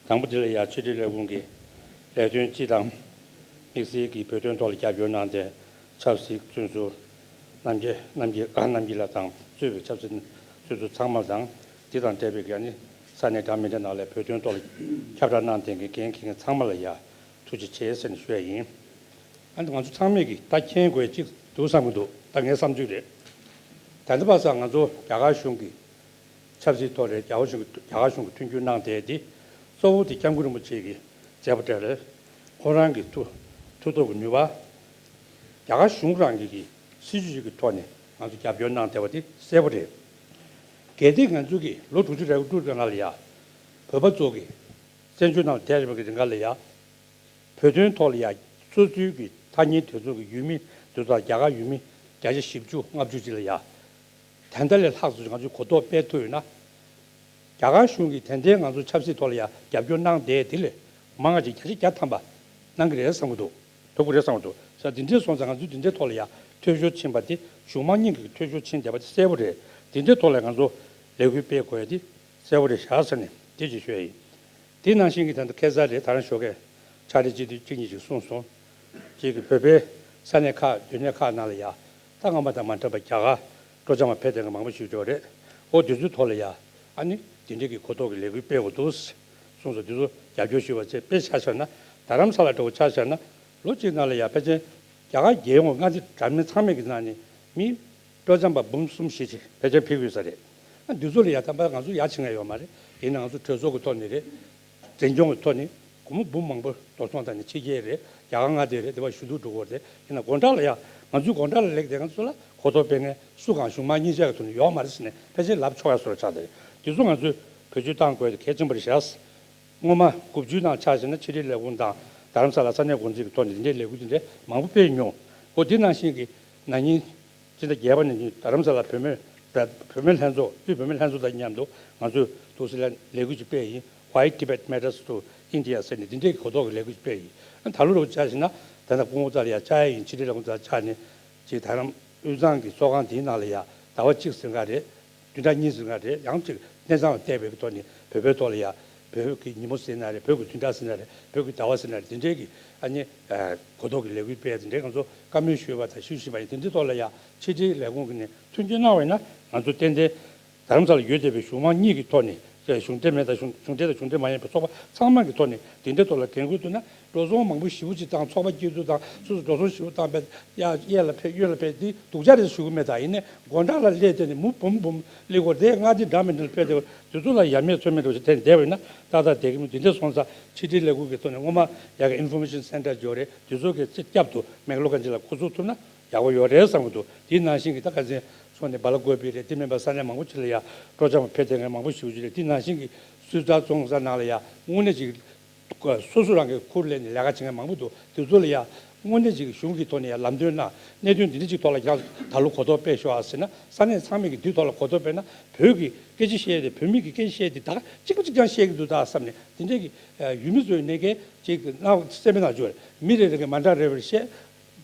དང་པོ་དེ་ལ་ཡ་ཕྱི་དྲིལ་ལས་ཁུངས་ཀྱི་ལས་དོན་སྤྱི་དང་། དམིགས་བསལ་གྱི་བོད་དོན་ཐོག་ལ་རྒྱབ་སྐྱོར་གནང་མཁན་ཆབ་སྲིད་བཙོན་ཟུར་རྣམ་རྒྱལ་རྣམ་རྒྱལ་རྣམ་རྒྱལ་ལགས་དང་གཙོས་པའི་ཆབ་སྲིད་བཙོན་ཟུར་ཚང་མ་དང་། འདི་དང་འབྲེལ་བའི་གི་ཨ་ནི་ས་གནས་འདྲ་མི་འདྲ་ནང་ལ་བོད་དོན་ཐོག་ལ་ཁྱབ་བསྒྲགས་གནང་མཁན་གྱི་འགན་འཁྱེར་མཁན་ཚང་མ་ལ་ཡ་ཐུགས་རྗེ་ཆེ་ཟེར་ནས་ཞུ་ཡ་ཡིན། ཨ་ནི་ང་ཚོ་ཚང་མས་ཀྱིས་ད་མཁྱེན་དགོས་གཅིག་འདུག་བསམ་གྱི་འདུག་ད་ངའི་བསམ་ཚུལ་རེད། ད་ལྟ་བར་སང་ང་ཚོ་རྒྱ་གར་གཞུང་གི་ཆབ་སྲིད་ཐོག་ལ་རྒྱ་གར་གཞུང་གི་རྒྱ་གར་གཞུང་གི་མཐུན་འགྱུར་གནང་བསྡད་དེ། གཙོ་བོ་དེ་སྐྱབས་མགོན་རིན་པོ་ཆེ་གི་མཛད་པ་འདྲ་རེད། ཁོང་རང་གི་མཐུ་མཐུ་སྟོབས་ཀྱི་ནུས་པ། རྒྱ་གར་གཞུང་རང་གི་གི་སྲིད་ཇུས་ཀྱི་ཐོག་ནས་ང་ཚོ་རྒྱབ་སྐྱོར་གནང་བསྡད་པ་དེ་གསལ་པོ་རེད། གལ་ཏེ་ང་ཚོ་གི་ལོ་དྲུག་ཅུ་རེ་དགུ་དྲུག་ཅུ་ནང་ལ་ཡ། བོད་པ་ཚོ་གི་བཙན་བྱོལ་ནང་བསྡད་པའི་གི་རིང་ག་ལ་ཡ། བོད་དོན་ཐོག་ལ་ཡ། སོ་སོའི་གི་ཐག་ཉེ་དེ་ཚོ་གི་ཡུལ་མི་དེ་ཚོ་དང་རྒྱ་གར་ཡུལ་མི་བརྒྱ་ཆ་བཞི་བཅུ་ལྔ་བཅུ་ཅིག་ལ་ཡ། དེ་འདྲ་ལས་ལྷག་ཙམ་ང་ཚོས་གོ་རྟོགས་སྤེལ་ཐུབ་ཡོད་ན། རྒྱ་གར་གཞུང་གིས་དེ་འདྲའི་ང་ཚོ་ཆབ་སྲིད་ཐོག་ལ་ཡ་རྒྱབ་སྐྱོར་གནང་བསྡད་དེ་ལས་མང་བ་ཅིག་བརྒྱ་ཆ་བརྒྱ་ཐམ་པ་གནང་གི་རེད་བསམ་གྱི་འདུག་ཐུབ་ཀྱི་རེད་བསམ་གྱི་འདུག་ས་དེ་འདྲའི་སོང་ཙང་ང་ཚོས་དེ་འདྲའི་ཐོག་ལ་ཡ་འཐུས་ཤོར་ཕྱིན་པ་དེ་གཞུང་མང་གཉིས་ཀྱི་འཐུས་ཤོར་ཕྱིན་བསྡད་པ་དེ་གསལ་པོ་རེད། དེ་འདྲའི་ཐོག་ལ་ང་ཚོ་ལས་འགུལ་སྤེལ་དགོས་ཡ་དེ་གསལ་པོ་རེད་ཤག་ཟེར་ནས་དེ་ཅིག་ཞུ་ཡ་ཡིན། དེ་ནང་བཞིན་གྱི་ད་ལྟ་ཁ་སང་རེད། ད་རང་ཞོགས་ཀས་ཕྱག་ལས་བྱེད་དུས་གཅིག་གཉིས་ཤིག་གསུངས་སོང་། གཅིག་གི་བོད་པའི་ས་གནས་ཁག་སྡོད་གནས་ཁག་ནང་ལ་ཡ། ད་སྔོན་མ་དང་མ་འདྲ་བར་རྒྱ་གར་སྤྲོ་འཆམ་ལ་ཕེབས་མཁན་མང་པོ་ཞིག་ཡོད་རེད། འོ་དེ་ཚོའི་ཐོག་ལ་ཡ། ཨ་ནི་དེ་འདྲའི་གི་གོ་རྟོགས་ཀྱི་ལས་འགུལ་སྤེལ་དགོས་འདུག་གསུངས་སོང་། དེ་ཚོ་རྒྱབ་སྐྱོར་ཞུས་པ་བྱས། དཔེ་ཆ་བཞག་ན་རྡ་རམ་ས་ལ་འདྲ་བོ་ཆ་བཞག་ན། ལོ་གཅིག་ནང་ལ་ཡ་ཕལ་ཆེར་རྒྱ་གར་རྒྱལ་ཡོངས་མངའ་སྡེ་འདྲ་མིན་ཚང་མའི་གི་ནང་ནས་མི་སྤྲོ་འཆམ་པ་འབུམ་གསུམ་བཞི་ཅིག་ཕལ་ཆེར་ཕེབས་ཀྱི་ཡོད་ས་རེད། ཨ་འདི་ཚོ་ལ་ཡ་ད་ལྟ་ང་ཚོ་ཡ་བྱེད་མཁན་ཡོད་མ་རེད། ཡིན་ན་ང་ཚོ་གྲོས་ཚོགས་ཀྱི་ཐོག་ནས་རེད། འཛིན་སྐྱོང་གི་ཐོག་ནས་སྒོར་མོ་འབུམ་མང་པོ་འགྲོ་སོང་བཏང་ནས་ཕྱི་རྒྱལ་རེད། རྒྱ་གར་མངའ་སྡེ་རེད། དེ་བ་ཞུ་གཏུག་འགྲོ་གི་རེད། ཡིན་ན་སྒོ་འགྲམ་ལ་ཡ་ང་ཚོའི་སྒོ་འགྲམ་ལ་སླེབས་ཏེ་ང་ཚོ་ལ་གོ་རྟོགས་སྤེལ་མཁན་སུ་གང་གཞུང་མང་གཉིས་ཆ་གི་ཐོག་ནས་ཡོད་མ་རེད་ཟེར་ནས་ཕལ་ཆེར་ལབ་ཆོག་ཡ་བཟོ་འདྲ་ཆགས་བསྡད་རེད། དེ་ཚོ་ང་ཚོས་བེད་སྤྱོད་གཏང་དགོས་དེ་གལ་ཆེན་པོ་རེད་ཤག་སྔོན་མ་དགུ་བཅུའི་ནང་ཆ་བཞག་ན་ཕྱི་དྲིལ་ལས་ཁུངས་དང་རྡ་རམ་ས་ལ་ས་གནས་འགོ་འཛིན་གྱི་ཐོག་ནས་དེ་འདྲའི་ལས་འགུལ་དེ་འདྲའི་མང་པོ་སྤེལ་མྱོང་། འོ་དེ་ནང་བཞིན་གྱི་ན་ནིང་སྤྱི་ཟླ་བརྒྱད་པ་ནས་རྡ་རམ་ས་ལ་བོད་མི་བོད་མི་ལྷན་ཚོགས། དབུས་བོད་མི་ལྷན་ཚོགས་དང་མཉམ་དུ་ང་ཚོས་ཏུའུ་སི་ལན་ལས་འགུལ་ཅིག་སྤེལ་ཡིན། Why Tibet Matters to India ཟེར་ནས་འདི་འདྲའི་གོ་རྟོགས་ཀྱི་ལས་འགུལ་ཅིག་སྤེལ་ཡིན། ཨ་ད་ལོ་རུ་ཆ་བཞག་ན་ད་ལྟ་སྐུ་ངོ་ཙཱ་ལ་ཡ་བཅར་ཡ་ཡིན། ཕྱི་དྲིལ་ལས་ཁུངས་ཙཱ་ལ་བཅར་ནས་ཅིག་རྡ་རམ་དབུས་གཙང་གི་ཚོགས་ཁང་འདིའི་ནང་ལ་ཡ་ཟླ་བ་གཅིག་ཟིན་ག་རེད། བདུན་ཕྲག་གཉིས་ཟིན་ག་རེད། ཡང་ཅིག་གནས་ཚང་ལ་བལྟས་པའི་གི་ཐོག་ནས་བོད་པའི་ཐོག་ལ་ཡ་བོད་ཀྱི་ཉིན་མོ་ཟིན་ན་རེད། བོད་ཀྱི་བདུན་ཕྲག་ཟིན་ན་རེད། བོད་ཀྱི་ཟླ་བ་ཟིན་ན་རེད། དེ་འདྲའི་གི་ཨ་ནི་གོ་རྟོགས་ཀྱི་ལས་འགུལ་སྤེལ་དེ་འདྲའི་ང་ཚོ་བཀའ་མོལ་ཞུས་པ་དང་ཞུ་བཞིན་པ་ཡིན། དེ་འདྲའི་ཐོག་ལ་ཡ་ཕྱི་དྲིལ་ལས་ཁུངས་ཀྱི་ནས་མཐུན་རྐྱེན་གནང་བ་ཡིན་ན་ང་ཚོ་ཏན་ཏན་རྡ་རམ་ས་ལ་ཡོད་བསྡད་པའི་གཞུང་མང་གཉིས་ཀྱི་ཐོག་ནས། གཞུང་འབྲེལ་མེད་དང་གཞུང་གཞུང་འབྲེལ་དང་གཞུང་འབྲེལ་མ་ཡིན་པའི་ཚོགས་པ་ཚང་མ་གི་ཐོག་ནས་དེ་འདྲའི་ཐོག་ལ་འགན་ཁུར་ཐུབ་ན། འགྲོ་སོང་མང་པོ་ཞེ་པོ་ཅིག་བཏང་། ཚོགས་པ་སྐྱིད་སྡུག་དང་ཚོགས་སུ་འགྲོ་སོང་ཞེ་པོ་བཏང་པས་ཡ་གཡས་ལ་ཕེབས་གཡོན་ལ་ཕེབས། འདི་སྡུག་ཅག་རེད་ཞུ་གི་མེད། ད་ཡིན་ནའི་སྒོ་འགྲམ་ལ་སླེབས་ཏེ་ནི་མུ་འབུམ་འབུམ་སླེབས་དགོས་རེད། མངའ་སྡེ་འདྲ་མི་འདྲ་ལ་ཕེབས་ཏེ་དེ་ཚོ་ལ་ཡ་མེད་ཚོད་མེད་འགྲོ་ཞིག་དེ་བསྡད་པ་ཡིན་ན་ཏག་ཏག་བསྡད་ཀྱི་མི་འདི་འདྲ་སོང་ཙང་ཕྱི་དྲིལ་ལས་ཁུངས་ཀྱི་ཐོག་ནས་སྔོན་མ་ཡ་གི་Information Center འབྱོར་རེད། དེ་ཚོ་གི་རྩིས་རྒྱབ་ཏུ་མེག་ལོ་གན་ཇི་ལ་འགོ་འཛུགས་ཐུབ་ན་ཡག་པོ་ཡོད་རེད་བསམ་གྱི་འདུག་དེའི་ནང་བཞིན་གྱི་ད་ཁ་སང་སོང་ནས་སྦེལ་ཀོབ་པི་རེད། དེ་མིན་པ་ས་གནས་མང་པོ་ཅིག་ལ་ཡ་སྤྲོ་འཆམ་ཕེབས་བསྡད་མཁན་མང་པོ་ཞེ་པོ་ཅིག་རེད། དེ་ནང་བཞིན་གྱི་སུད་ཙཱ་རྫོང་ས་ནང་ལ་ཡ་དངོས་གནས་ཅིག་སོ་སོ་རང་གི་ཁུར་ལེན་ནས་ལས་ཀ་བྱེད་མཁན་མང་པོ་འདུག་དེ་ཚོ་ལ་ཡ་དངོས་གནས་ཅིག་གཞུང་གི་ཐོག་ནས་ཡ་ལམ་སྟོན་གནང་། གནད་དོན་འདི་འདྲ་ཅིག་ཐོག་ལ་ཡང་ད་ལོ་གོ་རྟོགས་སྤེལ་ཤོག་ཨ་ཟེར་ན། ས་གནས་ཚང་མས་ཀྱི་འདིའི་ཐོག་ལ་གོ་རྟོགས་སྤེལ་ན་བོད་ཀྱི་སྐད་ཆ་བཤད་དེ། བོད་མི་གི་སྐད་ཆ་བཤད་དེ་ད་གཅིག་པ་གཅིག་རྐྱང་བཤད་ཀྱི་འདུག་ད་བསམ་ནས་དེ་འདྲས་ཀྱི་ཡུལ་མི་ཚོའི་གནས་སྐལ་ཅིག་གནང་སེམས་པའི་ནང་འཇུག་རེད། མི་རེ་རེ་གི་མ་འདྲ་རེ་བར་བཤད།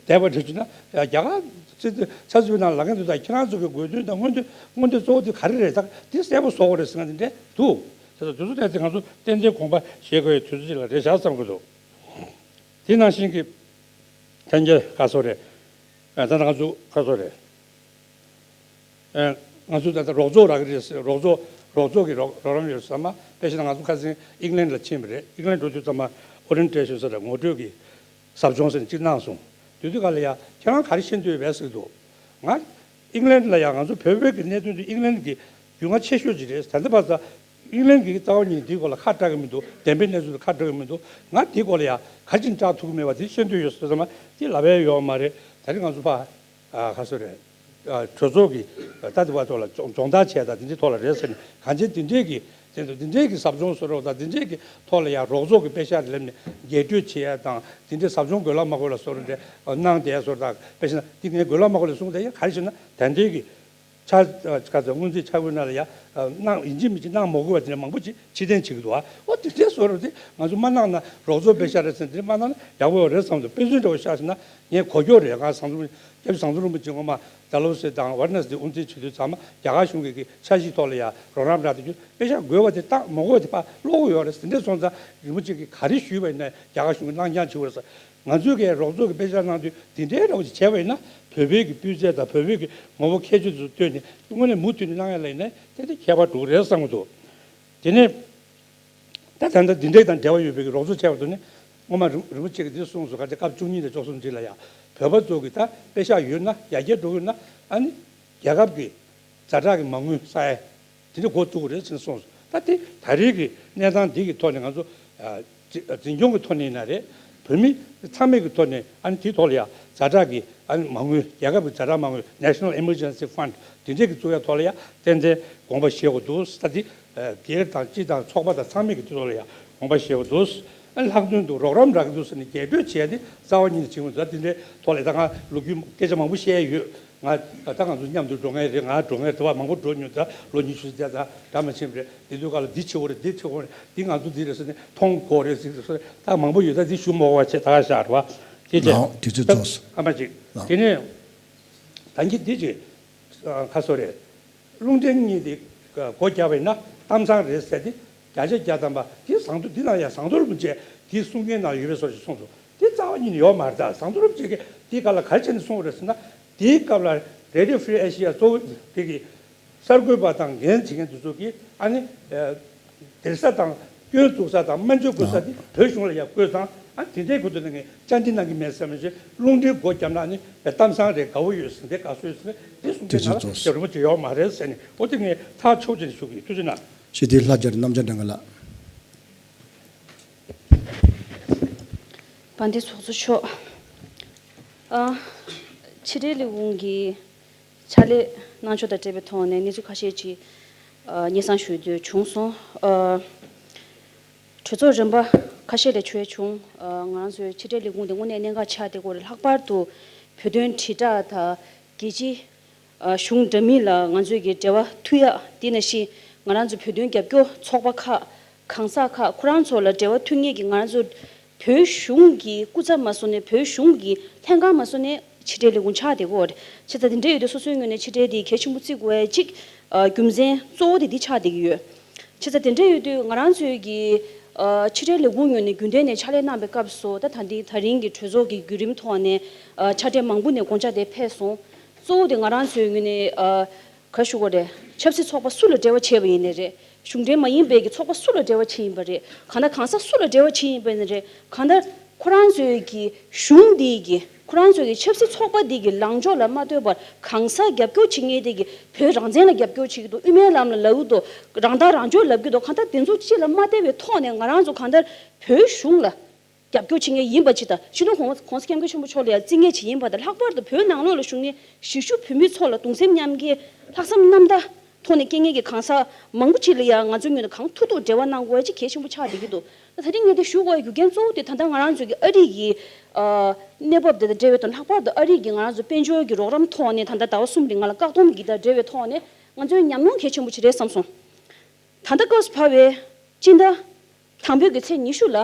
བསྡད་པ་རེད་བྱུང་ན། རྒྱ་གར་ཚ་ཚ་ཚུད་ཚུད་ནང་ལ་ངན་འདུག་ད་ཁྱེད་རང་ཚོ་གི་དགོས་འདུན་དང་མངོན་འདོད་མངོན་འདོད་གཙོ་བོ་དེ་ག་རེ་རེད། ད་འདི་གསལ་པོ་བཟོ་དགོས་རེད་ཟེར་ན་དེ་འདྲས་འདུག་དེ་ཚོ་དེ་ཚོ་ནས་ང་ཚོ་ཏན་ཏན་དགོངས་པ་བཞེས་དགོས་ཡའི་དུས་ཚོད་ཅིག་ལ་རེད་བཞག་བསམ་གྱི་འདུག་དེ་ནང་བཞིན་གྱི་ལྷན་རྒྱས་ཁ་སོ་རེད། ད་ལྟ་ང་ཚོ་ཁ་སོ་རེད། ཨེ། ང་ཚོ་ད་ལྟ་རོགས་ཚོགས་རག་གི་རེད། རོགས་ཚོགས་རོགས་ཚོགས་ཀྱི་རོགས་རོགས་རམ་ཡོད་ས་མ། དཔེ་བཞག་ན་ང་ཚོ་ཁ་སང་ཨིང་ལན་ལ་ཕྱིན་པ་རེད། ཨིང་ལན་འགྲོ་དུས་ཙམ་པ་ཨོ་རིན་ཊེ་ཤན་ཟེར་ཡ་ངོ་སྤྲོད་ཀྱི་ཟབ་སྦྱོང་ཟེར་ནས་གཅིག་གནང་སོང་། དེ་དུས་ག་ལ་ཡ་ཁྱེད་རང་ག་རེ་ཤེས་འདོད་ཡོད་པས་ཟེར་གྱི་འདུག་ང་ཨིང་ལན་ལ་ཡ་ང་ཚོ་བོད་བོད་ཀྱི་གནད་དོན་དུ་ཨིང་ལན་གྱི་རྒྱུས་མངའ་ཆེ་ཤོས་ཅིག་རེད། ད་ལྟ་བར་ད་ཨིང་ལན་གྱི་རྩ་བ་ཉིད་ནས་འདིའི་སྐོར་ལ་ཁ་གྲག་གི་མི་འདུག་བདེན་པའི་གནས་ཚུལ་ལ་ཁ་གྲག་གི་མི་འདུག་ང་འདིའི་སྐོར་ལ་ཡ་ག་རེ་བྱས་ནས་གྲག་ཐུབ་ཀྱི་མེད་པ་དེ་ཤེས་འདོད་ཡོད་ཟེར་ཙམ་པ་དེ་ལབ་ཡ་ཡོད་མ་རེད། ད་རེས་ང་ཚོ་ཕ། ཨ། ག་ཚོད་རེད། ཨ། གྲོས་ཚོགས་ཀྱི་ད་ལྟ་བར་ཐོག་ལ་སྦྱོང་སྦྱོང་བརྡར་བྱས་དང་དེ་འདྲའི་ཐོག་ལ་རེད་ཟེར་ནས་གང་ཅི་དེ་འདྲའི་གི་ དེ་ཚོ་འདི་འདྲའི་གི་ཟབ་སྦྱོང་བཟོ་རོགས་དང་། འདི་འདྲའི་གི་ཐོག་ལ་ཡང་རོགས་ཚོགས་ཀྱི་དཔེ་ཤག་ལེན་ནས་རྒྱས་སྤྲོས་བྱེད་ཡ་དང་། འདི་འདྲའི་ཟབ་སྦྱོང་དགོས་ལ་མ་དགོས་ལ་བཟོ་རོགས་དེ་གནང་བསྡད་ཡ་བཟོ་རོགས་དང་། དཔེ་བཞག་ན་འདི་ངས་དགོས་ལ་མ་དགོས་ལ་གསུངས་དེ་ཡང་ག་རེ་ཞུ་ན། ད་ལྟའི་གི་ཆ་ག་ཚོད་སྔོན་རྩིས་ཆ་བགོས་ནང་ལ་ཡ་གནང་ཡིན་གཅིག་མིན་གཅིག་གནང་མ་དགོས་པ་དེ་འདྲ་མང་པོ་ཅིག་ཕྱིར་འཐེན་བྱེད་ཀྱི་འདུག་ཨ། འོ་དེ་འདྲའི་བཟོ་རོགས་དེ་ང་ཚོ་མ་གནང་ན། རོགས་ཚོགས་དཔེ་ཤག་རེད་ཟེར་འདི་མ་གནང་ན་ཡག་པོ་ཡོད་རེད་བསམ་འདུག་དཔེ་མཚོན་འདྲ་བོ་བཞག་ཟེར་ན། ངས་གོ་རྒྱུ་རེད། ང་ཟམ་གདོང་། སྐྱབས་རྗེ་ཟམ་གདོང་རིན་པོ་ཆེ་སྔོན་མ་ཌལ་ཧོ་སི་དང་ཝ་ར་ཎ་སི་དེ་དབུ་འཛིན་བྱེད་དུས་ཚང་མ་རྒྱ་གར་གཞུང་གི་གི་འཆར་གཞིའི་ཐོག་ལ་ཡང་རོགས་རམ་རག་ཏུ་གྱུར། དཔེ་ཤག་དགོས་པ་དེ་བཏང་། མ་དགོས་པ་དེ་ཕར་སློག་གི་ཡོད་རེད་ཟེར། དེ་འདྲ་སོང་ཙང་རིན་པོ་ཆེ་གིས་ག་རེ་ཞུས་པ་ཡིན་ན་རྒྱ་གར་གཞུང་གིས་གནང་རྐྱང་བྱེད་དགོས་རེད་ཟེར། ང་ཚོས་གི་རོགས་ཚོགས་ཀྱི་དཔེ་ཆ་གནང་དུས་དེ་འདྲའི་འདྲ་བོ་ཅིག་བྱས་པ་ཡིན་ན། བོད་པའི་གི་སྤུས་ཚད་དང་བོད་པའི་གི་ངོ་བོ་ཁྱད་ཆོས་དེ་ཚོ་བཏོན་ནས་དངོས་གནས་མུ་མཐུད་ནས་གནང་ཡ་ལ་ཡིན་ན་དེ་འདྲ་ཁྱད་པར་འགྲོ་གི་རེད་བསམ་གྱི་འདུག་དེ་ནས། ད་ད་ལྟ་འདི་འདྲའི་དང་འབྲེལ་བ་ཡོད་པའི་རོགས་ཚོགས་བྱས་པ་དེ་ནི། སྔོན་མ་རིན་རིན་པོ་ཆེ་གིས་འདི་གསུངས་སོང་། ག་ཚོད་སྐབས་བཅུ་གཉིས་དང་བཅུ་གསུམ་རྗེས་ལ་ཡང་བོད་པ་ཚོ་གི་ད་དཔེ་ཤག་ཡོད་ན། ཡར་རྒྱས་འགྲོ་གི་ཡོད་ན། ཨ་ནི་རྒྱལ་ཁབ་ཀྱི་ཛ་དྲག་གི་མ་དངུལ་བསགས་ཡ་དེ་འདྲ་འགོ་བཙུགས་དགོས་རེད་ཟེར་ནས་གསུངས་སོང་། ད་དེ་ད་རེས་ཀྱི་གནས་སྟངས་འདི་གི་ཐོག་ནས་ང་ཚོ། ཨ། འཛིན་སྐྱོང་གི་ཐོག་ནས་ཡིན་ན་རེད། བོད་མི་ཚང་མའི་གི་ཐོག་ནས། ཨ་ནི་དེའི་ཐོག་ལ་ཡང་ཛ་དྲག་གི། ཨ་ནི་མ་དངུལ། རྒྱལ་ཁབ་ཀྱི་ཛ་དྲག་མ་དངུལ། National Emergency Fund། དེ་འདྲས་ཀྱི་བཙུགས་ཡ་ཐོག་ལ་ཡང་ཏན་ཏན་དགོངས་པ་བཞེས་དགོས་འདུག་ད་དེ་སྒེར་དང་སྤྱི་དང་ཚོགས་པ་དང་ཚང་མས་ཀྱི་དེ་ཐོག་ལ་ཡང་དགོངས་པ་བཞེས་དགོས་འདུག་ཨ་ནི་ལྷག་དོན་དུ་རོགས་རམ་རག་གི་འདུག་ཟེར་ནས་རྒྱས་སྤྲོས་བྱས་ཏེ་རྩ་བ་ཉིད་ནས་བྱེད་ཀྱི་མི་འདུག་དེ་འདྲའི་ཐོག་ལ་ད་ང་ལོ་རྒྱུས་སྐད་ཆ་མང་པོ་བཤད་ཡོད། ང་ད་ལྟ་ང་ཚོ་མཉམ་དུ་འགྲོ་མཁན་རེད། ང་འགྲོ་མཁན་རེད་བ། མང་པོ་འགྲོ་མྱོང་། ད་ལོ་ཉི་ཤུ་ཙམ་ད་འདྲ་མ་ཕྱིན་པ་རེད། དེ་དུས་སྐབས་ལ་འདི་བྱེད་དགོས་རེད། འདི་བྱེད་དགོས་རེད། འདི་ང་ཚོ་འདི་རེད་ཟེར་ནས་མཐོང་དགོས་རེད་ཟེར་ཟེར། ད་མང་པོ་ཡོད། ད་འདི་ཞུ་མ་དགོས་པ་བྱས་ད་ག་བཞག་རེད་བ། དེ་བྱས། ལགས། དུས་ཚོད་རྫོགས་སོང་། ཨ་མ་ཅིག་ཨ། དེ་ནས་ད་གིན་འདི་ཅིག་ཁ་སོ་རེད། རླུང་འཕྲིན་གཉིས་དེ་སྒོ་བརྒྱབ་པ་ཡིན་ན་གཏམ་བཟང་རེད་ཟེར་ཏེ། བརྒྱ་ཆ་བརྒྱ་ཐམ་པ་དེ་ཟངས་མདོག་འདི་ནང་ཡང་ཟངས་མདོག་རིན་པོ་ཆེ་དེའི་གསུང་མཁན་ནང་ཡོད་པའི་བཟོ་ཞིག་གསུངས་སོང་། དེ་རྩ་བ་ཉིད་ནས་ཡོད་མ་རེད། ད་ཟངས་མདོག་རིན་པོ་ཆེ་གིས་དེའི་སྐབས་ལ་ག་རེ་བྱས་ནས་གསུངས་པ་རེད་ཟེར་ན། དེའི་སྐབས་ལ་Radio Free Asia གཙོ་བོ་དེ་གི་གསར་འགོད་པ་དང་འགན་བྱེད་མཁན་དེ་ཚོ་གིས། ཨ་ནི་གདན་ས་དང་སྐྱོན་འཛུགས་ས་དང་སྨན་བཅོས་དགོས་ས་དེ་བོད་གཞུང་ལ་ཡར་བསྐོས་ཙང་། ཨ། དེ་འདྲའི་ཁུ་དུ་ནས་ངས་བཅར་འདྲི་གནང་གི་མེད་ཟེར་མ་ཤེས། རླུང་འཕྲིན་སྒོ་བརྒྱབ་ན་ནི་གཏམ་བཟང་རེད། དགའ་བོ་ཡོད་ཟེར། དེ་དགའ་བསུ་ཡོད་ཟེར། དེ་གསུང་དེ་ཚོའི་ནང་ལ་ཚོགས་ཞབས་རིན་པོ་ཆེ་ཡོད་མ་རེད་ཟེར་ནས། འོ་དེ་ངས་ཐག་ཆོད་ཅིག་ཞུ་གི་ཡོད། ཐུགས་རྗེ་གནང་། ཞི་བདེའི་ལྷ་རྒྱལ་རྣམ་རྒྱལ་སྒྲོལ་དཀར་ལགས། དཔལ་ལྡན་ཚོགས་གཙོ་མཆོག་ཨ། ཕྱི་དྲིལ་ལས་ཁུངས་ཀྱི་ཕྱག་ལས་གནང་ཕྱོགས་དང་འབྲེལ་བའི་ཐོག་ནས་གནས་ཚུལ་ཁ་ཤས་ཅིག་ཨ། སྙན་སེང་ཞུ་འདོད་བྱུང་སོང་། ཨ། གྲོས་ཚོགས་རིམ་པ་ཁ་ཤས་ལ་ཞུ་ཡ་བྱུང་། ཨ། ང་རང་ཚོའི་ཕྱི་དྲིལ་ལས་ཁུངས་དེ་དངོས་གནས་གནད་འགག་ཆགས་བསྡད་ཡོད་རེད། ལྷག་པར་དུ་བོད་དོན་དྲིལ་བསྒྲགས་དང་རྒྱལ་སྤྱི། ཨ། གཞུང་འདྲ་མིན་ལ་ང་ཚོས་ཀྱི་འབྲེལ་བ་མཐུད་ཡ། དེ་ནང་བཞིན་ང་རང་ཚོ་བོད་དོན་རྒྱབ་སྐྱོར་ཚོགས་པ་ཁག་གང་ཟག་ཁག་ཁོ་རང་ཚོ་ལ་འབྲེལ་བ་མཐུད་མཁན་གྱི་ང་རང་ཚོ་བོད་གཞུང་གི་སྐུ་ཚབ་མ་སོང་ནས། བོད་གཞུང་གི་ལྷན་ཁང་མ་སོང་ནས་ཕྱི་དྲིལ་ལས་ཁུངས་ཆགས་བསྡད་ཡོད་རེད། བྱས་ཙང་དེ་འདྲ་ཡོད་དུས་སོ་སོའི་ངོས་ནས་ཕྱི་དྲིལ་དེ་གལ་ཆེན་པོ་བརྩི་དགོས་ཡ་གཅིག་ཨ། རྒྱུ་མཚན་གཙོ་བོ་དེ་འདི་ཆགས་བསྡད་ཀྱི་ཡོད། བྱས་ཙང་དེ་འདྲ་ཡོད་དུས་ང་རང་ཚོའི་གི་ཨ། ཕྱི་དྲིལ་ལས་ཁུངས་ངོས་ནས་རྒྱུན་ལྡན་ནས་ཕྱག་ལས་གནང་བའི་སྐབས་སུ། ད་ད་འདི་ད་རིང་གི་གྲོས་ཚོགས་ཀྱི་བརྒྱུད་རིམ་ཐོག་ནས་ཨ། ཕྱག་སྦྲེལ་མང་པོ་ནས་དགོངས་འཆར་དེ་ཕེབས་སོང་། གཙོ་བོ་དེ་ང་རང་ཚོའི་ངོས་ནས་ཨ། ག་རེ་ཞུ་དགོས་རེད། ཆབ་སྲིད་ཚོགས་པ་སུ་ལ་འབྲེལ་བ་བྱས་པ་ཡིན་ནའི་རེད། གཞུང་འབྲེལ་མ་ཡིན་པའི་གི་ཚོགས་པ་སུ་ལ་འབྲེལ་བ་བྱས་ཡིན་པ་རེད། གང་ལྟར་གང་ཟག་སུ་ལ་འབྲེལ་བ་བྱས་ཡིན་པ་ཡིན་ནའི་རེད། གང་ལྟར་ཁོ་རང་ཚོའི་གི་གཞུང་འདིའི་གི། ཁོ་རང་ཚོའི་གི་ཆབ་སྲིད་ཚོགས་པ་འདིའི་གི་ལངས་ཕྱོགས་ལ་མ་ལྟོས་པར། གང་ཟག་རྒྱབ་སྐྱོར་བྱེད་མཁན་དེ་གི་བོད་རང་བཙན་ལ་རྒྱབ་སྐྱོར་བྱེད་ཀྱི་འདུག་དབུ་མའི་ལམ་ལ་ལབ་ཀྱི་འདུག་རང་ཐག་རང་གཅོད་ལབ་ཀྱི་འདུག་གང་ལྟར་དེ་ཚོ་ཅིག་ལ་མ་བལྟས་པའི་ཐོག་ནས་ང་རང་ཚོ་གང་ལྟར་བོད་གཞུང་ལ་རྒྱབ་སྐྱོར་བྱེད་མཁན་ཡིན་པ་ཅིག་དང་། སྤྱི་ནོར་༸གོང་ས་༸གོང་ས་༸སྐྱབས་མགོན་ཆེན་པོ་མཆོག་ལ་ཡང་བརྩི་མཁན་ཅིག་ཡིན་པ་དང་། ལྷག་པར་དུ་བོད་ནང་ལོགས་ལ་བཞུགས་མཁན་གཞིས་བཞུགས་བོད་མི་ཚོ་ལ་གདུང་སེམས་མཉམ་སྐྱེད། ལྷག་བསམ་རྣམ་དག་ཐོག་ནས་སྐྱེ་མཁན་གྱི་གང་ཟག་མང་པོ་ཅིག་ལ་ཡང་ང་ཚོའི་ངོས་ནས་གང་ཐུབ་ཐུབ་འབྲེལ་བ་གནང་དགོས་ཡ་ཅིག་གལ་ཆེན་པོ་ཆགས་བསྡད་ཀྱི་འདུག་ད་དེ་རིང་ངས་དེ་ཞུ་དགོས་ཡ་རྒྱུ་རྐྱེན་གཙོ་བོ་དེ། ད་ལྟ་ང་རང་ཚོའི་གི་ཨ་རི་གི་ཨ། གནས་བབ་དེ་དང་འབྲེལ་བའི་དོན། ལྷག་པར་དུ་ཨ་རི་གི་ང་རང་ཚོ་དཔལ་འབྱོར་གྱི་རོགས་རམ་ཐོག་ནས་ད་ལྟ་ཟླ་བ་གསུམ་རིང་ང་ལ་བཀག་སྡོམ་གྱི་དང་འབྲེལ་བའི་ཐོག་ནས་ང་ཚོའི་ཉམས་མྱོང་གལ་ཆེན་པོ་ཅིག་རེད་བསམ་སོང་། ད་ལྟ་སྐབས་སུ་བབས་པའི་སྤྱི་ཟླ་དང་པོའི་གི་ཚེས་ཉི་ཤུ་ལ།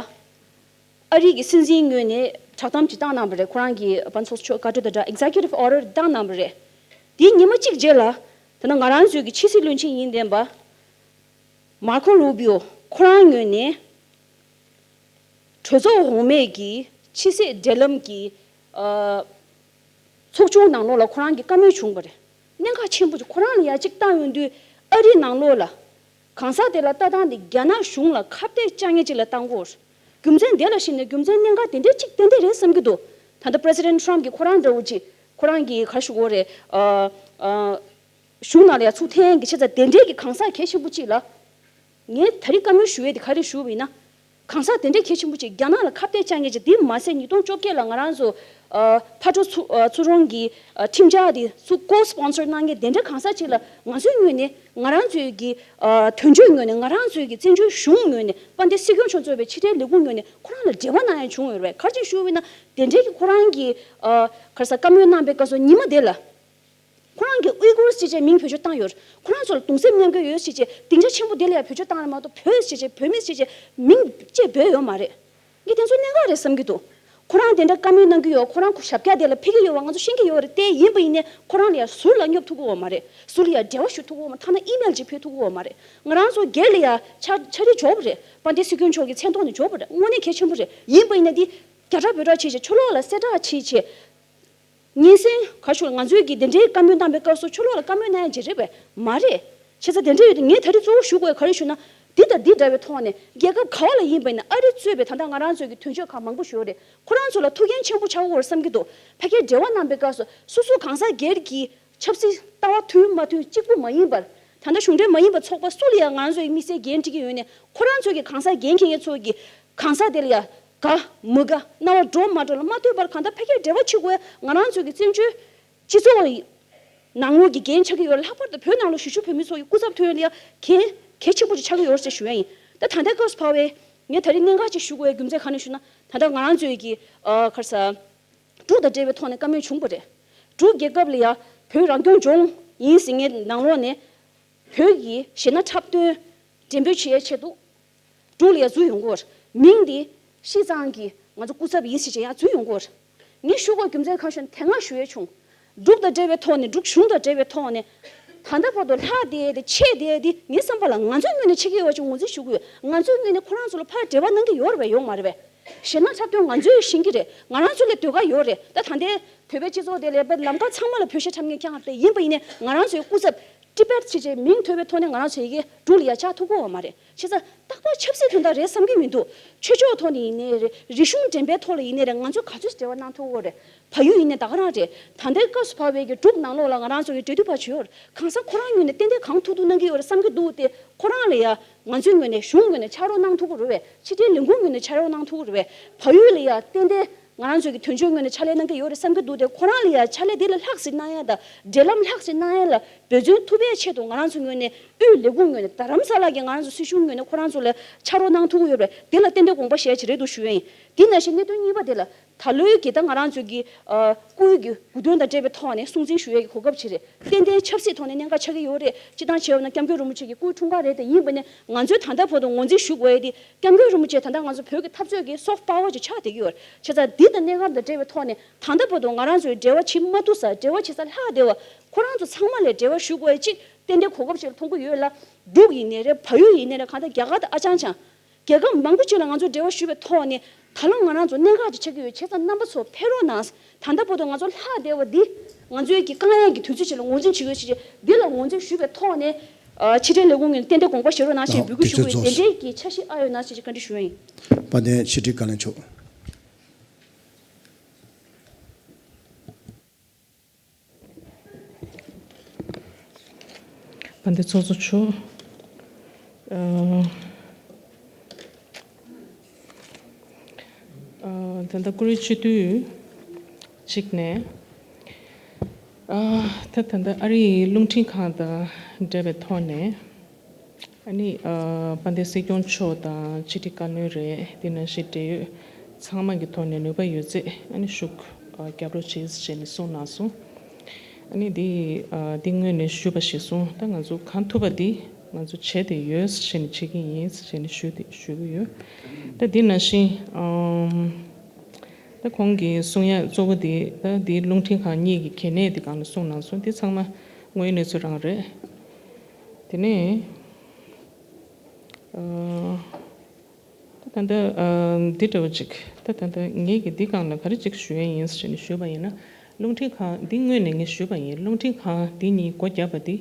ཨ་རིའི་གི་སྲིད་འཛིན་ངོས་ནས་བསྒྲགས་གཏམ་ཅིག་བཏང་གནང་བ་རེད། ཁོ་རང་གི་དཔལ་འབྱོར་ཚོགས་ཆུང་བཀའ་འཁྲོལ་དང་སྦྲགས་Executive Order བཏང་གནང་བ་རེད། དེའི་ཉི་མ་གཅིག་རྗེས་ལ། ད་ནི་ང་རང་ཚོའི་གི་ཕྱི་སྲིད་བློན་ཆེན་ཡིན་བསྡད་པ་མར་ཁོ་རུ་བི་ཡོ་ཁོ་རང་ངོས་ནས་གྲོས་ཚོགས་འོག་མའི་གི་ཕྱི་སྲིད་འབྲེལ་ལམ་གི་ཨ། ཚོགས་ཆུང་ནང་ལོགས་ལ་ཁོ་རང་གི་བཀའ་མོལ་བྱུང་བ་རེད། གནད་འགག་ཆེན་པོ་ཅིག་ཁོ་རང་ལ་ཡ་གཅིག་བཏང་ཡོང་དུས། ཨ་རི་ནང་ལོགས་ལ་གང་ཟག་དེ་ལ་ལྟ་སྟངས་དེ་རྒྱ་ནག་གཞུང་ལ་ཁ་གཏད་བཅག་མཁན་ཅིག་ལ་བཏང་གོ། རྒྱུ་མཚན་དེ་ལ་གཞིགས་ནས་རྒྱུ་མཚན་གནད་འགག་དེ་འདྲའི་ཅིག་ཏན་ཏན་རེད་བསམ་གྱི་འདུག་ད་ལྟ་President Trump གིས་ཁོ་རང་འདྲ་བོ་ཅིག་ཁོ་རང་གིས་ག་རེ་ཞུ་དགོས་རེད། ཨ། ཨ། གཞུང་ནང་ལ་ཡ་ཚུར་འཐེན་གྱི་ཆེད་དུ་དེ་འདྲའི་གི་གང་ཟག་གལ་ཆེན་པོ་ཅིག་ལ། ངས་ད་རེས་བཀའ་མོལ་ཞུ་ཡས་དེ་ག་རེ་ཞུ་བ་ཡིན་ན། གང་ཟག་དེ་འདྲའི་གལ་ཆེན་པོ་ཅིག་རྒྱ་ནག་ལ་ཁ་གཏད་གཅོག་མཁན་ཅིག་དེ་མ་ཟད་ཉིས་སྟོང་བཅོ་བརྒྱད་ལ་ང་རང་ཚོ་ཨ་ཕར་འགྲོ་ཚུར་ཨ་ཚུར་འོང་གི་ཨ་ཁྲིམས་འཆར་དེ་ཚུར་ཀོ་སི་པོན་སར་གནང་མཁན་དེ་འདྲའི་གང་ཟག་ཅིག་ལ་ང་ཚོའི་ངོས་ནས་ང་རང་ཚོའི་གི་ཨ་དོན་གཅོད་ངོས་ནས་ང་རང་ཚོའི་གི་བཙན་བྱོལ་གཞུང་ངོས་ནས་དཔལ་ལྡན་སྲིད་སྐྱོང་མཆོག་གཙོས་པའི་ཕྱི་དྲིལ་ལས་ཁུངས་ངོས་ནས་ཁོ་རང་ལ་འབྲེལ་བ་གནང་ཡ་བྱུང་ཡོད་རེད། ག་རེ་བྱས་ཞུ་བ་ཡིན་ན་དེ་འདྲའི་གི་ཁོ་རང་གི་ཨ་ག་རེ་ཟ་བཀའ་མོལ་གནང་པའི་སྐབས་སུ་ཉི་མ་དེ་ལ། ཁོ་རང་གིས་ཨུའི་གུར་ཞེས་བྱས་མིང་བེད་སྤྱོད་བཏང་ཡོད། ཁོ་རང་ཚོ་ལ་གདུང་སེམས་མཉམ་སྐྱེད་ཡོད་ཞེས་བྱས་སྡིངས་ཆ་ཆེན་པོ་དེ་ལ་ཡང་བེད་སྤྱོད་བཏང་རེད་མ་གཏོགས་བོད་ཞེས་བྱས་བོད་མི་ཞེས་བྱས་མིང་ཅེས་འབོད་ཡོད་མ་རེད། ངས་དེ་ཚོ་གནད་འགག་རེད་བསམ་གྱི་འདུག་ཁོ་རང་དེ་འདྲ་བཀའ་མོལ་གནང་གི་ཡོད། ཁོ་རང་ཁོ་ཞབས་བཀྱག་དེ་ལ་ཕེབས་ཀྱི་ཡོད་པ་ང་ཚོ་ཤེས་ཀྱི་ཡོད་རེད་དེ། ཡིན་པ་ཡིན་ནའི་ཁོ་རང་ལ་ཡང་ཟུར་ལ་སྙོབ་ཐུབ་ཀྱི་ཡོད་མ་རེད། ཟུར་ལ་ཡང་འབྲེལ་བ་ཞུ་ཐུབ་ཀྱི་ཡོད་མ་རེད། ཐ་ན་ཨི་མེལ་ཅིག་ཕུལ་ཐུབ་ཀྱི་ཡོད་མ་རེད། ང་རང་ཚོ་སྒེར་ལ་ཡང་ཕྱག་ཕྱག་བྲིས་འབྱོར་བ་རེད། དཔལ་ལྡན་སྲིད་སྐྱོང་མཆོག་གི་མཚན་ཐོག་ནས་འབྱོར་བ་རེད། དངོས་གནས་གལ་ཆེན་པོ་རེད། ཡིན་པ་ཡིན་ན་འདི་རྒྱ་གྲགས་བོད་གྲགས་བྱས་བྱས་ཕྱོགས་ལོགས་ལ་གསལ་བསྒྲགས་བྱས་བྱས། ཉིན་སྲིང་ག་ཞུ་ང་ཚོའི་གི་དེ་འདྲའི་བཀའ་མོལ་བཏང་པའི་སྐབས་སུ་ཕྱོགས་ལོགས་ལ་བཀའ་མོལ་གནང་ཡ་ཅིག་རེད་པས་མ་རེད། བྱས་ཙང་དེ་འདྲ་ཡོད་དུས་ངས་ད་རེས་གཙོ་བོ་ཞུ་དགོས་ག་རེ་ཞུ་ན། འདི་དང་འདི་འདྲ་བའི་ཐོག་ནས་རྒྱལ་ཁབ་ག་བ་ལ་ཡིན་པ་ཡིན་ན་ཨ་རི་གཙོས་པའི་ད་ལྟ་ང་རང་ཚོའི་གི་དོན་གཅོད་ཁག་མང་པོ་ཞིག་ཡོད་རེད། ཁོ་རང་ཚོ་ལ་ཐུགས་འགན་ཆེན་པོ་ཆགས་ཀྱི་ཡོད་རེད་བསམ་གྱི་འདུག་ཕ་གིར་འབྲེལ་བ་གནང་པའི་སྐབས་སུ་སོ་སོ་གང་ཟག་སྒེར་གྱི་ཆབ་སྲིད་ལྟ་བ་མཐུན་མ་མཐུན་གཅིག་པུ་མ་ཡིན་པར། ད་ལྟ་གཞུང་འབྲེལ་མ་ཡིན་པའི་ཚོགས་པ་སུ་ལ་ཡང་ང་རང་ཚོའི་དམིགས་བསལ་འགན་འཁྲི་གི་ཡོད་ནས་ཁོ་རང་ཚོ་གི་གང་ཟག་འགན་འཁྱེར་མཁན་ཚོ་གི་གང་ཟག་དེ་ལ་ཡང་དགའ་མི་དགའ་རྣ་བ་འགྲོ་མ་འགྲོ་ལ་མ་ལྟོས་པར་གང་ལྟར་ཕ་གིར་འབྲེལ་བ་བྱེད་དགོས། ང་རང་ཚོ་གི་བཙན་བྱོལ་སྤྱི་ཚོགས་ནང་ལོགས་ཀྱི་འགན་ཆགས་ཀྱི་ཡོད། ལྷག་པར་དུ་བོད་ནང་ལ་བཞུགས་བཞུགས་བོད་མི་ཚོ་གི་སྐུ་ཚབ་ཐོན་ཡོང་ལ་ཡང་འགན་གལ་ཆེན་པོ་ཅིག་ཆགས་ཀྱི་ཡོད་ཅེས་ཞུ་ཡ་ཡིན། ད་ད་ལྟའི་སྐབས་སུ་བབས་པའི་ངས་ད་རེས་གནད་འགག་ཅིག་ཞུ་དགོས་པའི་རྒྱུ་མཚན་ག་རེ་ཞུ་ན། ད་ལྟ་ང་རང་ཚོའི་གི་ཨ་ག་རེ་ཟ། འབྲུག་དང་འབྲེལ་བའི་ཐོག་ནས་བཀའ་མོལ་བྱུང་བ་རེད། འབྲུག་རྒྱལ་ཁབ་ལ་ཡ་བོད་རང་སྐྱོང་ལྗོངས་ཡིན་ཟེར་མཁན་ནང་ལོགས་ནས་བོད་ཀྱི་གཞས་སྣ་འཁྲབ་སྟོན་འགྲེམས་སྤེལ་བྱེད་ཡའི་ཆེད་དུ་འབྲུག་ལ་ཡ་འཛུལ་ཡོང་གི་ཡོད་རེད། མིང་འདི་ཤིས་ཙང་གི་ང་ཚོ་སྐུ་ཚབ་ཡིན་ཟེར་བྱས་ཡ་འཛུལ་ཡོང་གི་ཡོད་རེད། ངས་ཞུ་དགོས་རྒྱུ་མཚན་གང་ཞུ་ན་དེ་སྔ་ཞུ་ཡས་བྱུང་། འབྲུག་དང་འབྲེལ་བའི་ཐོག་ནས་འབྲུག་གཞུང་དང་འབྲེལ་བའི་ཐོག་ནས་ད་ལྟ་བར་དུ་ལྷག་བསྡད་དེ་ཆད་བསྡད་དེ་ངའི་བསམ་པ་ལ་ང་ཚོའི་ངོས་ནས་ཆད་ཀྱི་ཡོད་པ་ཅིག་ངོས་འཛིན་ཞུ་དགོས། ང་ཚོའི་ངོས་ནས་ཁོ་རང་ཚོ་ལ་ཕར་འབྲེལ་བ་གནང་གི་ཡོད་རེད་པས་ཡོད་མ་རེད་པས། གཞས་སྣ་འཁྲབ་སྟོན་ང་ཚོས་ཤེས་ཀྱི་རེད། ང་རང་ཚོ་ལ་ཟློས་གར་ཡོད་རེད། ད་ད་ལྟའི་བོད་པའི་སྤྱི་ཚོགས་དེ་ལ་ལམ་ཁ་ཚང་མ་ལ་བོད་གཞས་འཁྲབ་མཁན་རྐྱང་རེད། ཡིན་པ་ཡིན་ནའི་ང་རང་ཚོའི་སྐུ་ཚབ་ཊི་བེཊ་ཞེས་བྱས་མིང་ཐོས་པའི་ཐོག་ནས་ང་རང་ཚོའི་ཡི་གེ་འབྲུག་ལ་ཡ་བཅག་ཐུབ་ཀྱི་ཡོད་མ་རེད། བྱས་ཙང་རྟག་པར་ཆབ་སྲིད་དོན་དག་རེད་བསམ་གྱི་མི་འདུག་ཆོས་ཕྱོགས་ཐོག་ནས་ཡིན་ནའི་རེད། རིག་གཞུང་འགྲེམས་སྤེལ་ཐོག་ལ་ཡིན་ནའི་རེད། ང་ཚོས་ག་ཚོད་འབྲེལ་བ་གནང་ཐུབ་ཀྱི་ཡོད་རེད། བལ་ཡུལ་ཡིན་ནའི་ད་ག་རང་རེད། ད་ལྟའི་སྐབས་སུ་བབས་པའི་གི་འབྲུག་ནང་ལོགས་ལ་ང་རང་ཚོ་གི་འབྲེལ་མཐུད་པ་ཅིག་ཡོད་རེད། གང་ཟག་ཁོ་རང་ངོས་ནས་ཏན་ཏན་གང་ཐུབ་ཐུབ་གནང་གི་ཡོད་རེད་བསམ་གྱི་འདུག་སྟེ་ཁོ་རང་ལ་ཡ་ང་ཚོའི་ངོས་ནས་གཞུང་ངོས་ནས་ཕྱག་རོགས་གནང་ཐུབ་ཀྱི་རེད་པས། ཕྱི་དྲིལ་ལས་ཁུངས་ངོས་ནས་ཕྱག་རོགས་གནང་ཐུབ་ཀྱི་རེད་པས། བལ་ཡུལ་ལ་ཡ་ཏན་ཏན་ང་རང་ཚོའི་གི་དོན་གཅོད་ངོས་ནས་ཕྱག་ལས་གནང་གི་ཡོད་རེད་བསམ་གྱི་འདུག་སྟེ་ཁོ་རང་ལ་ཡ་ཕྱག་ལས་འདི་ལ་ལྷག་ཟིན་གནང་ཡ་དང་འབྲེལ་ལམ་ལྷག་ཟིན་གནང་ཡ་ལ་འབད་བརྩོན་ཐུབ་པའི་ཆེད་དུ་ང་རང་ཚོ་ངོས་ནས་དབུས་ལས་ཁུངས་ངོས་ནས་རྡ་རམ་ས་ལ་གི་ང་རང་ཚོ་སྲིད་གཞུང་ངོས་ནས་ཁོ་རང་ཚོ་ལ་ཕྱག་རོགས་གནང་ཐུབ་ཀྱི་ཡོད་རེད། དེ་ལ་ཏན་ཏན་དགོངས་པ་བཞེས་ཡ་ཅིག་རེད་འདུག་ཞུ་ཡ་ཡིན། དེ་ནང་བཞིན་གནད་དོན་གཉིས་པ་དེ་ལ་ད་ལོའི་གི་ད་ང་རང་ཚོའི་གི་ཨ་སྐུའི་གི་དགུང་སྟོན་དང་འབྲེལ་བའི་ཐོག་ནས་སྲུང་བརྩི་ཞུ་ཡས་ཀྱི་གོ་སྐབས་ཅིག་རེད། ཏན་ཏན་ཆབ་སྲིད་ཐོག་ནས་གནད་འགག་ཆགས་ཀྱི་ཡོད་རེད། སྤྱིར་བཏང་བྱས་པ་ན་སྐྱབས་མགོན་རིན་པོ་ཆེ་གི་སྐུའི་འཁྲུངས་སྐར་རེད་དེ། ཡིན་པ་ནས་ང་ཚོས་ད་ལྟ་བར་དུ་ངོས་འཛིན་ཞུ་དགོས་ཡས་དེ་སྐྱབས་མགོན་རིན་པོ་ཆེ་ད་ལྟ་ང་ཚོ་བོད་ཀྱི་འཐབ་རྩོད་ཀྱི་སོཕ་པ་ཝར་ཅིག་ཆགས་བསྡད་ཀྱི་ཡོད་རེད། བྱས་ཙང་འདི་དང་གནད་འགག་དང་འབྲེལ་བའི་ཐོག་ནས་ད་ལྟ་བར་དུ་ང་རང་ཚོའི་འབྲེལ་བ་བྱེད་མ་ཐུབ་ས་འབྲེལ་བ་བྱེད་ས་ལྷག་བསྡད་པ་ཁོ་རང་ཚོ་ཚང་མ་ལ་འབྲེལ་བ་ཞུ་དགོས་ཡས་ཅིག་ཏན་ཏན་གོ་སྐབས་ཅིག་ལ་མཐོང་གི་ཡོད་ལ། འབྲུག་ཡིན་ནའི་རེད། བལ་ཡུལ་ཡིན་ནའི་རེད། གང་ལྟར་རྒྱ་གར་དང་ཨ་ཅང་ཅང་རྒྱལ་ཁབ་མང་པོ་ཅིག་ལ་ང་ཚོ་འབྲེལ་བ་ཞུས་པའི་ཐོག་ནས་ད་ལོ་ང་རང་ཚོ་གནད་འགག་ཅིག་ཆགས་ཀྱི་ཡོད། བྱས་ཙང་རྣམ་པ་ཚོ་ཕེབས་རོགས་གནང་། ད་ལྟ་བར་དུ་ང་ཚོ་ལྷག་བསྡད་པ་འདི་ང་ཚོའི་གི་དཀའ་ངལ་གྱི་དུས་ཚོད་ཅིག་ལ་ངོས་འཛིན་བྱེད་དགོས་ཞེས་འདི་ལ་ངོས་འཛིན་ཞུས་པའི་ཐོག་ནས་ཕྱི་དྲིལ་ལས་ཁུངས་ངོས་ནས་ཏན་ཏན་དགོངས་པ་བཞེས་རོགས་གནང་ཞེས་འབོད་སྐུལ་ཞུ་དགོས། དེ་འདྲའི་གི་འཆར་གཞི་ཨ་ཡོད་ན་ཞེས་བཀའ་འདྲི་ཞུ་ཡ་ཡིན། དཔལ་ལྡན་ཕྱི་དྲིལ་བཀའ་བློན་མཆོག་དཔལ་ལྡན་ཚོགས་གཙོ་མཆོག་ཨ་ཨ་ད་ལྟ་ཀུ་རེ་སྤྱི་འཐུས་གཅིག་ནས་ཨ་ད་ད་ལྟ་ཨ་རིའི་རླུང་འཕྲིན་ཁང་དང་འབྲེལ་བའི་ཐོག་ནས། ཨ་ནི་ཨ་དཔལ་ལྡན་སྲིད་སྐྱོང་མཆོག་དང་ཕྱི་དྲིལ་བཀའ་བློན་རེད། དེ་ནང་བཞིན་འབྲེལ་ཡོད་ཚང་མ་གི་ཐོག་ནས་ནུས་པ་ཡོད་ཚད་ཨ་ནི་ཤུགས་ཨ་རྒྱབ་རོགས་བྱེད་ཟེར་ནས་གསུངས་གནང་སོང་། ཨ་ནི་འདི་ཨ་འདི་སྔོན་ནས་ཞུས་པ་ཞིག་སོང་། ད་ང་ཚོ་གང་ཐུབ་པ་འདི་ང་ཚོ་བྱས་ཏེ་ཡོད་ཟེར་ནས་བྱེད་ཀྱི་ཡིན་ཟེར་ནས་ཞུ་དེ་ཞུ་གི་ཡོད། ད་འདི་ནང་བཞིན་ཨམ་ད་ཁོང་གིས་གསུང་ཡ་གཙོ་བོ་འདི་ད་འདི་རླུང་འཕྲིན་ཁང་གཉིས་ཀྱི་གལ་གནད་འདི་སྒང་ལ་གསུངས་གནང་སོང་། འདི་ཚང་མ་དངོས་ཡོད་གནས་ཚུལ་རང་རེད། དེ་ནས་ཨ་ད་ད་ལྟ་ཨ་འདི་འདྲ་བ་ཅིག་ད་ད་ལྟ་ངེད་ཀྱིས་འདི་སྒང་ལ་ག་རེ་ཅིག་ཞུ་ཡ་ཡིན་ཟེར་ནས་ཞུས་པ་ཡིན་ན། རླུང་འཕྲིན་ཁང་འདི་སྔོན་ནས་ངས་ཞུས་པ་ཡིན། རླུང་འཕྲིན་ཁང་འདི་གཉིས་སྒོ་བརྒྱབ་པ་འདི་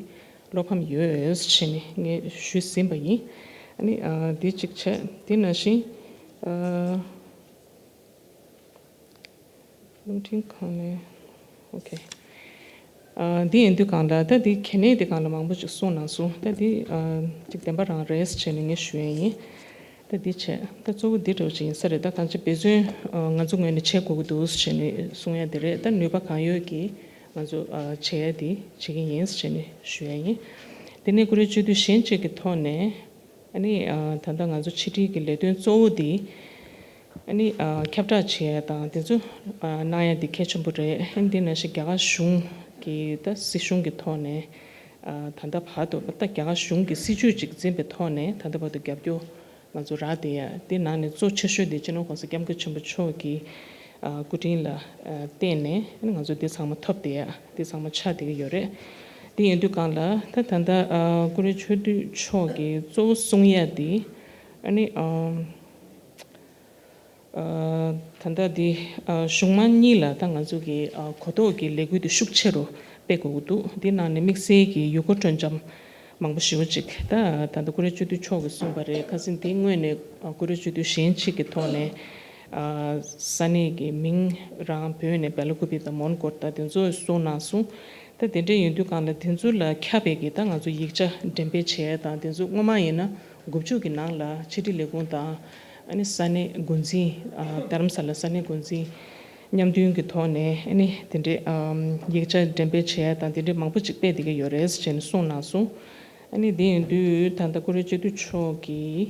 བློ་ཕམ་ཡོད་ཟེར་ནས་ངས་ཞུས་ཟིན་པ་ཡིན། ཨ་ནི་ཨ་འདི་གཅིག་བྱས། དེ་ནང་བཞིན་ཨ་རླུང་འཕྲིན་ཁང་ནས་ཨོ་ཁེ། ཨ་འདི་ཡིན་དུས་སྒང་ལ་ད་འདི་གལ་གནད་འདི་སྒང་ལ་མང་པོ་ཅིག་གསུངས་གནང་སོང་། ད་འདི་ཨ་ཅིག་བདེན་པ་རང་རེད་ཟེར་ནས་ངས་ཞུ་ཡ་ཡིན། ད་འདི་བྱས། ད་གཙོ་བོ་འདི་འདྲ་བོ་ཅིག་ཡིན་ས་རེད། ད་གང་ཅི་འབད་བརྩོན་ང་ཚོ་ངོས་ནས་བྱེད་དགོས་ཀྱི་འདུག་ཟེར་ནས་གསུང་ཡ་དེ་རེད། ད་ནུས་པ་གང་ཡོད་ཀྱིས་ང་ཚོ་བྱེད་ཡ་དེ་བྱེད་ཀྱི་ཡིན་ཟེར་ནས་ཞུ་ཡ་ཡིན། དེ་ནས་ཀུ་རེ་བཅུད་བསྡུས་གཞན་གཅིག་གི་ཐོག་ནས། ཨ་ནི་ད་ལྟ་ང་ཚོ་ཕྱི་དྲིལ་གྱི་ལས་དོན་གཙོ་བོ་དེ། ཨ་ནི་ཁྱབ་བསྒྲགས་བྱེད་ཡ་དང་དེ་ཚོ་གནང་ཡ་དེ་གལ་ཆེན་པོ་རེད། ཨ་ནི་དེ་ནང་བཞིན་རྒྱ་གར་གཞུང་གི་ད་སྲིད་གཞུང་གི་ཐོག་ནས་ད་ལྟ་བར་དུ་ད་རྒྱ་གར་གཞུང་གི་སྲིད་ཇུས་ཅིག་འཛིན་པའི་ཐོག་ནས་ད་ལྟ་བར་དུ་རྒྱབ་སྐྱོར་ང་ཚོ་རག་བསྡད་ཡ་དེ་ནང་ནས་གཙོ་ཆེ་ཤོས་དེ་སྤྱི་ནོར་༸གོང་ས་༸སྐྱབས་མགོན་ཆེན་པོ་མཆོག་གི་སྐུ་དྲིན་ལ་བརྟེན་ནས་ང་ཚོ་དེ་ཚང་མ་ཐོབ་བསྡད་ཡ་དེ་ཚང་མ་ཆགས་བསྡད་ཀྱི་ཡོད་རེད། དེ་ཡིན་དུས་གང་ལ་ད་ད་ལྟ་ཀུ་རེ་ཆོས་སྡུད་མཆོག་གི་གཙོ་བོ་གསུང་ཡ་དེ། ཨ་ནི་ད་ལྟ་འདི་གཞུང་མང་གཉིས་ལ་ད་ང་ཚོ་གི་གོ་རྟོགས་ཀྱི་ལས་འགུལ་དེ་ཤུགས་ཆེ་རུ་སྤེལ་དགོས་ཀྱི་འདུག་དེ་ནང་ནས་དམིགས་བསལ་གྱི་ཡུལ་སྐོར་སྤྲོ་འཆམ་མང་པོ་ཞེ་པོ་ཅིག་ད་ད་ལྟ་ཀུ་རེ་བཅུད་བསྡུས་མཆོག་གིས་གསུངས་པ་རེད། ཁ་སང་འདི་སྔོན་ནས་ཀུ་རེ་བཅུད་བསྡུས་གཞན་གཅིག་གི་ཐོག་ནས་ས་གནས་ཀྱི་མིང་རང་བོད་ནས་བེ་ལ་ཀུ་པི་དང་མོན་གྷོ་ད་དེ་ཚོ་གསུངས་གནང་སོང་། ད་དེ་འདྲ་ཡིན་དུས་གང་ལ་དེ་ཚོ་ལ་ཁྱབ་པའི་གི་ད་ང་ཚོ་ཡིག་ཆ་འགྲེམས་སྤེལ་བྱས་དང་དེ་ཚོ་སྔོན་མ་ཡིན་ན་དགུ་བཅུ་གི་ནང་ལ་ཕྱི་དྲིལ་ལས་ཁུངས་དང་ཨ་ནི་ས་གནས་འགོ་འཛིན་རྡ་རམ་ས་ལ་ས་གནས་འགོ་འཛིན་མཉམ་མཐུན་གྱི་ཐོག་ནས་ཨ་ནི་དེ་འདྲའི་ཡིག་ཆ་འགྲེམས་སྤེལ་བྱས་དང་དེ་འདྲའི་མང་པོ་ཅིག་སྤེལ་བསྡད་ཀྱི་ཡོད་རེད་ཟེར་ནས་གསུངས་གནང་སོང་། ཨ་ནི་དེ་ཡིན་དུས་ད་ལྟ་ཀུ་རེ་སྤྱི་འཐུས་མཆོག་གིས་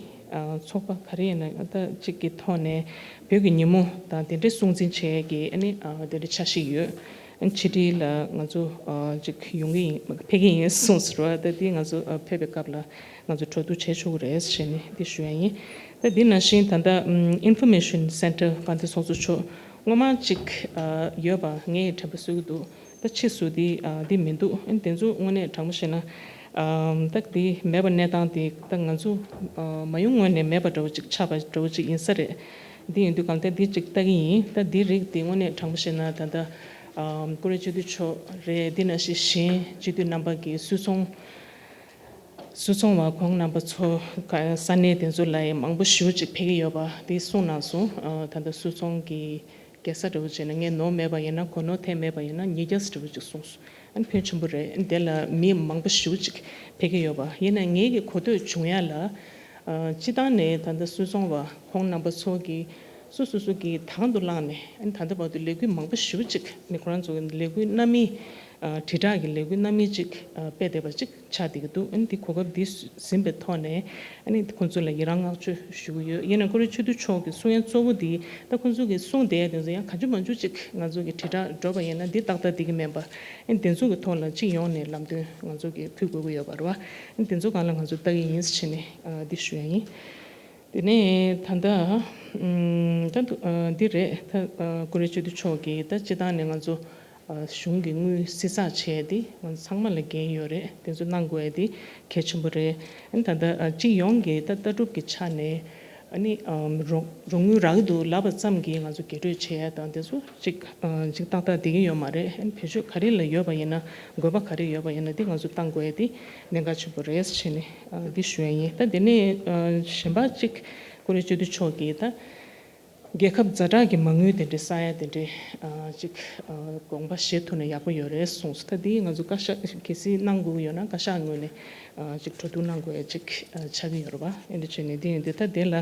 ཚོགས་པ་ག་རེ་ཡིན་ན་ད་གཅིག་གི་ཐོག་ནས་བོད་ཀྱི་ཉིན་མོ་དང་དེ་འདྲའི་སྲུང་བརྩི་བྱས་ཀྱི་ཨ་ནི་དེ་འདྲའི་འཆར་གཞི་ཡོད། ཕྱི་དྲིལ་ལ་ང་ཚོ་ཅིག་ཡོང་གི་ཡིན་ཕེབས་ཀྱི་ཡིན་གསུངས་ཟེར་བ་ད་འདི་ང་ཚོ་ཕེབས་པའི་སྐབས་ལ་ང་ཚོ་གྲོས་བསྡུར་བྱས་ཆོག་གི་རེད་ཟེར་ནས་འདི་ཞུ་ཡ་ཡིན། ད་འདི་ནང་བཞིན་ད་ལྟ་Information Center དཔལ་ལྡན་ཚོགས་གཙོ་མཆོག་སྔོན་མ་ཅིག་ཡོད་པ་ངས་དྲན་པ་གསོས་ཀྱི་འདུག་ད་ཕྱིས་སུ་འདི་འདི་མི་འདུག་དེ་ཚོ་དངོས་གནས་དྲང་པོ་བཤད་ན་ད་འདི་མེད་པ་གནས་སྟངས་དེ་ད་ང་ཚོ་མ་ཡུམ་སྔོན་ནས་མེད་པ་འདྲ་བོ་ཅིག་ཆགས་པ་འདྲ་བོ་ཅིག་ཡིན་ས་རེད། འདི་ཡིན་དུས་གང་ལྟར་འདི་ཅིག་ལྟ་གི་ཡིན། ད་འདི་རིགས་འདི་དངོས་གནས་དྲང་པོ་བཤད་ན་ད་ལྟ་ཨམ་ཀུ་རེ་སྤྱི་འཐུས་མཆོག་རེད། འདི་ནང་བཞིན་གཞན་སྤྱི་འཐུས་རྣམ་པ་གི་སུད་ཚོང་སུད་ཚོང་བ་ཁོང་རྣམ་པ་ཚོ་ག་ས་གནས་དེ་ཚོ་ལ་ཡང་མང་པོ་ཞེ་པོ་ཅིག་ཕེབས་ཀྱི་ཡོད་པ་འདི་གསུངས་གནང་སོང་། ཨ་ད་ལྟ་སུད་ཚོང་གི་རྒྱལ་ས་འདྲ་བོ་བྱས་ན་ངས་ནོར་མེད་པ་ཡིན་ན་གོ་ནོར་ཐེབས་མེད་པ་ཡིན་ན་ཉིས་བརྒྱ་ཙམ་འདྲ་བོ་ཅིག་གསུངས་སོང་། ཨ་ནི་ཕོན་ཆེན་པོ་རེད། འདི་ལ་མི་མང་པོ་ཞེ་པོ་ཅིག་ཕེབས་ཀྱི་ཡོད་པ་ཡིན་ན་ངེད་ཀྱི་གོ་ཐོས་བྱུང་ཡ་ལ་ཨ་སྤྱི་བཏང་ནས་ད་ལྟ་སུད་ཚོང་བ་ཁོང་རྣམ་པ་ཚོ་གི་སོ་སོ་སོ་གི་དང་དུ་བླངས་ནས་ཨ་ནི་ད་ལྟ་བར་དུ་ལས་འགུལ་མང་པོ་ཞེ་པོ་ཅིག་ནི་ཁོ་རང་ཚོ་གི་ལས་འགུལ་སྣ་མིན་ཨ་དྲིལ་བསྒྲགས་ཀྱི་ལས་འགུལ་སྣ་མིན་ཅིག་ཨ་སྤེལ་བསྡད་པ་ཅིག་ཆགས་བསྡད་ཀྱི་འདུག་ཨ་ནི་འདི་གོ་སྐབས་འདི་ཟིན་པའི་ཐོག་ནས་ཨ་ནི་ཁོང་ཚོ་ལ་ཡི་རང་བསྔགས་བརྗོད་ཞུ་གི་ཡོད། ཡིན་ན་ཀུ་རེ་ཆོས་འདུས་མཆོག་གི་གསུང་ཡ་གཙོ་བོ་འདི་ད་ཁོང་ཚོ་གི་གསུང་བསྡད་ཡ་དེ་ཚོ་ཡང་གང་བྱུང་མང་བྱུང་ཅིག་ང་ཚོ་གི་དྲིལ་བསྒྲགས་འགྲོ་བ་ཡིན་ན་འདི་ཏག་ཏག་འགྲིག་གི་མིན་པ། ཨ་ནི་དེ་ཚོ་གི་ཐོག་ལ་སྤྱི་ཡོངས་ནས་ལམ་སྟོན་ང་ཚོ་གི་ཕུལ་དགོས་ཀྱི་ཡོད་པ་རེད་བ། ཨ་ནི་དེ་ཚོ་སྒང་ལ་ང་ཚོ་ལྟ་གི་ཡིན་ཟེར་ནས་ཨ་འདི་ཞུ་ཡ་ཡིན། དེ་ནས་ད་ལྟ་ཨམ་ད་ཨ་འདི་རེད། ད་ཨ་ཀུ་རེ་ཆོས་འདུས་མཆོག་གིས་ད་སྤྱི་བཏང་ནས་ང་ཚོ་ཨ་གཞུང་གི་དངུལ་བསྲི་ཚགས་བྱས་ཏེ་ང་ཚོ་ཚང་མ་ལ་འགན་ཡོད་རེད། དེ་ཚོ་གནང་དགོས་ཡ་དེ་གལ་ཆེན་པོ་རེད། ཨ་ནི་ད་ལྟ་ཨ་སྤྱི་ཡོངས་ཀྱི་ད་ལྟ་གྲུབ་ཀྱི་ཆ་ནས་ཨ་ནི་ཨམ་རོགས་རོགས་དངུལ་རག་གི་འདུག་ལབ་པ་ཙམ་གྱིས་ང་ཚོ་རྒྱས་སྤྲོས་བྱེད་ཡ་དང་དེ་ཚོ་ཅིག་ཨ་ཅིག་ཏག་ཏག་བསྡད་ཀྱི་ཡོད་མ་རེད། ཨ་ནི་བེད་སྤྱོད་ག་རེ་ལ་ཡོད་པ་ཡིན་ན་དགོས་པ་ག་རེ་ཡོད་པ་ཡིན་ན་དེ་ང་ཚོ་གཏང་དགོས་ཡ་དེ་གནད་འགག་ཆེན་པོ་རེད་ཟེར་ནས་ཨ་འདི་ཞུ་ཡ་ཡིན། ད་དེ་ནས་ཨ་གཞན་པ་ཅིག་ཀུ་རེ་སྤྱི་འཐུས་མཆོག་གིས་ད་རྒྱལ་ཁབ་ཛ་དྲག་གི་མ་དངུལ་དེ་འདྲའི་བསགས་ཡ་དེ་འདྲའི་ཨ་ཅིག་ཨ་དགོངས་པ་བཞེས་ཐུབ་ན་ཡག་པོ་ཡོད་རེད་གསུངས་སོང་། ད་དེ་ང་ཚོ་བཀའ་ཤག་གལ་སྲིད་གནང་དགོས་ཀྱི་ཡོད་ན་བཀའ་ཤག་ངོས་ནས་ཨ་ཅིག་གྲོས་བསྡུར་གནང་དགོས་ཡ་ཅིག་ཨ་ཆགས་ཀྱི་ཡོད་རེད་བ། ཨེ་འདྲ་བྱས་ནས་དེ་ཡིན་དུས་ད་དེ་ལ་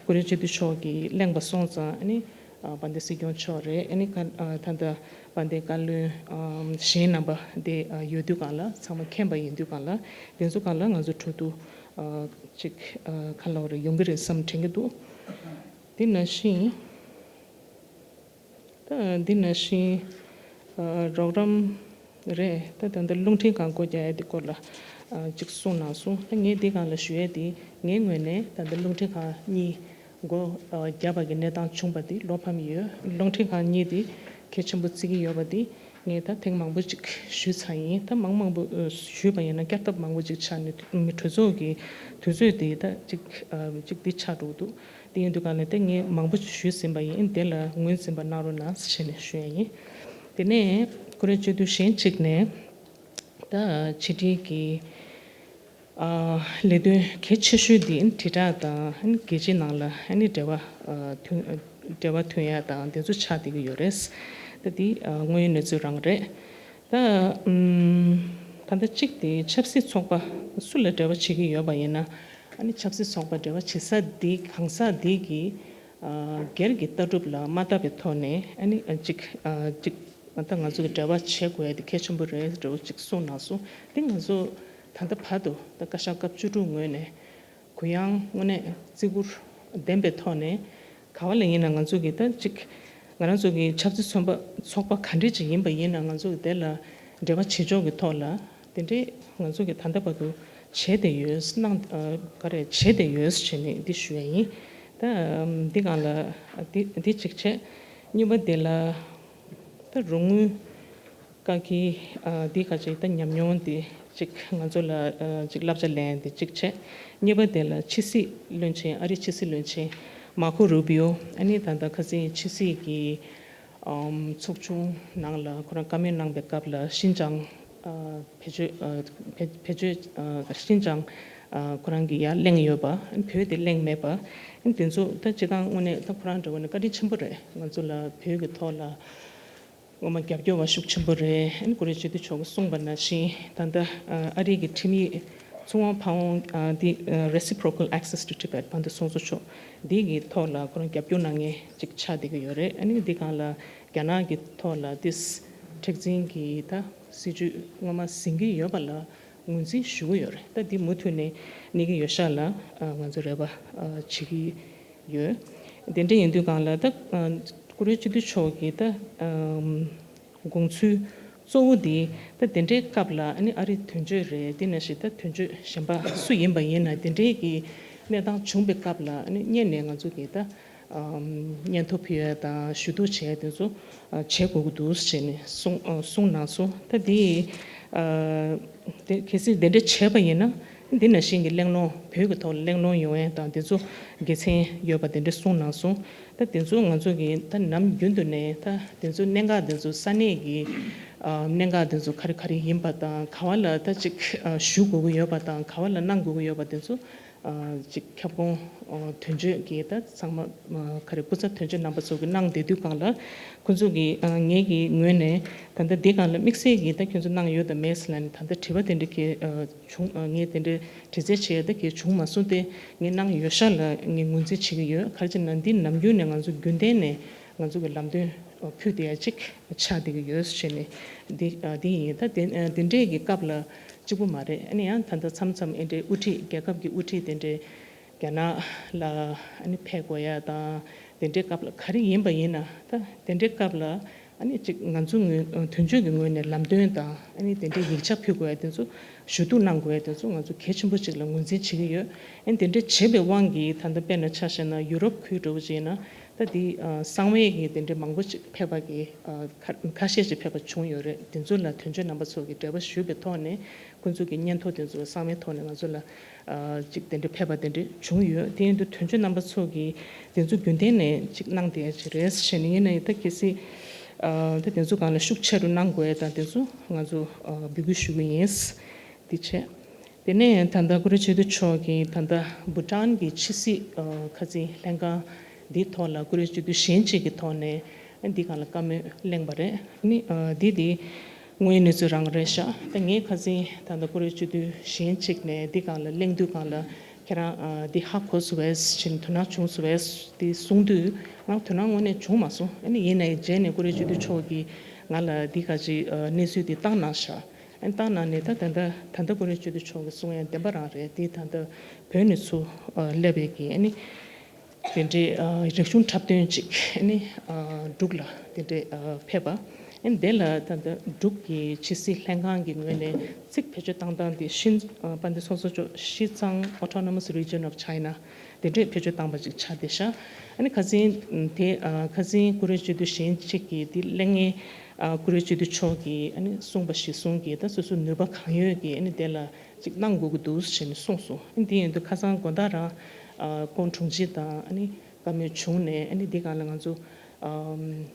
ཀུ་རེ་སྤྱི་འཐུས་མཆོག་གིས་གླེང་པ་སོང་ཙང་ཨ་ནི་ཨ་དཔལ་ལྡན་སྲིད་སྐྱོང་མཆོག་རེད། ཨ་ནི་ཁ་ཨ་ད་ལྟ་དཔལ་ལྡན་བཀའ་བློན་ཨམ་གཞན་རྣམ་པ་དེ་ཨ་ཡོད་དུས་སྒང་ལ་ཚང་མ་མཁྱེན་པ་ཡིན་དུས་སྒང་ལ་དེ་ཚོ་སྒང་ལ་ང་ཚོ་གྲོས་བསྡུར་ཨ་ཅིག་ཨ་ག་ལབ་དགོས་རེད་ཡོང་གི་རེད་བསམ་དྲན་གྱི་འདུག་འདི་ནང་བཞིན། ད་འདི་ནང་བཞིན་ཨ་རོགས་རམ་རེད། ད་ད་ལྟ་རླུང་འཕྲིན་ཁང་སྒོ་རྒྱག་ཡ་དེ་སྐོར་ལ་ཨ་ཅིག་གསུངས་གནང་སོང་། ད་ངས་འདི་སྒང་ལ་ཞུ་ཡ་དེ་ངའི་ངོས་ནས་ད་ལྟ་རླུང་འཕྲིན་ཁང་གཉིས་སྒོ་ཨ་བརྒྱབ་པ་གི་གནས་སྟངས་བྱུང་པ་དེ་བློ་ཕམ་ཡོད། རླུང་འཕྲིན་ཁང་གཉིས་དེ་གལ་ཆེན་པོ་བརྩི་གི་ཡོད་པ་དེ་ངས་ད་ཐེངས་མང་པོ་ཅིག་ཞུས་ཚར་ཡིན། ད་མང་མང་པོ་ཨ་ཞུས་པ་ཡིན་ན་བསྐྱར་ལྡབ་མང་པོ་ཅིག་ཆགས་ནས་མི་གྲོས་ཚོགས་ཀྱི་དུས་ཚོད་དེ་ད་ཅིག་ཨ་ཅིག་འདི་ཆགས་འགྲོ་གི་འདུག་དེ་ཡིན་དུས་ག་ནས་དེ་ངས་མང་པོ་ཞུས་ཟིན་པ་ཡིན། དེ་ལ་ངོས་འཛིན་པ་གནང་རོགས་གནང་ཟེར་ནས་ཞུ་ཡ་ཡིན། དེ་ནས་ཀུ་རེ་སྤྱི་འཐུས་གཞན་གཅིག་ནས་ད་ཕྱི་དྲིལ་གྱི་ཨ་ལས་དོན་གལ་ཆེ་ཤོས་འདི་དྲིལ་བསྒྲགས་དང་རྒྱལ་སྤྱིའི་ནང་ལ་འབྲེལ་བ་ཨ་མཐུན་འབྲེལ་བ་མཐུན་ཡ་དང་དེ་ཚོ་ཆགས་བསྡད་ཀྱི་ཡོད་རེད། ད་འདི་ཨ་དངོས་ཡོད་གནས་ཚུལ་རང་རེད། ད་ཨམ་ད་ལྟ་གཅིག་དེ་ཆབ་སྲིད་ཚོགས་པ་སུ་ལ་འབྲེལ་བ་བྱེད་ཀྱི་ཡོད་པ་ཡིན་ན་ ཨ་ནི་ཆབ་སྲིད་ཚོགས་པ་འབྲེལ་བ་བྱེད་ས་འདི་གང་ཟག་འདི་གི་ཨ་སྒེར་གྱི་ལྟ་གྲུབ་ལ་མ་ལྟ་བའི་ཐོག་ནས་ཨ་ནི་ཨ་ཅིག་ཨ་ཅིག་ད་ང་ཚོ་གི་འབྲེལ་བ་བྱེད་དགོས་ཡ་དེ་གལ་ཆེན་པོ་རེད་འདྲ་བོ་ཅིག་གསུངས་གནང་སོང་། དེ་ང་ཚོ་ད་ལྟ་བར་དུ་ད་བཀའ་ཤག་སྐབས་བཅུ་དྲུག་ངོས་ནས་གུ་ཡངས་དངོས་གནས་བརྩི་བཀུར་ལྡན་པའི་ཐོག་ནས་ག་བ་ལ་ཡིན་ན་ང་ཚོ་གི་ད་ཅིག་ང་རང་ཚོ་གི་ཆབ་སྲིད་ཚོགས་པ་ཚོགས་པ་ག་འདྲས་ཅིག་ཡིན་པ་ཡིན་ན་ང་ཚོ་གི་དེ་ལ་འབྲེལ་བ་བྱེད་ཕྱོགས་ཀྱི་ཐོག་ལ་དེ་འདྲས་ང་ཚོ་གི་ད་ལྟ་བར་དུ་བྱས་ཏེ་ཡོད་གནང་ཨ་ག་རེ་བྱས་ཏེ་ཡོད་ཟེར་ནས་འདི་ཞུ་ཡ་ཡིན། ད་འདི་སྒང་ལ་འདི་འདི་གཅིག་བྱས། གཉིས་པ་དེ་ལ་ད་རོགས་དངུལ་བཀག་གི་ཨ་འདི་ག་ཅིག་ད་ཉམས་མྱོང་འདི་གཅིག་ང་ཚོ་ལ་ཨ་གཅིག་བསླབ་བྱ་ལེན་འདི་གཅིག་བྱས། གཉིས་པ་དེ་ལ་ཕྱི་སྲིད་བློན་ཆེན་ཨ་རིའི་ཕྱི་སྲིད་བློན་ཆེན་མར་ཁོ་རུ་བི་ཨོ་ཨ་ནི་ད་ལྟ་ཁ་སང་ཕྱི་སྲིད་ཀྱི་ཨམ་ཚོགས་ཆུང་ནང་ལ་ཁོ་རང་བཀའ་མོལ་གནང་པའི་སྐབས་ལ་ཤིན་ཅང་ཨ་བེད་སྤྱོད་ཨ་བེད་བེད་སྤྱོད་ཨ་ཤིན་ཅང་ཨ་ཁོ་རང་གི་ཡར་གླེང་ཡོད་པ། ཨ་ནི་བོད་དེ་གླེང་མེད་པ། ཨ་ནི་དེ་ཚོ་ད་སྤྱིར་བཏང་དངོས་གནས་ད་ཁོ་རང་འདྲ་བོ་ནི་བཀའ་དྲིན་ཆེན་པོ་རེད། ང་ཚོ་ལ་བོད་ཀྱི་ཐོག་ལ་ངོ་མ་རྒྱབ་སྐྱོར་བ་ཤུགས་ཆེན་པོ་རེད། ཨ་ནི་ཀུ་རེ་སྤྱི་འཐུས་མཆོག་གིས་གསུངས་པ་ནང་བཞིན་ད་ལྟ་ཨ་རི་གི་ཁྲིམས་ཡིག་ཚོང་དབང་ཕ་བོང་ཨ་འདི་ཨ་Reciprocal Access to Tibet བན་དེ་སོང་ཚོ་མཆོག་འདི་གི་ཐོག་ལ་ཁོ་རང་རྒྱབ་སྐྱོར་གནང་མཁན་ཅིག་ཆགས་བསྡད་ཀྱི་ཡོད་རེད། ཨ་ནི་འདི་སྒང་ལ་རྒྱ་ནག་གི་ཐོག་ལ་ཏིས་མཁྲེགས་འཛིན་གྱི་ད་སྲིད་ཇུས་སྔོན་མ་ཟིན་གྱི་ཡོད་པ་ལ་ངོས་འཛིན་ཞུ་གི་ཡོད་རེད། ད་འདི་མུ་མཐུད་ནས་གནས་ཀྱི་ཡོད་ཤག་ལ་ཨ་ང་ཚོ་རེ་བ་ཨ་བྱེད་ཀྱི་ཡོད། དེ་འདྲ་ཡིན་དུས་སྒང་ལ་ད་ཨ་ཀུ་རེ་སྤྱི་འཐུས་མཆོག་གི་ད་ཨམ་དགོངས་ཚུལ་གཙོ་བོ་དེ་ད་དེ་འདྲའི་སྐབས་ལ་ཨ་ནི་ཨ་རི་དོན་གཅོད་རེད། དེ་ནང་བཞིན་ད་དོན་གཅོད་གཞན་པ་སུ་ཡིན་པ་ཡིན་ན་དེ་འདྲའི་གི་གནས་སྟངས་བྱུང་པའི་སྐབས་ལ་ཨ་ནི་སྔོན་ནས་ང་ཚོ་གི་ད་ཨམ་སྙན་ཐོ་ཕུལ་ཡ་དང་ཞུ་གཏུག་བྱེད་ཡ་དེ་ཚོ་ཨ་བྱེད་དགོས་ཀྱི་འདུག་ཟེར་ནས་གསུངས་ཨ་གསུངས་གནང་སོང་། ད་དེ་ཨ་དེ་གལ་སྲིད་དེ་འདྲ་བྱས་པ་ཡིན་ན་འདི་ནང་བཞིན་གྱི་གླེང་སློང་བོད་ཀྱི་ཐོག་ལ་གླེང་སློང་ཡོང་ཡ་དང་དེ་ཚོ་དགེ་མཚན་ཡོད་པ་དེ་འདྲ་གསུངས་གནང་སོང་། ད་དེ་ཚོ་ང་ཚོ་གི་ད་ནམ་རྒྱུན་དུ་ནས་ད་དེ་ཚོ་གནད་འགག་དེ་ཚོ་ས་གནས་ཀྱི་ཨ་གནད་འགག་དེ་ཚོ་ག་རེ་ག་རེ་ཡིན་པ་དང་ག་བ་ལ་ད་ཅིག་ཨ་ཞུ་དགོས་ཀྱི་ཡོད་པ་དང་ག་བ་ལ་གནང་དགོས་ཀྱི་ཡོད་པ་དེ་ཚོ་ཨ་ཅིག་ཁྱབ་ཁོངས་ཨ་དོན་གཅོད་ཀྱི་ད་ཚང་མ་ཨ་ག་རེ་སྐུ་ཚབ་དོན་གཅོད་རྣམ་པ་ཚོ་གི་གནང་བསྡད་དུས་སྒང་ལ་ཁོ་ཚོ་གི་ཨ་ངེད་ཀྱི་ངོས་ནས་ད་ལྟ་འདི་སྒང་ལ་དམིགས་བསལ་གྱི་ད་ཁྱོད་ཚོ་གནང་ཡོད་དམ་མེད་ཟེར་ལབ་ནས་ད་ལྟ་དྲི་བ་དེ་འདྲ་གི་ཨ་བྱུང་ཨ་ངས་དེ་འདྲའི་དྲི་རྩད་བྱས་ད་གལ་བྱུང་མ་སོང་སྟེ་ངས་གནང་ཡོད་ཤག་ལ་ངས་ངོས་འཛིན་བྱེད་ཀྱི་ཡོད། ག་རེ་བྱས་ན་འདི་ནམ་རྒྱུན་ནས་ང་ཚོ་རྒྱུན་ལྡན་ནས་ང་ཚོ་གི་ལམ་སྟོན་ཕུལ་བསྡད་ཡ་གཅིག་ཆགས་བསྡད་ཀྱི་ཡོད་ཟེར་ནས་འདི་འདི་ཡིན། ད་དེ་དེ་འདྲས་ཀྱི་སྐབས་ལ་གཅིག་པུ་མ་རེད། ཨ་ནི་ཡང་ད་ལྟ་མཚམས་མཚམས་ཨེ་འདྲའི་དབུ་ཁྲིད་རྒྱལ་ཁབ་ཀྱི་དབུ་ཁྲིད་དེ་འདྲས་རྒྱ་ནག་ལ་ཨ་ནི་ཕེབས་དགོས་ཡ་དང་དེ་འདྲའི་སྐབས་ལ་ག་རེ་ཡིན་པ་ཡིན་ན་ད་དེ་འདྲའི་སྐབས་ལ། ཨ་ནི་གཅིག་ང་ཚོ་ངོས་དོན་གཅོད་ཀྱི་ངོས་ནས་ལམ་སྟོན་དང་ཨ་ནི་དེ་འདྲའི་ཡིག་ཆ་ཕུལ་དགོས་ཡ་དེ་ཚོ་ཞུ་གཏུག་གནང་དགོས་ཡ་དེ་ཚོ་ང་ཚོ་གལ་ཆེན་པོ་ཅིག་ལ་ངོས་འཛིན་བྱེད་ཀྱི་ཡོད། ཨ་ནི་དེ་འདྲ་བྱེད་པའི་དབང་གིས་ད་ལྟ་དཔེར་ན་ཆ་བཞག་ན་ཡུ་རོབ་ཁུལ་འདྲ་བོ་ཅིག་ཡིན་ན་ད་དེ་གསང་བའི་གི་དེ་འདྲ་མང་པོ་ཅིག་ཕེབས་པ་གི་ཁ་ཁ་ཤས་ཅིག་ཕེབས་པ་བྱུང་ཡོད་རེད། དེ་ཚོ་ལ་དོན་གཅོད་རྣམ་པ་ཚོ་གི་འབྲེལ་བ་ཞུས་པའི་ཐོག་ནས་ཁོང་ཚོ་གི་སྙན་ཐོ་དེ་ཚོ་གསང་བའི་ཐོག་ནས་ང་ཚོ་ལ། ཅིག་དེ་འདྲ་ཕེབས་པ་དེ་འདྲ་བྱུང་ཡོད། དེ་ཡིན་དུས་དོན་གཅོད་རྣམ་པ་ཚོ་གིས་དེ་ཚོ་རྒྱུན་ལྡན་ནས་ཅིག་གནང་བསྡད་ཡ་ཅིག་རེད་ཟེར་ནས་ཡིན་ན་ཡང་ད་གལ་སྲིད་ད་དེ་ཚོ་སྒང་ལ་ཤུགས་ཆེ་རུ་གནང་དགོས་ཡ་དང་དེ་ཚོ་ང་ཚོ་འབོད་སྐུལ་ཞུ་གི་ཡིན། དེ་བྱས་དེ་ནས་ད་ལྟ་ཀུ་རེ་སྤྱི་འཐུས་མཆོག་གིས་ད་ལྟ་བྷུ་ཊཱན་གྱི་ཕྱི་སྲིད་ཁ་ཚིག་ལྷན་ཁང་འདིའི་ཐོག་ལ་ཀུ་རེ་སྤྱི་འཐུས་གཞན་གཅིག་གི་ཐོག་ནས་འདི་སྒང་ལ་བཀའ་མོལ་གླེང་བ་རེད། ནི་འདི་དེ། དངོས་ཡོད་གནས་ཚུལ་རང་རེད་ཤག་ད་ངས་ཁ་སང་ད་ལྟ་ཀུ་རེ་སྤྱི་འཐུས་གཞན་གཅིག་ནས་འདི་སྒང་ལ་གླེང་དུས་སྒང་ལ་ཁྱེད་རང་འདི་ཧ་གོ་སོང་བས་ཅིང་དོ་སྣང་བྱུང་སོང་བས་དེ་གསུངས་དུས་ང་དོ་སྣང་དངོས་གནས་བྱུང་མ་སོང་། ཨ་ནི་ཡིན་ནའི་རྗེས་ནས་ཀུ་རེ་སྤྱི་འཐུས་མཆོག་གིས་ང་ལ་འདི་ག་ཅིག་གནས་ཚུལ་འདི་བཏང་གནང་ཤག་ཨ་ནི་བཏང་གནང་ནས་ད་ད་ལྟ་ད་ལྟ་ཀུ་རེ་སྤྱི་འཐུས་མཆོག་གིས་གསུང་ཡ་བདེན་པ་རང་རེད། འདི་ད་ལྟ་བོད་ནས་ཚུར་སླེབས་པའི་གི་ཨ་ནི། དེ་འདྲའི་རིག་གཞུང་འཁྲབ་སྟོན་ཅིག་ཨ་ནི་འབྲུག་ལ་དེ་འདྲའི་ཕེབས་པ། ཨ་ནི་དེ་ལ་ད་ལྟ་འབྲུག་གི་ཕྱི་སྲིད་ལྷན་ཁང་གི་ངོས་ནས་ཚིག་བེད་སྤྱོད་བཏང་སྟངས་དེ་ཤིན་དཔལ་ལྡན་ཚོགས་གཙོ་མཆོག་ཤི་ཙང་Autonomous Region of China དེ་འདྲའི་བེད་སྤྱོད་བཏང་པ་ཅིག་ཆགས་བསྡད་ཤག་ཨ་ནི་ཁ་སང་དེ་ཁ་སང་ཀུ་རེ་སྤྱི་འཐུས་གཞན་གཅིག་གིས་དེ་གླེང་མཁན་ཀུ་རེ་སྤྱི་འཐུས་མཆོག་གིས་ཨ་ནི་གསུངས་པ་གཞིར་བཟུང་གིས་ད་སོ་སོའི་ནུས་པ་གང་ཡོད་ཀྱིས་ཨ་ནི་དེ་ལ། ཅིག་གནང་དགོས་ཀྱི་འདུག་ཟེར་ནས་གསུངས་སོང་། འདི་ཡིན་དུས་ཁ་སང་དགོང་དག་རང་ཨ་ཁོང་དྲུང་ཆེ་དང་ཨ་ནི་བཀའ་མོལ་བྱུང་ནས་ཨ་ནི་འདི་སྒང་ལ་ང་ཚོ་ཨམ་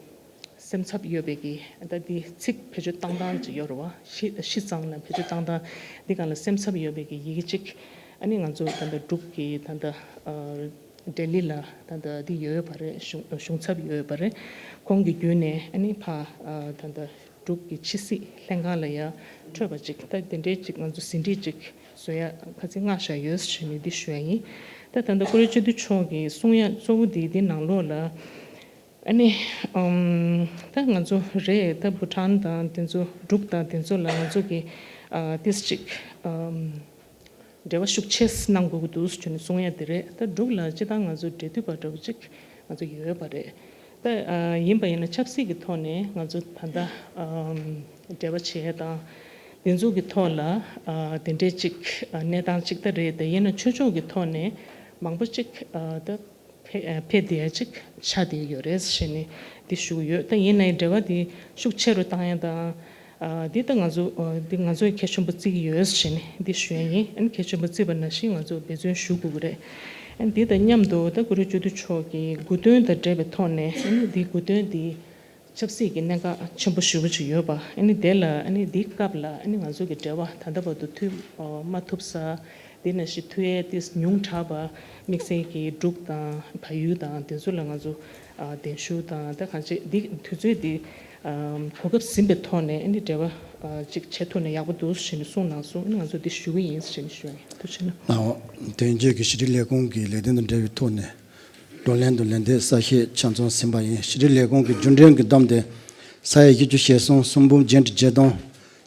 སེམས་འཚབ་ཡོད་པའི་གི་ད་འདི་ཚིག་བེད་སྤྱོད་བཏང་སྟངས་ཅིག་ཡོད་རེད་བ། ཤི་ཤི་ཙང་ལ་བེད་སྤྱོད་བཏང་སྟངས་འདི་སྒང་ལ་སེམས་འཚབ་ཡོད་པའི་གི་ཡི་གེ་ཅིག་ཨ་ནི་ང་ཚོ་ད་ལྟ་འབྲུག་གི་ད་ལྟ་ཨ་ལྡི་ལི་ལ་ད་ལྟ་འདི་ཡོད་པ་རེད། གཞུང་གཞུང་ཚབ་ཡོད་པ་རེད། ཁོང་གི་བརྒྱུད་ནས་ཨ་ནི་ཕ་ཨ་ད་ལྟ། འབྲུག་གི་ཕྱི་སྲིད་ལྷན་ཁང་ལ་ཡང་འཕྲོད་པ་ཅིག་ད་དེ་འདྲའི་ཅིག་ང་ཚོ་ཟིན་བྲིས་ཅིག་ བཟོ་ཡ་ཁ་ཚིག་མངགས་བཞག་ཡོད་ཟེར་ནས་འདི་ཞུ་ཡ་ཡིན། ད་ད་ལྟ་ཀུ་རེ་བཅུ་བདུན་མཆོག་གི་གསུང་ཡ་གཙོ་བོ་འདི་འདི་ནང་ལོགས་ལ། ཨ་ནི་ཨམ། ད་ང་ཚོ་རེད། ད་བྷུ་ཊཱན་དང་དེ་ཚོ་འབྲུག་དང་དེ་ཚོ་ལ་ང་ཚོ་གི་ཨ་ཏིས་ཅིག་ཨམ། འབྲེལ་བ་ཤུགས་ཆེ་གནང་དགོས་ཀྱི་འདུག་ཟེར་ནས་གསུང་ཡ་དེ་རེད། ད་འབྲུག་ལ་སྤྱི་བཏང་ང་ཚོ་འབྲེལ་མཐུད་པ་འདྲ་བོ་ཅིག་ང་ཚོ་ཡོད་པ་རེད། ད་ཨ་ཡིན་པ་ཡིན་ན་ཆབ་སྲིད་ཀྱི་ཐོག་ནས་ང་ཚོ་ད་ལྟ་ཨམ་འབྲེལ་བ་བྱེད་ཡ་དང་། དེ་ཚོ་གི་ཐོག་ལ་ཨ་དེ་འདྲའི་ཅིག་ཨ་གནས་སྟངས་ཅིག་ད་རེད། དེ་ཡིན་ན་ཆོས་ཕྱོགས་ཀྱི་ཐོག་ནས་མང་པོ་ཅིག་ཨ་ད་ཕེ་ཨ་ཕེ་བསྡད་ཡ་ཅིག་ཆགས་བསྡད་ཡོད་རེད་ཟེར་ནས་འདི་ཞུ་གི་ཡོད། ད་ཡིན་ནའི་འབྲེལ་བ་འདི་ཤུགས་ཆེ་རུ་བཏང་ཡ་དང་། ཨ་འདི་ད་ང་ཚོ་ཨ་འདི་ང་ཚོས་གལ་ཆེན་པོ་བརྩི་གི་ཡོད་ཟེར་ནས་འདི་ཞུ་ཡ་ཡིན། ཨ་ནི་གལ་ཆེན་པོ་བརྩིས་པ་ནང་བཞིན་ང་ཚོ་འབད་བརྩོན་ཞུ་དགོས་ཀྱི་རེད། ཨ་ནི་འདི་དང་མཉམ་དུ་ད་ཀུ་རེ་བཅུ་བདུན་མཆོག་གི་དགུང་སྟོན་དང་འབྲེལ་བའི་ཐོག་ནས། ཨ་ནི་འདི་དགུང་སྟོན་འདི་ཆབ་སྲིད་ཀྱི་གནད་འགག་ཆེན་པོ་ཞེ་པོ་ཅིག་ཡོད་པ། ཨ་ནི་དེ་ལ་ཨ་ནི་འདིའི་སྐབས་ལ་ཨ་ནི་ང་ཚོ་གི་འབྲེལ་བ་ད་ལྟ་བར་དུ་མཐུད་མ་ཐུབ་ས། དེ་ནང་བཞིན་མཐུད་ཡས་ཏིས་ཉུང་དྲགས་པ། དམིགས་བསལ་གྱི་འབྲུག་དང་བལ་ཡུལ་དང་དེ་ཚོ་ལ་ང་ཚོ་ཨ་གདན་ཞུ་དང་། ད་གང་ཅི་འདི་དུས་ཚོད་འདི་ཨམ་གོ་སྐབས་ཟིན་པའི་ཐོག་ནས་ཨ་ནི་འབྲེལ་བ་ཨ་ཅིག་བྱེད་ཐུབ་ན་ཡག་པོ་འདུག་ཟེར་ནས་གསུངས་གནང་སོང་། ཨ་ནི་ང་ཚོ་འདི་ཞུ་གི་ཡིན་ཟེར་ནས་ཞུ་ཡ་ཡིན། ཐུགས་རྗེ་ཆེ་གནང་། ལའོ། དེང་རྒྱུན་གྱི་ཕྱི་དྲིལ་ལས་ཁུངས་ཀྱི་ལས་དོན་དང་འབྲེལ་བའི་ཐོག་ནས། བགྲོ་གླེང་དུ་ལན་འདེབས་གསལ་བཤད་ཆ་ཚང་ཟིན་པ་ཡིན། ཕྱི་དྲིལ་ལས་ཁུངས་ཀྱི་རྒྱུན་ལྡན་གྱི་བསྡོམས་ཏེ། ས་ཡ་བཞི་བཅུ་ཞེ་གསུམ། སུམ་འབུམ་བརྒྱད་ཁྲི་བརྒྱད་སྟོང་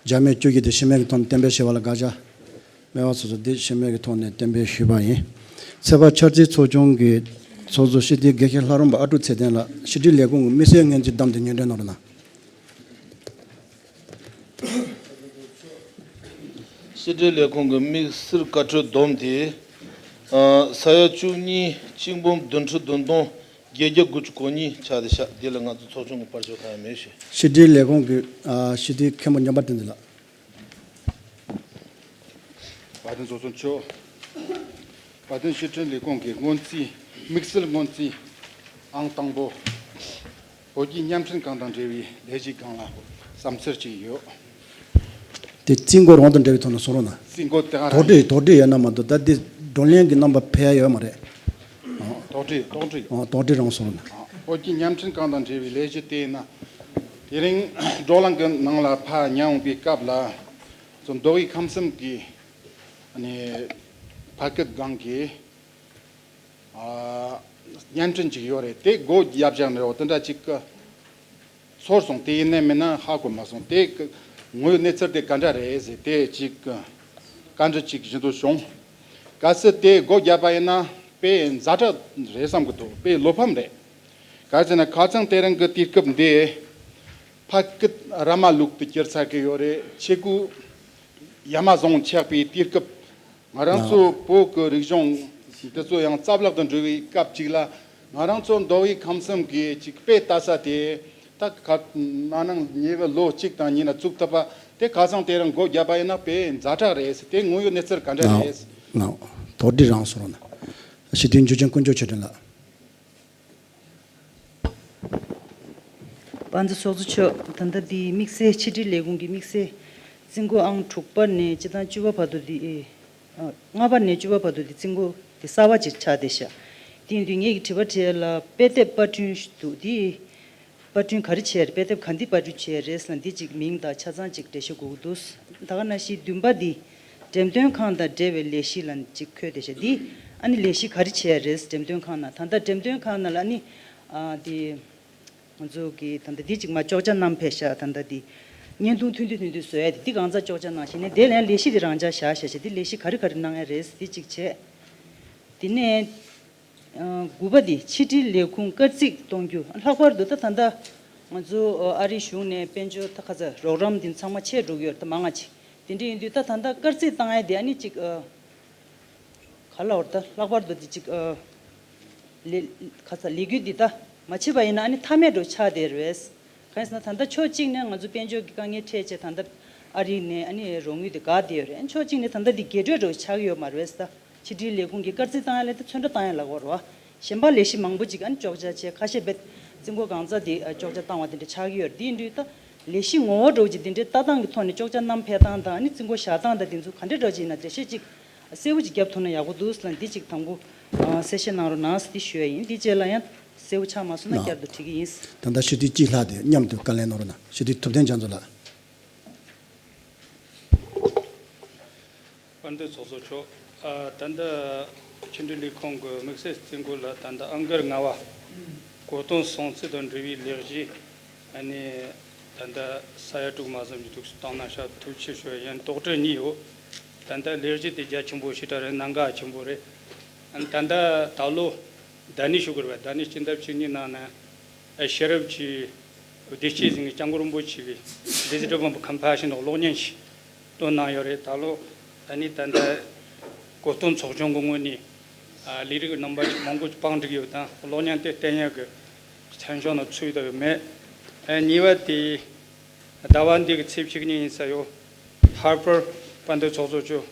བརྒྱ་མེད་བཅུ་བཞི་དེ་ཕྱི་མིག་གི་ཐོག་ནས་གཏན་འབེབས་བྱས་པ་ལ་དགག་བྱ་མེད་པ་སོ་སོ་དེ་ཕྱི་མིག་གི་ཐོག་ནས་གཏན་འབེབས་ཞུས་པ་ཡིན། ཚོད་དཔག་འཆར་རྩིས་ཚོགས་ཆུང་གི་ཚོགས་གཙོ་སྤྱི་འཐུས་དགེ་བཤེས་ལྷ་རམས་པ་ཨ་ཀྲུག་ཚེ་བརྟན་ལགས། ཕྱི་དྲིལ་ལས་ཁུངས་ཀྱི་དམིགས་བསལ་སྔོན་རྩིས་བསྡོམས་ཏེ་སྙན་སྒྲོན་གནང་རོགས་གནང་། ཕྱི་དྲིལ་ལས་ཁུངས་ཀྱི་དམིགས་བསལ་བཀའ་འཁྲོལ་བསྡོམས་ཏེ། ཨ་ས་ཡ་བཅུ་གཉིས། གཅིག་འབུམ་བདུན་ཁྲི་བདུན་སྟོང་བརྒྱད་བརྒྱ་དགུ་བཅུ་གོ་གཉིས་ཆགས་བསྡད་ཤག་འདི་ལ་ང་ཚོ་ཚོགས་ཆུང་གི་པར་ཤོག་གང་ཡང་མེད་ཞུ། ཕྱི་དྲིལ་ལས་ཁུངས་ཀྱི་ཨ་ཕྱི་དྲིལ་མཁན་པོ་ཉམས་པ་བསྟན་འཛིན་ལགས། བཀའ་དྲིན་ཚོགས་གཙོ་མཆོག་བཀའ་དྲིན། ཕྱི་དྲིལ་ལས་ཁུངས་ཀྱི་སྔོན་རྩིས། དམིགས་བསལ་སྔོན་རྩིས་ཨང་དང་པོ། བོད་ཀྱི་བརྙན་འཕྲིན་ཁང་དང་འབྲེལ་བའི་ལས་གཞི་སྒང་ལ་བསམ་འཆར་ཅིག་ཡོད། དེ་རྩིས་འགོ་རང་དང་འབྲེལ་བའི་ཐོག་ནས་གསུང་རོགས་གནང་། རྩིས་འགོ་དེ་ག་རང་། དོགས་འདྲི་དོགས་འདྲི་ཡོད་ན་མ་གཏོགས། ད་འདི་བགྲོ་གླེང་གི་རྣམ་པ་ཕེབས་ཡ་ཡོད་མ་རེད། དོགས་འདྲི་དོགས་འདྲི། ཨ་དོགས་འདྲི་རང་གསུང་རོགས་གནང་། བོད་ཀྱི་བརྙན་འཕྲིན་ཁང་དང་འབྲེལ་བའི་ལས་གཞི་དེ་ཡིན་ན། དེ་རིང་བགྲོ་གླེང་གི་ནང་ལ་ཕར་ཉན་འོང་པའི་སྐབས་ལ། ཚོ་མདོ་དབུས་ཁམས་གསུམ་གྱི་ཨ་ནི་ཕ་སྐད་སྒང་གི་ཨ་བརྙན་འཕྲིན་ཅིག་ཡོད་རེད། དེ་སྒོ་བརྒྱབ་བཞག་ནས་རོ་དེ་འདྲ་ཅིག་གི་ཚོར་སོང་། དེ་ཡིན་ནའི་མིན་ན་ཧ་གོ་མ་སོང་། དེ་གི་དངོས་ཡོད་གནས་ཚུལ་དེ་ག་འདྲ་རེད་ཟེར་དེ་ཅིག་གི་བཀའ་འདྲི་ཅིག་ཞུ་འདོད་བྱུང་། གལ་སྲིད་དེ་སྒོ་བརྒྱབ་པ་ཡིན་ན་དཔེ་ཛ་དྲག་རེད་བསམ་གི་འདུག་དཔེ་བློ་ཕམ་རེད། ག་རེ་ཟེར་ན་ཁ་སང་དེ་རིང་གི་དུས་སྐབས་འདི་ཕ་སྐད་ར་མ་ལུག་ཏུ་གྱུར་ཚར་གི་ཡོད་རེད། ཆས་གོས་ཡ་མ་ཟུང་ཆགས་པའི་དུས་སྐབས། ང་རང་ཚོ་བོད་ཀྱི་རིག་གཞུང་འདི་ཚོ་ཡང་རྩ་བརླག་ཏུ་འགྲོ་བའི་སྐབས་ཅིག་ལ། ང་རང་ཚོ་མདོ་དབུས་ཁམས་གསུམ་གྱི་ཅིག་དཔེ་ལྟ་ས་དེ་ད་ག་ན་ནང་ཉེ་བའི་ལོ་གཅིག་དང་གཉིས་ན་བཙུགས་ཐུབ་པ་དེ་ཁ་སང་དེ་རིང་སྒོ་བརྒྱབ་པ་ཡིན་ན་དཔེ་ཛ་དྲག་རེད། དེ་དངོས་ཡོད་གནས་ཚུལ་ག་འདྲ་རེད། ལགས། དོགས་འདྲི་རང་གསུང་རོགས་གནང་། སྤྱི་འཐུས་འཇུ་ཆེན་དཀོན་མཆོག་ཆོས་སྒྲོན་ལགས། དཔལ་ལྡན་ཚོགས་གཙོ་མཆོག་ད་ལྟ་འདི་དམིགས་བསལ་ཕྱི་དྲིལ་ལས་ཁུངས་ཀྱི་དམིགས་བསལ་རྩིས་འགོ་ཨང་དྲུག་པ་ནས་སྤྱི་བཏང་བཅུ་པ་བར་དུ་འདི་ཨེ། ཨ། ལྔ་པ་ནས་བཅུ་པ་བར་དུ་འདི་རྩིས་འགོ་འདི་གསར་པ་ཅིག་ཆགས་བསྡད་ཤག་དེ་ཡིན་དུས་ངེད་ཀྱི་དྲི་བ་དྲིས་ཡ་ལ་དཔེ་དེབ་པར་སྐྲུན་འདུག་འདི་པར་སྐྲུན་ག་རེ་བྱས་རེད། དཔེ་དེབ་ག་འདི་པར་སྐྲུན་བྱས་རེད་ཟེར་ན་འདི་ཅིག་མིང་དང་ཆ་ཚང་ཅིག་འགྲེལ་བཤད་དགོས་ཀྱི་འདུག་ད་ག་ནང་བཞིན་བདུན་པ་འདི་འགྲེམས་སྟོན་ཁང་དང་འབྲེལ་བའི་ལས་གཞི་ལ་ཅིག་འཁོད་བསྡད་ཤག་འདི་ཨ་ནི་ལས་གཞི་ག་རེ་བྱས་རེད། འགྲེམས་སྟོན་ཁང་ནང་ད་ལྟ་འགྲེམས་སྟོན་ཁང་ནང་ལ་ཨ་ནི་ཨ་འདི། ང་ཚོ་གི་ད་ལྟ་འདི་ཅིག་མ་ཅོག་ཆ་བསྣམས་ཕེབས་ཤག་ད་ལྟ་འདི་བརྙན་ཐུང་ཐུང་ཐུང་ཐུང་ཐུང་བཟོ་ཡ་དེ་འདི་གང་ཚ་ཅོག་ཆ་གནང་ཞིག་ནས་དེ་ལན་ལས་གཞི་དེ་རང་འཇགས་བཞག་བཞག་བྱས་འདི་ལས་གཞི་ག་རེ་ག་རེ་གནང་ཡ་རེད་འདི་གཅིག་བྱས། དེ་ནས་ཨ་དགུ་པ་འདི་ཕྱི་དྲིལ་ལས་ཁུངས་སྐར་རྩིས་གཏོང་རྒྱུ། ལྷག་པར་དུ་ད་ད་ལྟ་ང་ཚོ་ཨ་རིའི་གཞུང་ནས་དཔལ་འབྱོར་ད་ག་ཚ་རོགས་རམ་འདི་ཚང་མ་ཆད་འགྲོ་གི་ཡོད་རེད། ད་མང་ང་ཅིག་དེ་འདྲ་ཡིན་དུས་ད་ད་ལྟ་སྐར་རྩིས་བཏང་ཡ་དེ་ཨ་ནི་ཅིག་ཨ། ག་ལ་བར་ད་ལྷག་པར་དུ་དེ་ཅིག་ཨ། ལས་ཁ་ཚ་ལས་འགུལ་འདི་ད་མ་བྱས་པ་ཡིན་ན་ཨ་ནི་མཐའ་མེད་འགྲོ་ཆགས་བསྡད་རེད། གང་ཡིན་ཟེར་ན་ད་ལྟ་ཕྱོགས་གཅིག་ནས་ང་ཚོ་དཔལ་འབྱོར་གྱི་དཀའ་ངལ་འཕྲད་བྱས་ད་ལྟ་ཨ་རི་ནས་ཨ་ནི་རོགས་དངུལ་དེ་འགག་བསྡད་ཡོད་རེད། ཕྱོགས་གཅིག་ནས་ད་ལྟ་འདི་རྒྱས་སྤྲོས་འགྲོ་ཆགས་ཀྱི་ཡོད་མ་རེད་ད། ཕྱི་དྲིལ་ལས་ཁུངས་ཀྱི་སྐར་རྩིས་བཏང་ཡ་ལས་ད་ཚོན་ཁྲ་བཏང་ཡ་ལ་གོ་རེད་བ། གཞན་པ་ལས་གཞི་མང་པོ་ཅིག་ཨ་ནི་ཅོག་ཆ་བྱས་ཁ་ཤས་རྦད་རྩིས་འགོ་གང་ཚ་དེ་ཅོག་ཆ་བཏང་བ་དེ་འདྲ་ཆགས་ཀྱི་ཡོད་རེད། དེ་ཡིན་དུས་ད་ལས་གཞི་ངོ་བོ་འདྲ་བོ་ཅིག་དེ་འདྲའི་ལྟ་སྟངས་ཀྱི་ཐོག་ནས་ཅོག་ཆ་བསྣམས་ཕེབས་སྟངས་དང་ཨ་ནི་རྩིས་འགོ་བཞག་སྟངས་དང་དེ་ཚོ་ག་འདྲ་འདྲ་བོ་ཅིག་ཡིན་ན་འགྲེལ་བཤད་ཅིག་གསལ་པོ་ཅིག་རྒྱབ་ཐུབ་ན་ཡག་པོ་འདུག་ལབ་འདི་ཅིག་དང་པོ་ཨ་གསལ་བཤད་གནང་རོགས་གནང་ཟེར་འདི་ཞུ་ཡ་ཡིན། འདི་རྗེས་ལ་ཡང་གསལ་པོ་ཆགས་མ་སོང་ན་ལགས། བསྐྱར་དུ་དྲི་གི་ཡིན། ད་ལྟ་སྤྱི་འཐུས་གཅིག་ལྷག་དེ་མཉམ་དུ་བཀའ་ལན་གནང་རོགས་གནང་། སྤྱི་འཐུས་ཐུབ་བསྟན་རྒྱ་མཚོ་ལགས། དཔལ་ལྡན་ཚོགས་གཙོ་མཆོག་ཨ། ད་ལྟ་ཕྱི་འབྲེལ་ལས་ཁུངས་ཀྱི་དམིགས་བསལ་རྩིས་འགོ་ལ་ད་ལྟ་ཨང་སྒར་ལྔ་པ་གོ་སྟོན་སྲུང་བརྩི་དང་འབྲེལ་བའི་ལས་གཞི། ཨ་ནི་ད་ལྟ་ས་ཡ་དྲུག་མ་ཟིན་གྱི་ཐུགས་སུ་བཏང་ན་ཤ་ཐུགས་ཆེ་ཤོས་ཡན་དོགས་འདྲི་གཉིས་ཡོད། ད་ལྟ་ལས་གཞི་དེ་རྒྱ་ཆེན་པོ་ཞེ་དྲག་རེད། གནད་འགག་ཆེན་པོ་རེད། ཨ་ནི་ད་ལྟ་ད་ལོ་ཟླ་ནས་ཞུ་དགོས་རེད་པ། ཟླ་ནས་སྤྱི་ཟླ་བཅུ་གཉིས་ནང་ན་ཨ་ཤེས་རབ་ཀྱི་བདེ་སྐྱིད་ཟིན་གྱི་སྐྱབས་མགོན་རིན་པོ་ཆེ་གི་Digital Compassion གློག་བརྙན་ཞིག་བཏོན་གནང་ཡོད་རེད། ད་ལོ་ཨ་ནི་ད་ལྟ་གོ་སྟོན་ཚོགས་ཆུང་གི་ངོས་ནས་ཨ་ལས་རིགས་རྣམ་པ་ཞིག་མང་པོ་ཞིག་བང་སྒྲིག་ཡོད་དང་གློག་བརྙན་དེ་བསྟན་ཡག་གི་མཚན་ཤོག་ནང་ཚུད་ཡོད་མེད། ཨ་གཉིས་པ་དེ་ཟླ་བ་འདི་གི་ཚེས་བཅུ་གཉིས་ཡིན་ས་ཡོད། Harper དཔལ་ལྡན་ཚོགས་གཙོ་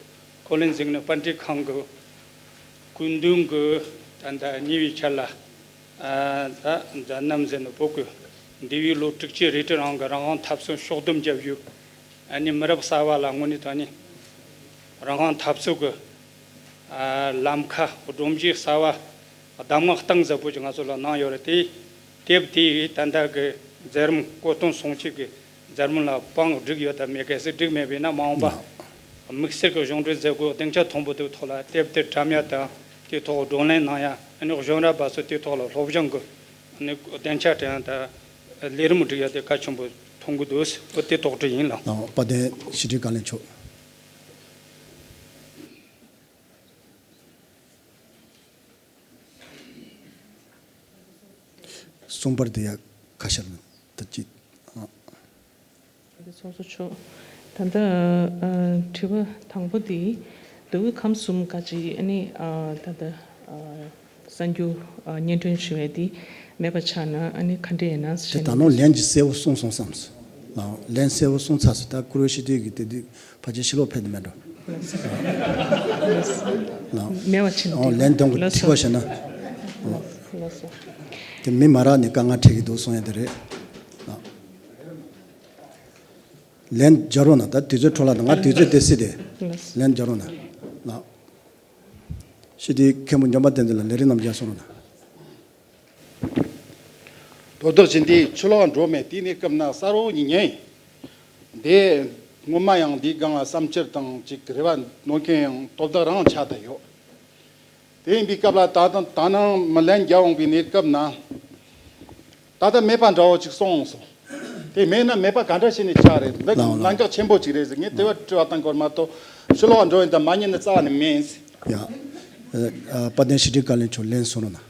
མཆོག་Collins Executive Council གི་སྐུ་མདུན་གྱི་ད་ལྟ་ཉེ་བའི་ཆར་ལ་ཨ་ད་མཛད་རྣམ་མཛད་ནས་བོད་ཀྱི་འདས་པའི་ལོ་དྲུག་ཅུ་རེ་དྲུག་རིང་གི་རང་དབང་འཐབ་རྩོད་ཕྱོགས་བསྡོམས་བརྒྱབ་ཡོད། ཨ་ནི་མི་རབས་གསར་པ་ལ་དངོས་གནས་དྲང་གནས་རང་དབང་འཐབ་རྩོད་ཀྱི་ཨ་ལམ་ཁ་སྒྲོམ་གཞི་གསར་པ་གདམས་ངག་གཏིང་ཟབ་པོ་ཅིག་ང་ཚོ་ལ་གནང་ཡོད་རེད། དེ་དེབ་དེ་ཡིས་ད་ལྟ་གི་མཛད་རིམ་གོ་སྟོན་སྲུང་བརྩི་གི་མཛད་རིམ་ལ་བང་བསྒྲིགས་ཡོད་དམ་མེད། གལ་སྲིད་བསྒྲིགས་མེད་པ་ཡིན་ན་མ་འོངས་པ་དམིགས་བསལ་གྱི་གཞུང་འབྲེལ་མཛད་སྒོ་སྡིངས་ཆ་མཐོན་པོ་དེའི་ཐོག་ལ་དེབ་དེ་བཀྲམ་ཡ་དང་དེའི་ཐོག་བགྲོ་གླེང་གནང་ཡ། ཨ་ནི་གཞུང་རབ་པ་ཚོ་དེའི་ཐོག་ལ་སློབ་སྦྱོང་གི་ཨ་ནི་སྡིངས་ཆ་སྤྲད་ཡ་དང་ལས་རིམ་བསྒྲིགས་ཡ་དེ་གལ་ཆེན་པོ་མཐོང་གི་འདུག་འོ་དེ་དོགས་འདྲི་ཡིན་ལགས། ལགས། དཔལ་ལྡན་ཕྱི་དྲིལ་བཀའ་བློན་མཆོག་གསུམ་པར་དེ་ཡ་ཁ་ཤར་ན་ད་ཅི། ཨ། ཚོགས་གཙོ་མཆོག་ད་ལྟ་ཨ་དྲི་བ་དང་པོ་དེ་མདོ་དབུས་ཁམས་གསུམ་ག་ཅི་ཨ་ནི་ཨ་ད་ལྟ་ཨ་གསར་འགྱུར་ཨ་སྙན་སྒྲོན་ཞུ་བའི་དེ་མེད་པ་ཆགས་ན་ཨ་ནི་ག་འདྲ་ཡིན་ན་དེ་ཟེར་ད་ནི་ནང་ལན་གྱི་གསལ་བོ་གསུངས་སོང་བསམས། ལགས། ལན་གསལ་བོ་གསུངས་ཚར་སོང་། ད་བཀུར་འོས་སྤྱི་འཐུས་ཀྱི་དེ་དུས་ཕལ་ཆེར་ཕྱི་ལོགས་ཕེབས་ནི་མེད་འགྲོ། ལགས། མེད་པ་ཕྱིན། ཨོ་ཏེ་ལན་དང་པོ་ལགས་ཐིག་པ་སོ། བྱས་ན། ལགས་སོ། དེ་མི་མ་རག་ནས་དཀའ་ངལ་འཕྲད་ཀྱི་འདུག་གསུང་ཡ་དེ་རེད། ལགས། ལན་རྒྱག་རོགས་གནང་། ད་དུས་ཚོད་འཕྲོ་བརླག་དང་ང་དུས་ཚོད་དེ་སྲིད་དེ། ལགས་སོ། ལན་རྒྱག་རོགས་གནང་། ལགས། སྤྱི་འཐུས་མཁན་པོ་འཇམ་དཔལ་བསྟན་འཛིན་ལགས་ལས་རིམ་རྣམས་རྒྱབ་སོང་རོགས་གནང་། དོ་བདག་ཅན་དེ་ཕྱི་ལོགས་འགྲོ་མེད། དེའི་གནས་སྐབས་ན་གསལ་བོ་ཉིད་ཉན་ཡིན། འདི་སྔོན་མ་ཡང་འདིའི་སྒང་ལ་བསམ་འཆར་དང་ཅིག་རེ་བ་འདོན་མཁན་ཡང་དོ་བདག་རང་ཆགས་བསྡད་ཡོད། དེ་ཡིན་པའི་སྐབས་ལ་ད་དང་ད་ནང་མི་ལན་རྒྱག་འོང་པའི་གནས་སྐབས་ན། ད་ལྟ་མེད་པ་འདྲ་བོ་ཅིག་སོང་སོང་། དེ་མེད་ན་མེད་པ་ག་འདྲ་བྱས་ནས་ཆགས་རེད། འདི་ལའོ་ལའོ། ལན་འགག་ཆེན་པོ་ཅིག་རེད་ཟེར། ངས་དེ་བ་དྲི་བ་བཏང་དགོས་མ་གཏོགས་ཕྱི་ལོགས་འགྲོ་ཡིན་དང་མ་ཉན་ནི་རྩ་བ་ནས་མེད་ཟེར། ཡ། ཨ་དཔལ་ལྡན་ཕྱི་དྲིལ་བཀའ་བློན་མཆོག་ལན་གསུང་རོགས་གནང་།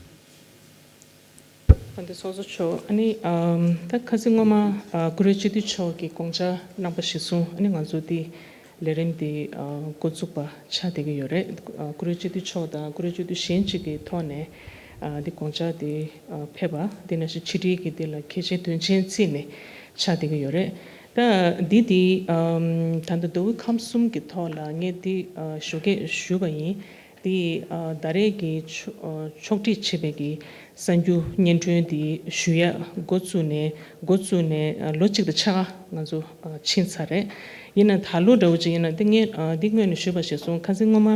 དཔལ་ལྡན་ཚོགས་གཙོ་མཆོག་ཨ་ནི་ཨམ་ད་ཁ་སང་སྔོན་མ་ཨ་བཀུར་འོས་སྤྱི་འཐུས་མཆོག་གིས་དགོངས་འཆར་གནང་པ་གཞིར་བཟུང་ཨ་ནི་ང་ཚོ་འདི་ལས་རིམ་འདི་ཨ་འགོ་བཙུགས་པ་ཆགས་བསྡད་ཀྱི་ཡོད་རེད། ཨ་བཀུར་འོས་སྤྱི་འཐུས་མཆོག་དང་བཀུར་འོས་སྤྱི་འཐུས་གཞན་གཅིག་གི་ཐོག་ནས་ཨ་འདི་དགོངས་འཆར་འདི་ཨ་ཕེབས་པ་འདི་ནང་བཞིན་ཕྱི་དྲིལ་གྱི་འདི་ལ་གལ་ཆེའི་དོན་ཆེན་བརྩིས་ནས་ཆགས་བསྡད་ཀྱི་ཡོད་རེད། ད་འདི་འདི་ཨམ་ད་ལྟ་མདོ་དབུས་ཁམས་གསུམ་གྱི་ཐོག་ལ་ངས་འདི་ཨ་ཞོགས་ཀས་ཞུས་པ་ཡིན། དེ་ཨ་ད་རེས་ཀྱི་ཕྱོ་ཨ་ཕྱོགས་སྒྲིག་བྱས་པའི་གི་གསར་འགྱུར་སྙན་སྒྲོན་དེ་ཞུ་ཡ་འགོ་བཙུགས་ནས་འགོ་བཙུགས་ནས་ཨ་ལོ་གཅིག་དང་ཕྱེད་ཀ་ང་ཚོ་ཨ་ཕྱིན་ཚར་རེད། ཡིན་ན་ད་ལོ་འདྲ་བོ་ཅིག་ཡིན་ན་དེ་ངས་ཨ་འདི་སྔོན་ནས་ཞུས་པ་ཞིག་སོང་། ཁ་སང་སྔོན་མ་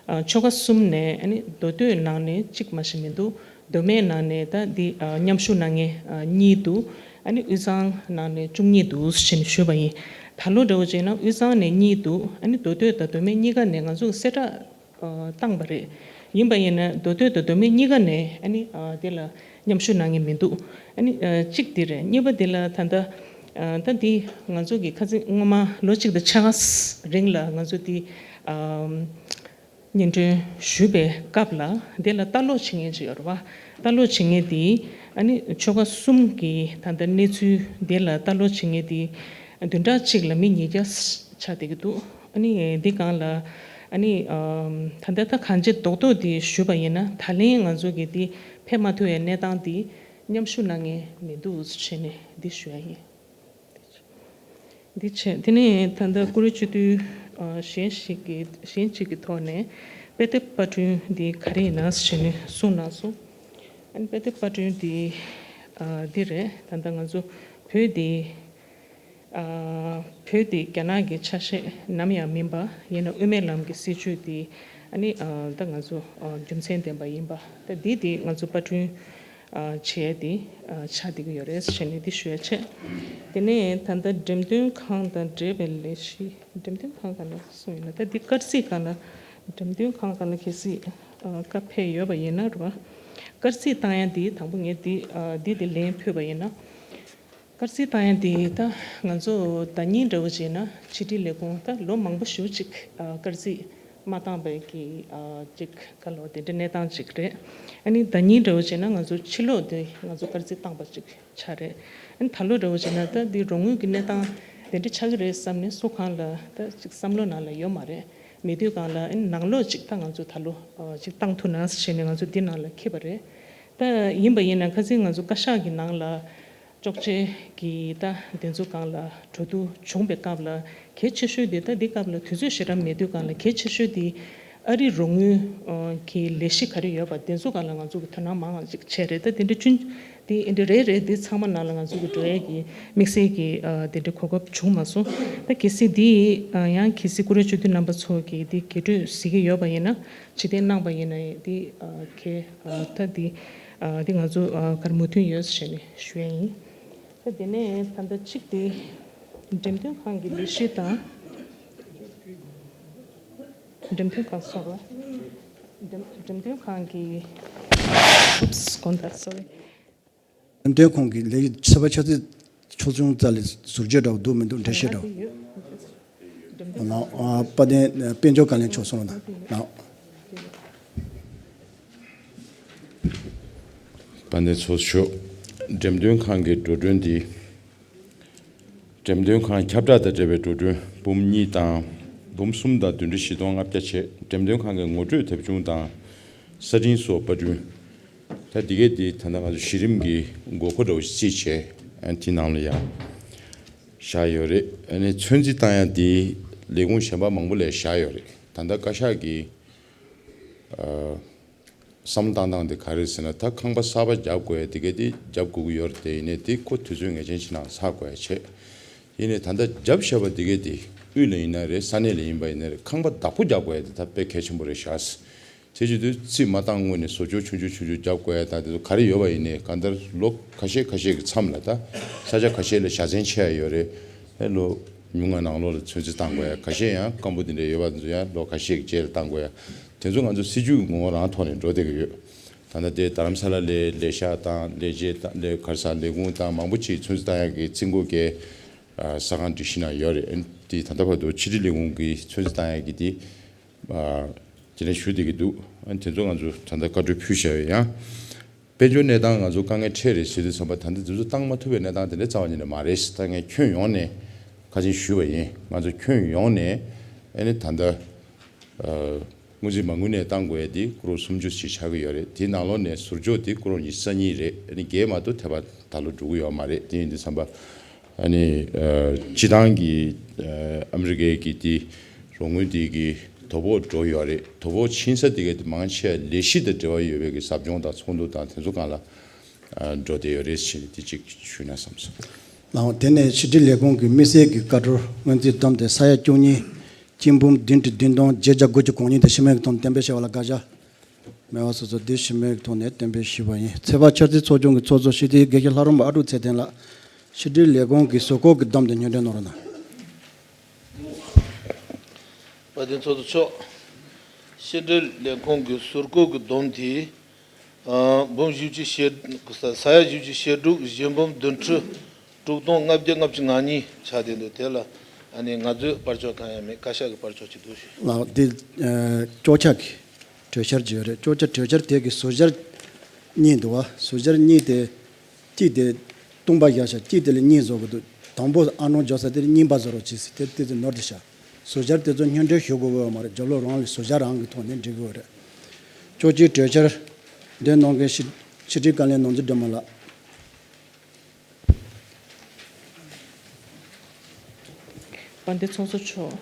ཨ་ཆོལ་ཁ་གསུམ་ནས་ཨ་ནི་མདོ་སྟོད་ནང་ནས་གཅིག་མ་ཞིག་མི་འདུག་མདོ་སྨད་ནང་ནས་ད་འདི་ཨ་མཉམ་ཞུགས་གནང་མཁན་ཨ་གཉིས་འདུག་ཨ་ནི་དབུས་གཙང་ནང་ནས་བཅུ་གཉིས་འདུག་ཟེར་ནས་ཞུས་པ་ཡིན། ད་ལོ་འདྲ་བོ་ཅིག་ཡིན་ན་དབུས་གཙང་ནས་གཉིས་འདུག་ཨ་ནི་མདོ་སྟོད་དང་མདོ་སྨད་གཉིས་ཀ་ནས་ང་ཚོ་གསལ་བསྒྲགས་ཨ་བཏང་པ་རེད། ཡིན་པ་ཡིན་ན་མདོ་སྟོད་དང་མདོ་སྨད་གཉིས་ཀ་ནས་ཨ་ནི་ཨ་དེ་ལ་མཉམ་ཞུགས་གནང་མཁན་མི་འདུག་ཨ་ནི་ཨ་གཅིག་དེ་རེད། གཉིས་པ་དེ་ལ་ད་ལྟ་ཨ་ད་འདི་ང་ཚོ་གི་ཁ་སང་སྔོན་མ་ལོ་གཅིག་དང་ཕྱེད་ཀ་རིང་ལ་ང་ཚོ་འདི་ཨ་སྙན་སྒྲོན་ཞུས་པའི་སྐབས་ལ་དེ་ལ་ལྟ་ཀློག་བྱེད་མཁན་ཅིག་ཡོད་རེད་བ། ལྟ་ཀློག་བྱེད་མཁན་དེ་ཨ་ནི་ཆོལ་ཁ་གསུམ་གི་ད་ལྟ་གནས་ཚུལ་དེ་ལ་ལྟ་ཀློག་བྱེད་མཁན་དེ་བདུན་ཕྲག་གཅིག་ལ་མི་ཉིས་བརྒྱ་ཆགས་བསྡད་ཀྱི་འདུག་ཨ་ནི་འདི་སྒང་ལ་ཨ་ནི་ཨམ་ད་ལྟ་ད་གང་ཅི་རྡོག་རྡོག་དེ་ཞུས་པ་ཡིན་ན་ད་ལན་ང་ཚོ་གི་དེ་ཕེབས་མ་ཐུབ་པའི་གནས་སྟངས་དེ་མཉམ་ཞུགས་གནང་མཁན་མི་འདུག་བྱས་ནས་འདི་ཞུ་ཡ་ཡིན། འདི་བྱས་དེ་ནས་ད་ལྟ་བཀུར་འོས་སྤྱི་འཐུས་ཨ་གཞན་ཞིག་གིས་གཞན་གཅིག་གི་ཐོག་ནས་དཔེ་དེབ་པར་སྐྲུན་འདི་ག་རེ་ཡིན་ན་ཞེས་ནས་གསུངས་གནང་སོང་། ཨ་ནི་དཔེ་དེབ་པར་སྐྲུན་འདི་ཨ་འདི་རེད། ད་ལྟ་ང་ཚོ་བོད་འདི་ཨ་བོད་འདི་རྒྱ་ནག་གི་ཆ་ཤས་ནམ་ཡང་མིན་པ་ཡིན་ན་དབུ་མའི་ལམ་གྱི་སྲིད་བྱུས་འདི་ཨ་ནི་ཨ་ད་ང་ཚོ་ཨ་རྒྱུ་མཚན་ལྡན་པ་ཡིན་པ་ད་འདི་འདི་ང་ཚོ་པར་སྐྲུན་ བྱས་ཏེ་ཆགས་བསྡད་ཀྱི་ཡོད་རེད་ཞེས་ནས་འདི་ཞུ་ཡ་བྱས། དེ་ནས་ད་ལྟ་འགྲེམས་སྟོན་ཁང་དང་འབྲེལ་བའི་ལས་གཞི། འགྲེམས་སྟོན་ཁང་ག་ལ་སོང་ཡིན་ན། ད་འདི་སྐར་རྩིས་སྒང་ལ། འགྲེམས་སྟོན་ཁང་ག་ལ་གལ་སྲིད་བཀའ་ཕེབས་ཡོད་པ་ཡིན་ན་རེད་བ། སྐར་རྩིས་བཏང་ཡ་འདི་དང་པོ་ངས་འདི་འདི་འདི་ལན་ཕུལ་བ་ཡིན་ན། སྐར་རྩིས་བཏང་ཡ་འདི་ད་ང་ཚོ་ཟླ་ཉིན་འདྲ་བོ་བྱས་ན་ཕྱི་དྲིལ་ལས་ཁུངས་ད་ལོ་མང་པོ་ཞེ་པོ་ཅིག་སྐར་རྩིས་མ་བཏང་བའི་གི་ཅིག་ག་ལོ་དེ་འདྲའི་གནས་སྟངས་ཅིག་རེད། ཨ་ནི་ཟླ་ཉིན་འདྲ་བོ་བྱས་ན་ང་ཚོ་ཕྱི་ལོགས་དེ་ང་ཚོ་སྐར་རྩིས་བཏང་པ་ཅིག་ཆགས་རེད། ཨ་ནི་ད་ལོ་འདྲ་བོ་བྱས་ན་ད་འདི་རོགས་དངུལ་གི་གནས་སྟངས་དེ་འདྲ་ཆགས་ཀྱི་རེད་བསམ་ནས་སུ་གང་ལ་ད་ཅིག་བསམ་བློ་ནང་ལ་ཡོད་མ་རེད། མེད་དུས་སྒང་ལ་ཨ་ནི་ནང་ལོགས་ཅིག་ད་ང་ཚོ་ད་ལོ་ཅིག་བཏང་ཐུབ་ན་ཞེས་ནས་ང་ཚོ་འདི་ནང་ལ་འཁྱེར་བ་རེད། ད་ཡིན་པ་ཡིན་ན་ཁ་སང་ང་ཚོ་བཀའ་ཤག་གི་ནང་ལ། ཅོག་ཅེ་གི་ད་དེ་ཚོ་སྒང་ལ་གྲོས་བསྡུར་བྱུང་པའི་སྐབས་ལ་གལ་ཆེ་ཤོས་དེ་ད་འདི་སྐབས་ལ་དུས་ཚོད་ཞེ་དྲག་མེད་དུས་སྒང་ལ་གལ་ཆེ་ཤོས་དེ་ཨ་རིའི་རོགས་དངུལ་གི་ལས་གཞི་ག་རེ་ཡོད་པ་དེ་ཚོ་སྒང་ལ་ང་ཚོ་གི་དོ་སྣང་མང་བ་ཅིག་བྱས་རེད། ད་དེ་འདྲ་ཅུང་དེ་འདྲ་རེད་རེད། དེ་ཚང་མ་ནང་ལ་ང་ཚོ་གི་འགྲོ་ཡས་ཀྱི་དམིགས་བསལ་གྱི་དེ་འདྲ་གོ་སྐབས་བྱུང་མ་སོང་། ད་གལ་སྲིད་དེ་ཡང་གལ་སྲིད་བཀུར་འོས་སྤྱི་འཐུས་རྣམ་པ་ཚོ་གི་དེ་རྒྱས་སྤྲོས་གཟིགས་ཀྱི་ཡོད་པ་ཡིན་ན། ཇི་ལྟར་གནང་པ་ཡིན་ན་ཡང་འདི་གལ་ད་འདི་འདི་ང་ཚོ་གར་མོས་མཐུན་ཡོད་ཟེར་ནས་ཞུ་ཡ་ཡིན། ད་དེ་ནས་ད་ལྟ་གཅིག་དེ་འགྲེམས་སྟོན་ཁང་གི་ལས་གཞི་དང་། འགྲེམས་སྟོན་ཁང་སོ་ར། འགྲེམས་འགྲེམས་སྟོན་ཁང་གི། Oops, contact, sorry. འདོན་ཁོང་གི་ལས་ཚོད་པ་ཆ་ཚད་ཆོག་ཆུང་ཙམ་ལས་ཟུར་བརྗོད་འདྲ་བོ་འདུག་མི་འདུག་འགྲེལ་བཤད་འདྲ་བོ། ནང་ཨ་དཔལ་ལྡན་དཔལ་འབྱོར་བཀའ་བློན་མཆོག་གསུངས་རོགས་གནང་། དཔལ་ལྡན་ཚོགས་གཙོ་མཆོག་འགྲེམས་སྟོན་ཁང་གི་འགྲོ་གྲོན་འདི། འགྲེམས་སྟོན་ཁང་ཁྱབ་བསྒྲགས་དང་འབྲེལ་བའི་འགྲོ་གྲོན་འབུམ་གཉིས་དང་། འབུམ་གསུམ་དང་བདུན་ཁྲི་བཞི་སྟོང་ལྔ་བརྒྱ་བྱས། འགྲེམས་སྟོན་ཁང་གི་ངོ་སྤྲོད་དེབ་ཆུང་དང་། གསར་འཕྲིན་སོགས་པར་སྐྲུན། ད་འདི་གའི་འདི་ད་ལྟ་ང་ཚོ་གཞི་རིམ་གྱི་དགོས་མཁོ་འདྲ་བོ་ཞིག་རྩིས་བྱས། ཨ་དེ་ནང་ལ་ཡང་བཞག་ཡོད་རེད། ཨ་ནི་ཚོད་འཛིན་བཏང་ཡ་འདི་ལས་ཁུངས་གཞན་པ་མང་པོ་ལས་བཞག་ཡོད་རེད། ད་ལྟ་བཀའ་ཤག་གི་ཨ་བསམ་བློ་བཏང་སྟངས་དེ་ག་རེ་རེད་ཟེར་ན། ད་ཁང་པ་གསར་པ་རྒྱབ་དགོས་ཡ་དེ་གའི་དེ་རྒྱབ་དགོས་ཀྱི་ཡོད་རེད། དེ་ཡིན་ནའི་དེ་ཁོ་དུས་ཚོད་ངེས་ཅན་ཞིག་ནང་ཚར་དགོས་ཡ་བྱས། ཡིན་ནའི་ད་ལྟ་རྒྱབ་བཞག་པ་དེ་གའི་དེ་དབུས་ལ་ཡིན་ན་རེད། ས་གནས་ལ་ཡིན་པ་ཡིན་ན་རེད། ཁང་པ་བདག་པོ་རྒྱག་དགོས་ཡ་དེ་ད་དཔེ་གལ་ཆེན་པོ་རེད་ཤག་དེ་བྱེད་དུས་རྩིས་མ་བཏང་སྔོན་ནས་བཟོ་བཅོས་ཆུང་ཆུང་ཆུང་ཆུང་རྒྱག་དགོས་ཡ་དང་། དེ་ཚོ་ག་རེ་ཡོད་པ་ཡིན་ནའི་གང་ལྟར་ལོ་ཁ་ཤས་ཁ་ཤས་ཀྱི་མཚམས་ལ་ད་ས་ཆ་ཁ་ཤས་ལ་བཞའ་ཚན་ཕྱེ་ཡ་ཡོད་རེད། ཨེ་ལོ་ཉུང་ང་ནང་ལོགས་ལ་ཚོད་འཛིན་བཏང་དགོས་ཡ། ཁ་ཤས་ཡང་སྐམ་པོ་དེ་འདྲ་ཡོད་པ་དེ་ཚོ་ཡང་ལོ་ཁ་ཤས་ཀྱི་རྗེས་ལ་བཏང་དགོས་ཡ། དེ་ཚོ་ང་ཚོ་སྲིད་ཇུས་ཀྱི་ངོ་བོ་རང་ཐོག་ནས་འགྲོ་བསྡད་ཀྱི་ཡོད། ད་ལྟ་དེ་རྡ་རམ་ས་ལ་ལ་ལས་ཤག་དང་ལས་བྱེད་དང་ལས་ག་རེ་ཟེར་ལས་ཁུངས་དང་མང་པོ་ཅིག་ཚོད་འཛིན་བཏང་ཡ་གི་རྩིས་འགོ་འགལ་ས་ཁང་སྒྲིག་གཞི་ནང་ཡོད་རེད། ཨ་ནི་དེ་ད་ལྟ་བར་དུ་ཕྱི་དྲིལ་ལས་ཁུངས་ཀྱིས་ཚོད་འཛིན་བཏང་ཡ་གི་དེ། ཨ་དེ་ནས་ཞུ་བསྡད་ཀྱི་འདུག་ཨ་དེ་ཚོ་ང་ཚོ་ད་ལྟ་བཀའ་འཁྲོལ་ཕུལ་བཞག་ཡོད། ཡང་དཔལ་འབྱོར་གནས་སྟངས་ང་ཚོ་དཀའ་ངལ་འཕྲད་རེད་ཟེར་དུས་ཙམ་པ་ད་ལྟ་དེ་ཚོ་བཏང་མ་ཐུབ་པའི་གནས་སྟངས་དེ་འདྲ་རྩ་བ་ཉིད་ནས་མ་རེད། ད་ངས་ཁྱོན་ཡོངས་ནས་ཁ་ཆེམས་ཞུས་པ་ཡིན། ང་ཚོ་ཁྱོན་ཡོངས་ནས་ཨ་ནི་ད་ལྟ་ཨ་སྔོན་རྩིས་མ་དངུལ་ནས་བཏང་དགོས་ཡ་དེ་ཀོ་རོར་སུམ་ཅུ་ཞིག་ཆགས་ཀྱི་ཡོད་རེད། དེའི་ནང་ལོགས་ནས་ཟུར་འཇོག་དེ་ཀོ་རོར་ཉི་ཤུ་རྩ་གཉིས་རེད། ཨ་ནི་བརྒྱད་མ་གཏོགས་ཐེ་བ་ད་ལོ་འགྲོ་གི་ཡོད་མ་རེད། དེ་ཡིན་དུས་ཙམ་པ། ཨ་ནི་ཨ་སྤྱི་བཏང་གི་ཨ་ཨ་མི་རི་ཀའི་གི་དེ་རོགས་དངུལ་དེ་གི་དོ་ཕོག་འགྲོ་ཡོད་རེད། དོ་ཕོག་ཕྱིན་ས་དེ་གའི་དེ་མང་ཆེ་བ་ལས་གཞི་དང་འབྲེལ་བ་ཡོད་པའི་གི་ཟབ་སྦྱོང་དང་ཚོགས་འདུ་དང་དེ་ཚོ་སྒང་ལ་ཨ་འགྲོ་བསྡད་ཡོད་རེད་ཟེར་ནས་དེ་གཅིག་ཞུས་ན་བསམ་སོང་། ལགས་འོང་། དེ་ནས་ཕྱི་དྲིལ་ལས་ཁུངས་ཀྱི་དམིགས་བསལ་གྱི་བཀའ་འཁྲོལ་སྔོན་རྩིས་བསྡོམས་ཏེ་ས་ཡ་བཅུ་གཉིས་སྐྱིན་འབུམ་བདུན་ཁྲི་བདུན་སྟོང་བརྒྱད་བརྒྱ་དགུ་བཅུ་གོ་གཉིས་དེ་ཕྱི་མིག་ཐོག་གཏན་འབེབས་བྱས་པ་ལ་དགག་བྱ། མེད་པ་སོ་སོ་དེ་ཕྱི་མིག་ཐོག་ནས་གཏན་འབེབས་ཞུས་པ་ཡིན། ཚོད་དཔག་འཆར་རྩིས་ཚོགས་ཆུང་གི་ཚོགས་གཙོ་སྤྱི་འཐུས་དགེ་བཤེས་ལྷ་རམས་པ་ཨ་ཀྲུག་ཚེ་བརྟན་ལགས། ཕྱི་དྲིལ་ལས་ཁུངས་ཀྱི་ཟུར་བཀོད་ཀྱི་བསྡོམས་ཏེ་སྙན་སྒྲོན་གནང་རོགས་གནང་། དཔལ་ལྡན་ཚོགས་གཙོ་མཆོག་ཕྱི་དྲིལ་ལས་ཁུངས་ཀྱི་ཟུར་བཀོད་ཀྱི་བསྡོམས་ཏེ། ཨ་འབུམ་བཞི་བཅུ་ཞེ། ས་ཡ་བཞི་བཅུ་ཞེ་དྲུག་བཞི་འབུམ་བདུན་ཁྲི་དྲུག་སྟོང་ལྔ་བརྒྱ་ལྔ་བཅུ་ང་གཉིས་ཆགས་བསྡད་འདུག་དེ་ལ་ཨ་ནི་ང་ཚོའི་པར་ཆོག་གང་ཡང་མེད། བཀའ་ཤག་གི་པར་ཆོག་ཅིག་འདུག་ཞུ། ལགས་འདི་ཨ་ཅོག་ཆ་གི་གྲོས་འཆར་ཅིག་ཡོད་རེད། ཅོག་ཆ་གྲོས་འཆར་དེ་གི་ཟུར་འཆར་གཉིས་འདུག་བ། ཟུར་འཆར་གཉིས་དེ་གཅིག་དེ་སྟོང་པ་བཞག་ཤག་གཅིག་དེ་ལ་གཉིས་བཟོ་གི་འདུག་དང་པོ་ཨ་ནོར་འཇོག་ས་དེ་ལ་རྙིང་པ་བཟོ་རོགས་གྱིས་ཟེར་དེ་དེ་ཚོ་ནོར་དེ་ཤག་ཟུར་འཆར་དེ་ཚོ་སྙན་སྒྲོན་ཞུ་དགོས་ཀྱི་ཡོད་མ་རེད། རྒྱབ་ལོགས་རང་ལ་ཟུར་འཆར་རང་གི་ཐོག་ནས་འབྲི་དགོས་རེད། ཅོག་ཅིག་གྲོས་འཆར་འདི་གནང་མཁན་ཕྱི་ཕྱི་དྲིལ་བཀའ་བློན་ནོར་འཛིན་སྒྲོལ་མ་ལགས། དཔལ་ལྡན་ཚོགས་གཙོ་མཆོག་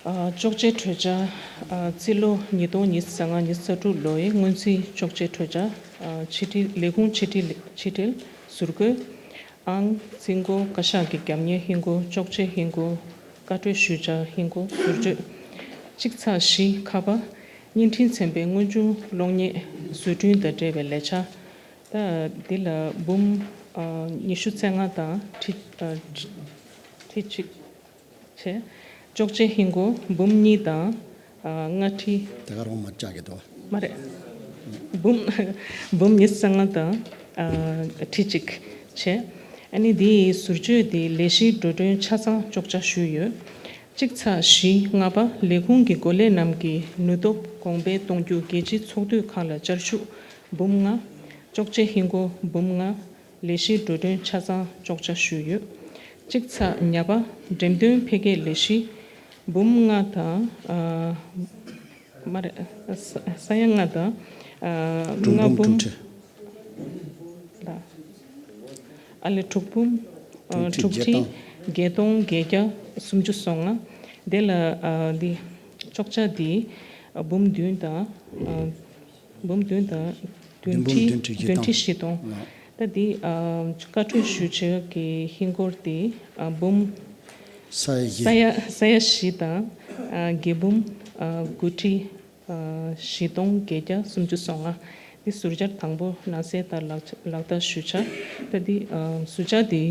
ཨ་ཅོག་ཅེ་གྲོས་འཆར། ཨ་རྩིས་ལོ་ཉིས་སྟོང་ཉི་ཤུ་རྩ་ལྔ་ཉི་ཤུ་རྩ་དྲུག་ལོའི་སྔོན་རྩིས་ཅོག་ཅེ་གྲོས་འཆར། ཨ་ཕྱི་དྲིལ་ལས་ཁུངས་ཕྱི་དྲིལ་ཕྱི་དྲིལ་ཟུར་བཀོད། ཨང་རྩིས་འགོ་བཀའ་ཤག་གི་རྒྱབ་གཉེར་ཧིན་སྒོར། ཅོག་ཅེ་ཧིན་སྒོར། བཀའ་འཁྲོལ་ཞུ་བྱ་ཧིན་སྒོར་ཟུར་བརྗོད། གཅིག་ཚེག་བཞི་ཁ་པ། བརྙན་འཕྲིན་ཚན་པའི་དངོས་བྱུང་གློག་བརྙན་བཟོ་སྐྲུན་དང་འབྲེལ་བའི་ལས་འཆར། ད་འདི་ལ་འབུམ་ཨ་ཉི་ཤུ་རྩ་ལྔ་དང་ཁྲི་ཨ་ཁྲི་ཁྲི་གཅིག་བྱས། ཅོག་ཙེ་ཧིན་སྒོར་འབུམ་གཉིས་དང་ཨ་ལྔ་ཁྲི། དེ་ག་རང་མ་བཅག་གི་འདུག་མ་རེད། འབུམ་འབུམ་ཉི་ཤུ་རྩ་ལྔ་དང་ཨ་ཁྲི་གཅིག་བྱས། ཨ་ནི་འདི་ཡི་ཟུར་བཅོས་འདི་ལས་གཞིའི་འགྲོ་གྲོན་ཆ་ཚང་གཅོག་ཆ་ཞུས་ཡོད། གཅིག་ཚེག་བཞི་ལྔ་པ། ལས་ཁུངས་ཀྱི་འགོ་ལས་རྣམས་ཀྱི་ནུས་སྟོབས་གོང་འཕེལ་གཏོང་རྒྱུ། རྒྱལ་སྤྱིའི་ཚོགས་འདུའི་ཁང་ལ་བཅར་ཞུགས་འབུམ་ལྔ། ཅོག་ཙེ་ཧིན་སྒོར་འབུམ་ལྔ། ལས་གཞིའི་འགྲོ་གྲོན་ཆ་ཚང་གཅོག་ཆ་ཞུས་ཡོད། གཅིག་ཚེག་ཉ་པ། འགྲེམས་སྟོན་འཕེལ་རྒྱས་ལས་གཞི་འབུམ་ལྔ་དང་ཨ་མ་རེད། ས་ས་ཡ་ལྔ་དང་ཨ་དྲུག་ལྔ་འབུམ་འབུམ་དྲུག་ཁྲི། ལ། ཨ་ལས་དྲུག་འབུམ་ཨ་དྲུག་ཁྲི་དྲུག་ཁྲི་བརྒྱད་སྟོང་བརྒྱད་བརྒྱ་སུམ་ཅུ་སོ་ལྔ། དེ་ལ་ཨ་འདི་གཅོག་ཆ་འདི་ཨ་འབུམ་བདུན་དང་ཨ་འབུམ་བདུན་དང་བདུན་བདུན་འབུམ་ཁྲི་བདུན་ཁྲི་བདུན་ཁྲི་བཞི་སྟོང་། ལགས། ད་འདི་ཨ་བཀའ་འཁྲོལ་ཞུ་བྱེད་ཀྱི་ཧིན་སྒོར་དེ་ཨ་འབུམ་ས་ཡ་བཞི། ས་ཡ་ས་ཡ་བཞི་དང་ཨ་བརྒྱད་འབུམ་ཨ་དགུ་ཁྲི་ཨ་བཞི་སྟོང་བརྒྱད་བརྒྱ་སུམ་ཅུ་སོ་ལྔ། འདི་ཟུར་བཅར་དང་པོ་ནང་གསལ་ལྟར་ལག་ལག་བསྟར་ཞུ་བྱ། ད་འདི་ཨ་ཟུར་བཅར་འདི་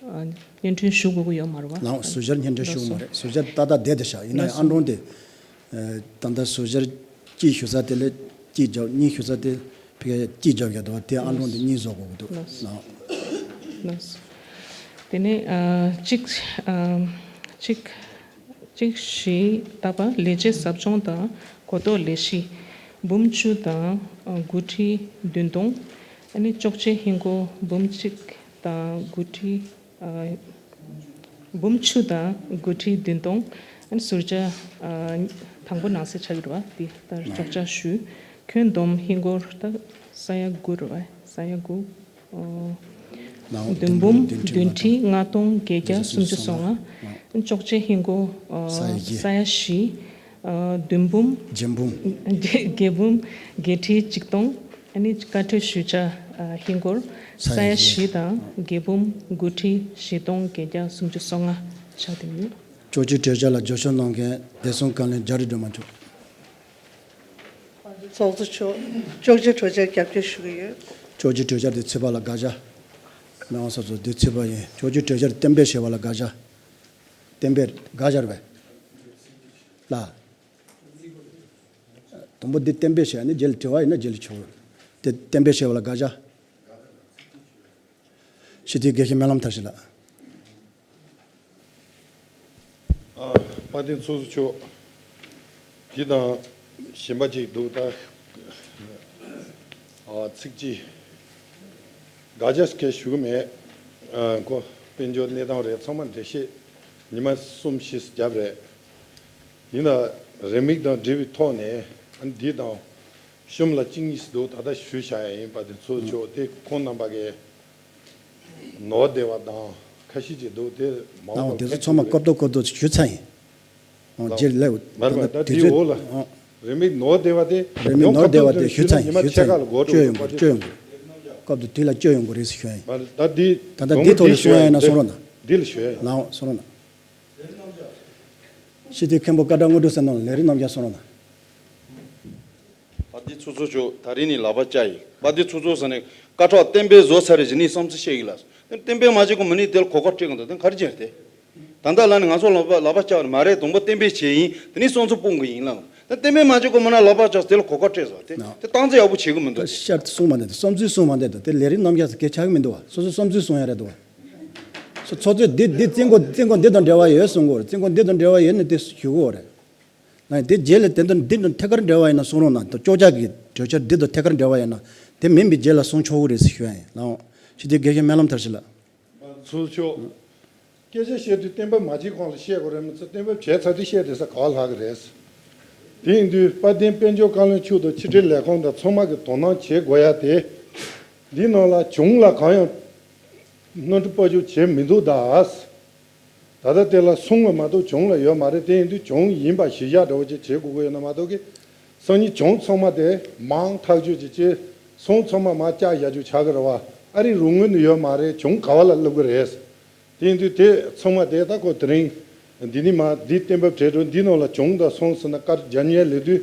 ཨ་སྙན་སྒྲོན་ཞུ་དགོས་ཀྱི་ཡོད་མ་རེད་པ། ལགས། ཟུར་བཅར་སྙན་སྒྲོན་ཞུ་དགོས་མ་རེད། ཟུར་བཅར་ཏག་ཏག་བསྡད་དེ་བཞག་ཡིན་ན་ཡང་ཨ་འབྲོང་དེ། ད་ལྟ་ཟུར་བཅར་གཅིག་ཞུ་ས་དེ་ལས་གཅིག་རྒྱབ། གཉིས་ཞུ་ས་དེ་ཕ་གིར་གཅིག་རྒྱབ་ཡ་འདུག་དེ་ཨ་འབྲོང་དེ་གཉིས་བཟོ་དགོས་ཀྱི་འདུག་ལགས། ལགས། དེ་ནས་ཨ་གཅིག་ཨ་གཅིག་གཅིག་བཞི་ལྔ་པ། ལས་བྱེད་ཟབ་སྦྱོང་དང་གོ་རྟོགས་ལས་གཞི་འབུམ་བཅུ་དང་ཨ་དགུ་ཁྲི་བདུན་སྟོང་། ཨ་ནི་ཅོག་ཙེ་ཧིན་སྒོར་འབུམ་གཅིག་དང་དགུ་ཁྲི་ཨ་འབུམ་བཅུ་དང་དགུ་ཁྲི་བདུན་སྟོང་། ཨ་ནི་ཟུར་བཅར་ཨ་དང་པོ་ནང་གསལ་ཆགས་ཀྱི་རེད་པ། འདི་ལྟར་གཅོག་ཆ་ཞུས། ཁྱོན་བསྡོམས་ཧིན་སྒོར་ད་ས་ཡ་དགུ་རེད་པ། ས་ཡ་དགུ། ཨ་ནའོ་བདུན་འབུམ་བདུན་ཁྲི་བདུན་ཁྲི་ལྔ་སྟོང་བརྒྱད་བརྒྱ་སུམ་ཅུ་སོ་ལྔ། ཨ་ཅོག་ཙེ་ཧིན་སྒོར་ཨ་ས་ཡ་བཞི། ས་ཡ་བཞི། ཨ་བདུན་འབུམ། བརྒྱད་འབུམ། བརྒྱད་འབུམ་བརྒྱད་ཁྲི་གཅིག་སྟོང་། ཨ་ནི་བཀའ་འཁྲོལ་ཞུ་བྱ་ཨ་ཧིན་སྒོར་ས་ཡ་བཞི་དང་བརྒྱད་འབུམ་དགུ་ཁྲི་བཞི་སྟོང་བརྒྱད་བརྒྱ་སུམ་ཅུ་སོ་ལྔ་ཆགས་བསྡད་ཡོད། ཅོག་ཙེ་གྲོས་འཆར་ལ་རྒྱབ་སྐྱོར་གནང་མཁན་བདེ་སྲུང་བཀའ་བློན་རྒྱ་རི་སྒྲོལ་མ་མཆོག་ཚོགས་གཙོ་མཆོག་ཅོག་ཙེ་གྲོས་འཆར་རྒྱབ་སྐྱོར་ཞུ་གི་ཡོད། ཅོག་ཙེ་གྲོས་འཆར་དེ་ཚུད་པ་ལ་དགག་བྱ། མི་དབང་ཚོགས་གཙོ། དེ་ཚུད་པ་ཡིན། ཅོག་ཙེ་གྲོས་འཆར་གཏན་འབེབས་བྱས་པ་ལ་དགག་བྱ། གཏན་འབེབས་དགག་བྱ་རེད་པས། ལ། དང་པོ་འདི་གཏན་འབེབས་བྱས་ནས་རྗེས་ལ་དྲི་བ་ཡིན་ན་རྗེས་ལ་ཆོག་དེ་གཏན་འབེབས་བྱས་པ་ལ་དགག་བྱ། སྤྱི་འཐུས་དགེ་བཤེས་སྨོན་ལམ་མཐར་ཕྱིན་ལགས། ཨ། དཔལ་ལྡན་ཚོགས་གཙོ་མཆོག་འདི་དང་གཞན་པ་ཅིག་འདུག་ད། ཨ། ཚིག་གཅིག་དགག་བྱ་སྐད་ཞུ་གི་མེད། ཨ། ཁོ་དཔལ་འབྱོར་གནས་སྟངས་རེད། ཚང་མ་འགྲེལ་བཤད་ཉི་མ་གསུམ་བཞི་བརྒྱབ་རེད། ཡིན་ན་རེའུ་མིག་དང་འབྲེལ་བའི་ཐོག་ནས་འདི་དང་གཞུང་ལ་གཅིག་གཉིས་འདུག་ད་ལྟ་ཞུས་བཞག་ཡ་ཡིན། དཔལ་ལྡན་ཚོགས་གཙོ་མཆོག་དེ་ཁོང་རྣམ་པ་གིས་ནོར་བསྡད་པ་དང་ཁ་ཤས་ཅིག་འདུག་དེ་མ་འོངས་པར་དེ་ཚོ་ཚང་མ་སྐབས་ཐོག་སྐབས་ཐོག་ཞུ་ཚར་ཡིན། ཨོ། ལགས། རྗེས་ལ་མ་རེད་པ། ད་དེ་དེ་ཚོའི་ཚོ་ཨོ། རེའུ་མིག་ནོར་བསྡད་པ་དེ་རེའུ་མིག་ཡང་ནོར་བསྡད་པ་དེ་ཞུ་ཚར་ཡིན། ཉི་མ་ཕྱེད་ཀ་ལ་འགོར་འགྲོ་གི་འདུག་བཀའ་ཁྲོལ་ཞུས་ན། བཅོས་ཡོང་གི་རེད། བཅོས་ཡོང་གི་རེད། སྐབས་དེ་དུས་ལ་བཅོས་ཡོང་གི་རེད་ཟེར་ཞུ་ཡ་ཡིན། མ་རེད། ད་འདི་ད་ལྟ་དང་པོ་འདི་ཐོག་ལ་གསུང་ཡ་ཡིན་ན་གསུང་རོགས་གནང་། འདི་ལ་ཞུ་ཡ་ཡིན། ལའོ། གསུང་རོགས་གནང་། སྤྱི་འཐུས་མཁན་པོ་སྐལ་བྲག་དངོས་གྲུབ་ཟེར་ནོ་ལ་ལས་རིགས་རྣམ་རྒྱལ་གསུང་རོགས་གནང་། དཔལ་ལྡན་ཚོགས་གཙོ་མཆོག་ད་རིང་ནས་ལག་པ་བཅག་ཡིན། དཔལ་ལྡན་ཚོགས་གཙོ་ཟེར་ནས་བཀའ་ཁྲོལ་གཏན་འབེབས་བཟོ་ཚར་རེད། གཞི་ནས་བསམ་ཚུལ་བཤད་ཡིན་ལ། གཏན་འབེབས་མ་བྱེད་གོང་མི་ནས་དེ་ལ་གོ་སྐབས་སྤྲད་གི་འདུག་དེ་ག་རེ་བྱས་རེད་དེ། ད་ལྟ་ལ་ནི་ང་ཚོ་ལག་པ་ལག་པ་བཅག་རེད་མ་རེད། དང་པོ་གཏན་འབེབས་བྱས་ཡིན། དེ་ནས་བསམ་ཚུལ་སྤུངས་གི་ཡིན་ལ། ད་གཏན་འབེབས་མ་བྱེད་གོང་མི་ནས་ལག་པ་བཅག་དེ་ལ་གོ་སྐབས་སྤྲད་ཟེར་བ་དེ་དེ་སྟངས་འཛིན་ཡག་པོ་བྱེད་གི་མི་འདུག་ད་དེ་ཤར་དུ་གསུངས་མ་འདུག་བསམ་ཚུལ་གསུངས་མ་འདུག་དེ་ལས་རིགས་རྣམ་རྒྱལ་ཟེར་སྐད་ཆགས་གི་མི་འདུག་བ། སོ་སོ་བསམ་ཚུལ་གསུང་ཡ་རེད་འདུག་བ། སོ་ཚོགས་གཙོས་འདི་འདི་བཙན་སྐོར་བཙན་སྐོར་འདི་དང་འབྲེལ་བ་ཡོད་གསུང་གི་ཡོད་རེད། བཙན་སྐོར་འདི་དང་འབྲེལ་བ་ཡོད་ནི་དེ་ཞུ་གི་ཡོད་རེད། ང་དེ་རྗེས་ལ་དེ་དང་འདི་དང་ཐད་ཀར་འབྲེལ་བ་ཡིན་ན་གསུང་རོགས་གནང་། དང་ཅོག་ཅག་གི་གྲོས་འཆར་འདི་དང་ཐད་ཀར་འབྲེལ་བ་ཡིན་ན་དེ་མིན་པའི་རྗེས་ལ་གསུང་ཆོག་གི་རེད་ཟེར་ཞུ་ཡ་ཡིན། ལའོ། སྤྱི་འཐུས་དགེ་བཤེས་སྨོན་ལམ་མཐར་ཕྱིན་ལགས། ཚོགས་གཙོ་མཆོག་སྐད་ཆ་བཤད་དུས་གཏན་འབེབས་མ་བྱས་གོང་ལ་བཤད་དགོས་རེད་མི་ཚེ། གཏན་འབེབས་བྱས་ཚར་དུས་བཤད་བསྡད་ས་ག་བ་ལྷག་གི་རེད། དེ་ཡིན་དུས་དཔལ་ལྡན་དཔལ་འབྱོར་བཀའ་བློན་མཆོག་དང་ཕྱི་དྲིལ་ལས་ཁུངས་དང་ཚང་མ་གི་དོ་སྣང་བྱེད་དགོས་ཡ་དེ། འདི་ནང་ལ་གྱོང་ལ་གང་ཡང་སྣོན་འཕྲི་སྤོ་སྒྱུར་བྱས་མི་འདུག་ད། ད་ལྟ་དེ་ལ་སོང་བ་མ་གཏོགས་གྱོང་ལ་ཡོད་མ་རེད། དེ་ཡིན་དུས་གྱོང་ཡིན་པ་གཞི་བཞག་འདྲ་བོ་ཅིག་བྱེད་དགོས་ཀྱི་ཡོད་ན་མ་གཏོགས་ཀྱི། སང་ཉིན་གྱོང་ཚང་མ་དེ་མང་ཐག་ཆོད་ཅིག་བྱས་སོང་། ཚང་མ་མར་བཅག་བཞག་རྒྱུ་ཆགས་ཀྱི་རེད་བ། ཨ་རི་རུ་དངུལ་ནི་ཡོད་མ་རེད། གྱོང་ག་བ་ལ་བླུག་གི་རེད། དེ་ཡིན་དུས་དེ་ཚང་མ་དེ་ད་ཁོ་དེ་རིང་འདི་ནི་མ་འདི་གཏན་འབེབས་བྱས་འགྲོ། འདི་ནང་ལ་གྱོང་དང་སོང་ཟེར་ན་སྐར་བརྒྱ་ཉེར་ལས་དུས་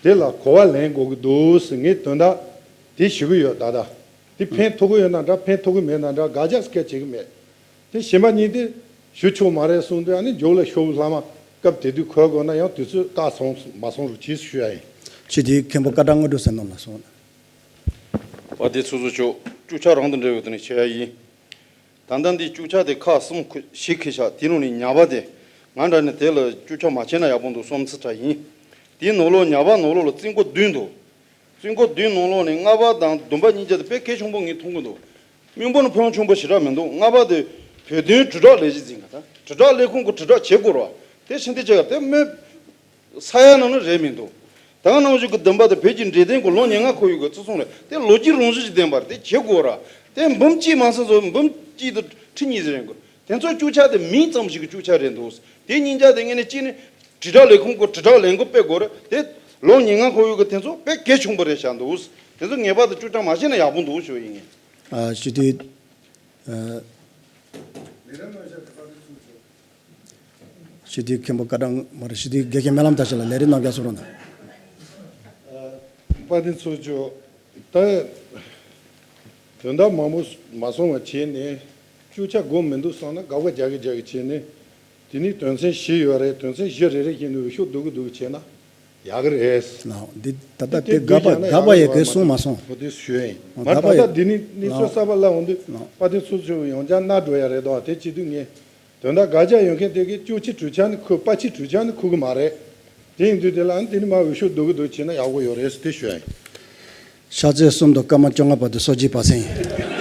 དེ་ལ་གོ་བ་ལེན་དགོས་ཀྱི་འདུག་ཟེར་ངས་དོན་དག་དེ་ཞུ་གི་ཡོད། ད་ལྟ། དེ་ཕན་ཐོགས་ཀྱི་ཡོད་ན་འདྲ། ཕན་ཐོགས་ཀྱི་མེད་ན་འདྲ། དགག་བྱ་སྐད་བྱེད་ཀྱི་མེད། དེ་གཞན་པ་གཉིས་དེ་ཞུ་ཆོག་མ་རེད་གསུངས་དུས། ཨ་ནི་མཇུག་ལ་ཤོག་བུ་ལྷག་མ་སྐབས་དེ་དུས་འཁོད་དགོས་ན་ཡང་དུས་ཚོད་བཀག་སོང་མ་སོང་རུ་གྱིས་ཞུ་ཡ་ཡིན། ཅི་དེ་མཁན་པོ་བཀའ་དྲང་དངོས་གྲུབ་ཟེར་ནོ་ལ་སོང་། དཔལ་ལྡན་ཚོགས་གཙོ་མཆོག་སྐྱོ་ཆག་རང་དང་འབྲེལ་བའི་ཐོག་ནས་བཤད་ཡ་ཡིན། ད་ལྟ་འདི་སྐྱོ་ཆག་དེ་ཁག་གསུམ་ཞིག་ཁེལ་ཤག་དེའི་ནང་ནས་ཉ་པ་དེ་ང་འདྲ་ནས་དེ་ལ་སྐྱོ་ཆག་མ་བྱས་ན་ཡག་པོ་འདུག་བསམ་ཚུལ་འདྲ་ཡིན། དེའི་ནང་ལོགས་ཉ་པ་ནང་ལོགས་ལ་རྩིས་འགོ་བདུན་འདུག་རྩིས་འགོ་བདུན་ནང་ལོགས་ནས་ལྔ་པ་དང་བདུན་པ་གཉིས་ཆ་དེ་དཔེ་གལ་ཆེན་པོ་ངས་མཐོང་གི་འདུག་སྨིན་པོ་ནི་ཕོན་ཆུང་པོ་ཞེ་དྲག་མི་འདུག་ལྔ་པ་དེ་བོད་དོན་དྲིལ་བསྒྲགས་ལས་གཞི་འཛིན་ག་ད་དྲིལ་བསྒྲགས་ལས་ཁུངས་ཀྱི་དྲིལ་བསྒྲགས་བྱེད་དགོས་ར། དེ་ཕྱིན་དེ་བྱེད་ག་དེ་མི་ས་ཡ་ནང་ནས་རེད་མི་འདུག་ད་ག་ནང་བཞིན་གྱི་བདུན་པ་དེ་བོད་ཀྱི་འབྲེལ་ལྡན་གྱི་ལོ་ཉེར་ལྔ་འཁོར་ཡུལ་གྱི་བརྩི་སྲུང་རེད། དེ་ལོ་རྒྱུས་རང་བཞིན་ཞིག་ལྡན་པ་རེད། དེ་བྱེད་དགོས་ར། དེ་འབུམ་གཅིག་མ་ཟིན་ཚོ་འབུམ་གཅིག་དང་ཁྲི་གཉིས་ཟིན་རེད་གོ་དེ་ཚོ་སྐྱོ་ཆག་དེ་མིང་ཙམ་ཞིག་གི་སྐྱོ་ཆག་རེད་འདུག་དེ་གཉིས་ཆ་དེ་ངས་ནས་གཅིག་ནས་དྲིལ་བསྒྲགས་ལས་ཁུངས་ཀྱི་དྲིལ་བསྒྲགས་ལས་འགུལ་སྤེལ་དགོས་རེད། དེ་ལོ་ཉེར་ལྔ་འཁོར་ཡུལ་གྱི་དེ་ཚོ་དཔེ་གལ་ཆེན་པོ་རེད་བཞག་འདུག་དེ་ཚོ་ངེས་པར་དུ་སྐྱོ་ཆག་མ་བྱས་ན་ཡག་པོ་འདུག་ཞུ་ཡིན། ཨ་ཞུ་དུས། ཨ། ཞུ་དུས་མཁན་པོ་བཀའ་དྲང་མ་རེད། ཞུ་དུས་དགེ་རྒན་སྨོན་ལམ་བདག་ཞིག་ལ་ལས་རིམ་གནང་རྒྱ་སོ་རོ་ན། དཔལ་ལྡན་ཚོགས་གཙོ། ད་དོན་དག་མང་པོ་མ་སོང་བ་བྱས་ནས་སྐྱོ་ཆག་དགོས་མི་འདུག་བསམ་ན་དགག་པ་རྒྱག་གི་རྒྱག་གི་བྱས་ནས། དེ་ནི་དོན་ཚན་བཞི་ཡོད་རེད། དོན་ཚན་བཞི་རེ་རེ་བཞིན་དུ་འོས་ཤོག་ལྡུག་གི་ལྡུག་གི་བྱས་ན་ཡག་གི་རེད། ལགས། འདི་ད་ལྟ་དེ་དགག་པ་དགག་པ་ཡི་གེ་གསུངས་མ་སོང་། འོ་དེ་ཞུ་ཡིན། མ་དགག་པ་ད་ཡི་ལྟ་འདི་ནི་གནས་ཚུལ་གསར་པ་ལབ་འོང་དུས་ལགས། དཔལ་ལྡན་ཚོགས་གཙོ་ཡང་བསྐྱར་གནང་འགྲོ་ཡ་རེད་དོ། དེ་བྱེད་དུས་ངས་དོན་དག་དགག་བྱ་ཡོད་མཁན་དེ་གའི་སྐྱོ་ཆག་དྲིལ་ཆག་ནི་འཁོར། པ་ཆག་དྲིལ་ཆག་ནི་འཁོར་གི་མ་རེད། དེ་ཡིན་དུས་དེ་ལ་ཨ་ནི་དེ་ནི་མ་འོས་ཤོག་ལྡུག་གི་ལྡུག་བྱས་ན་ཡག་པོ་ཡོད་རེད་ཟེར་དེ་ཞུ་ཡ་ཡིན། ཕྱག་ཚོད་གསུམ་དང་སྐར་མ་བཅོ་ལྔ་བར་དུ་སོ་བརྒྱད་པ་སེང་།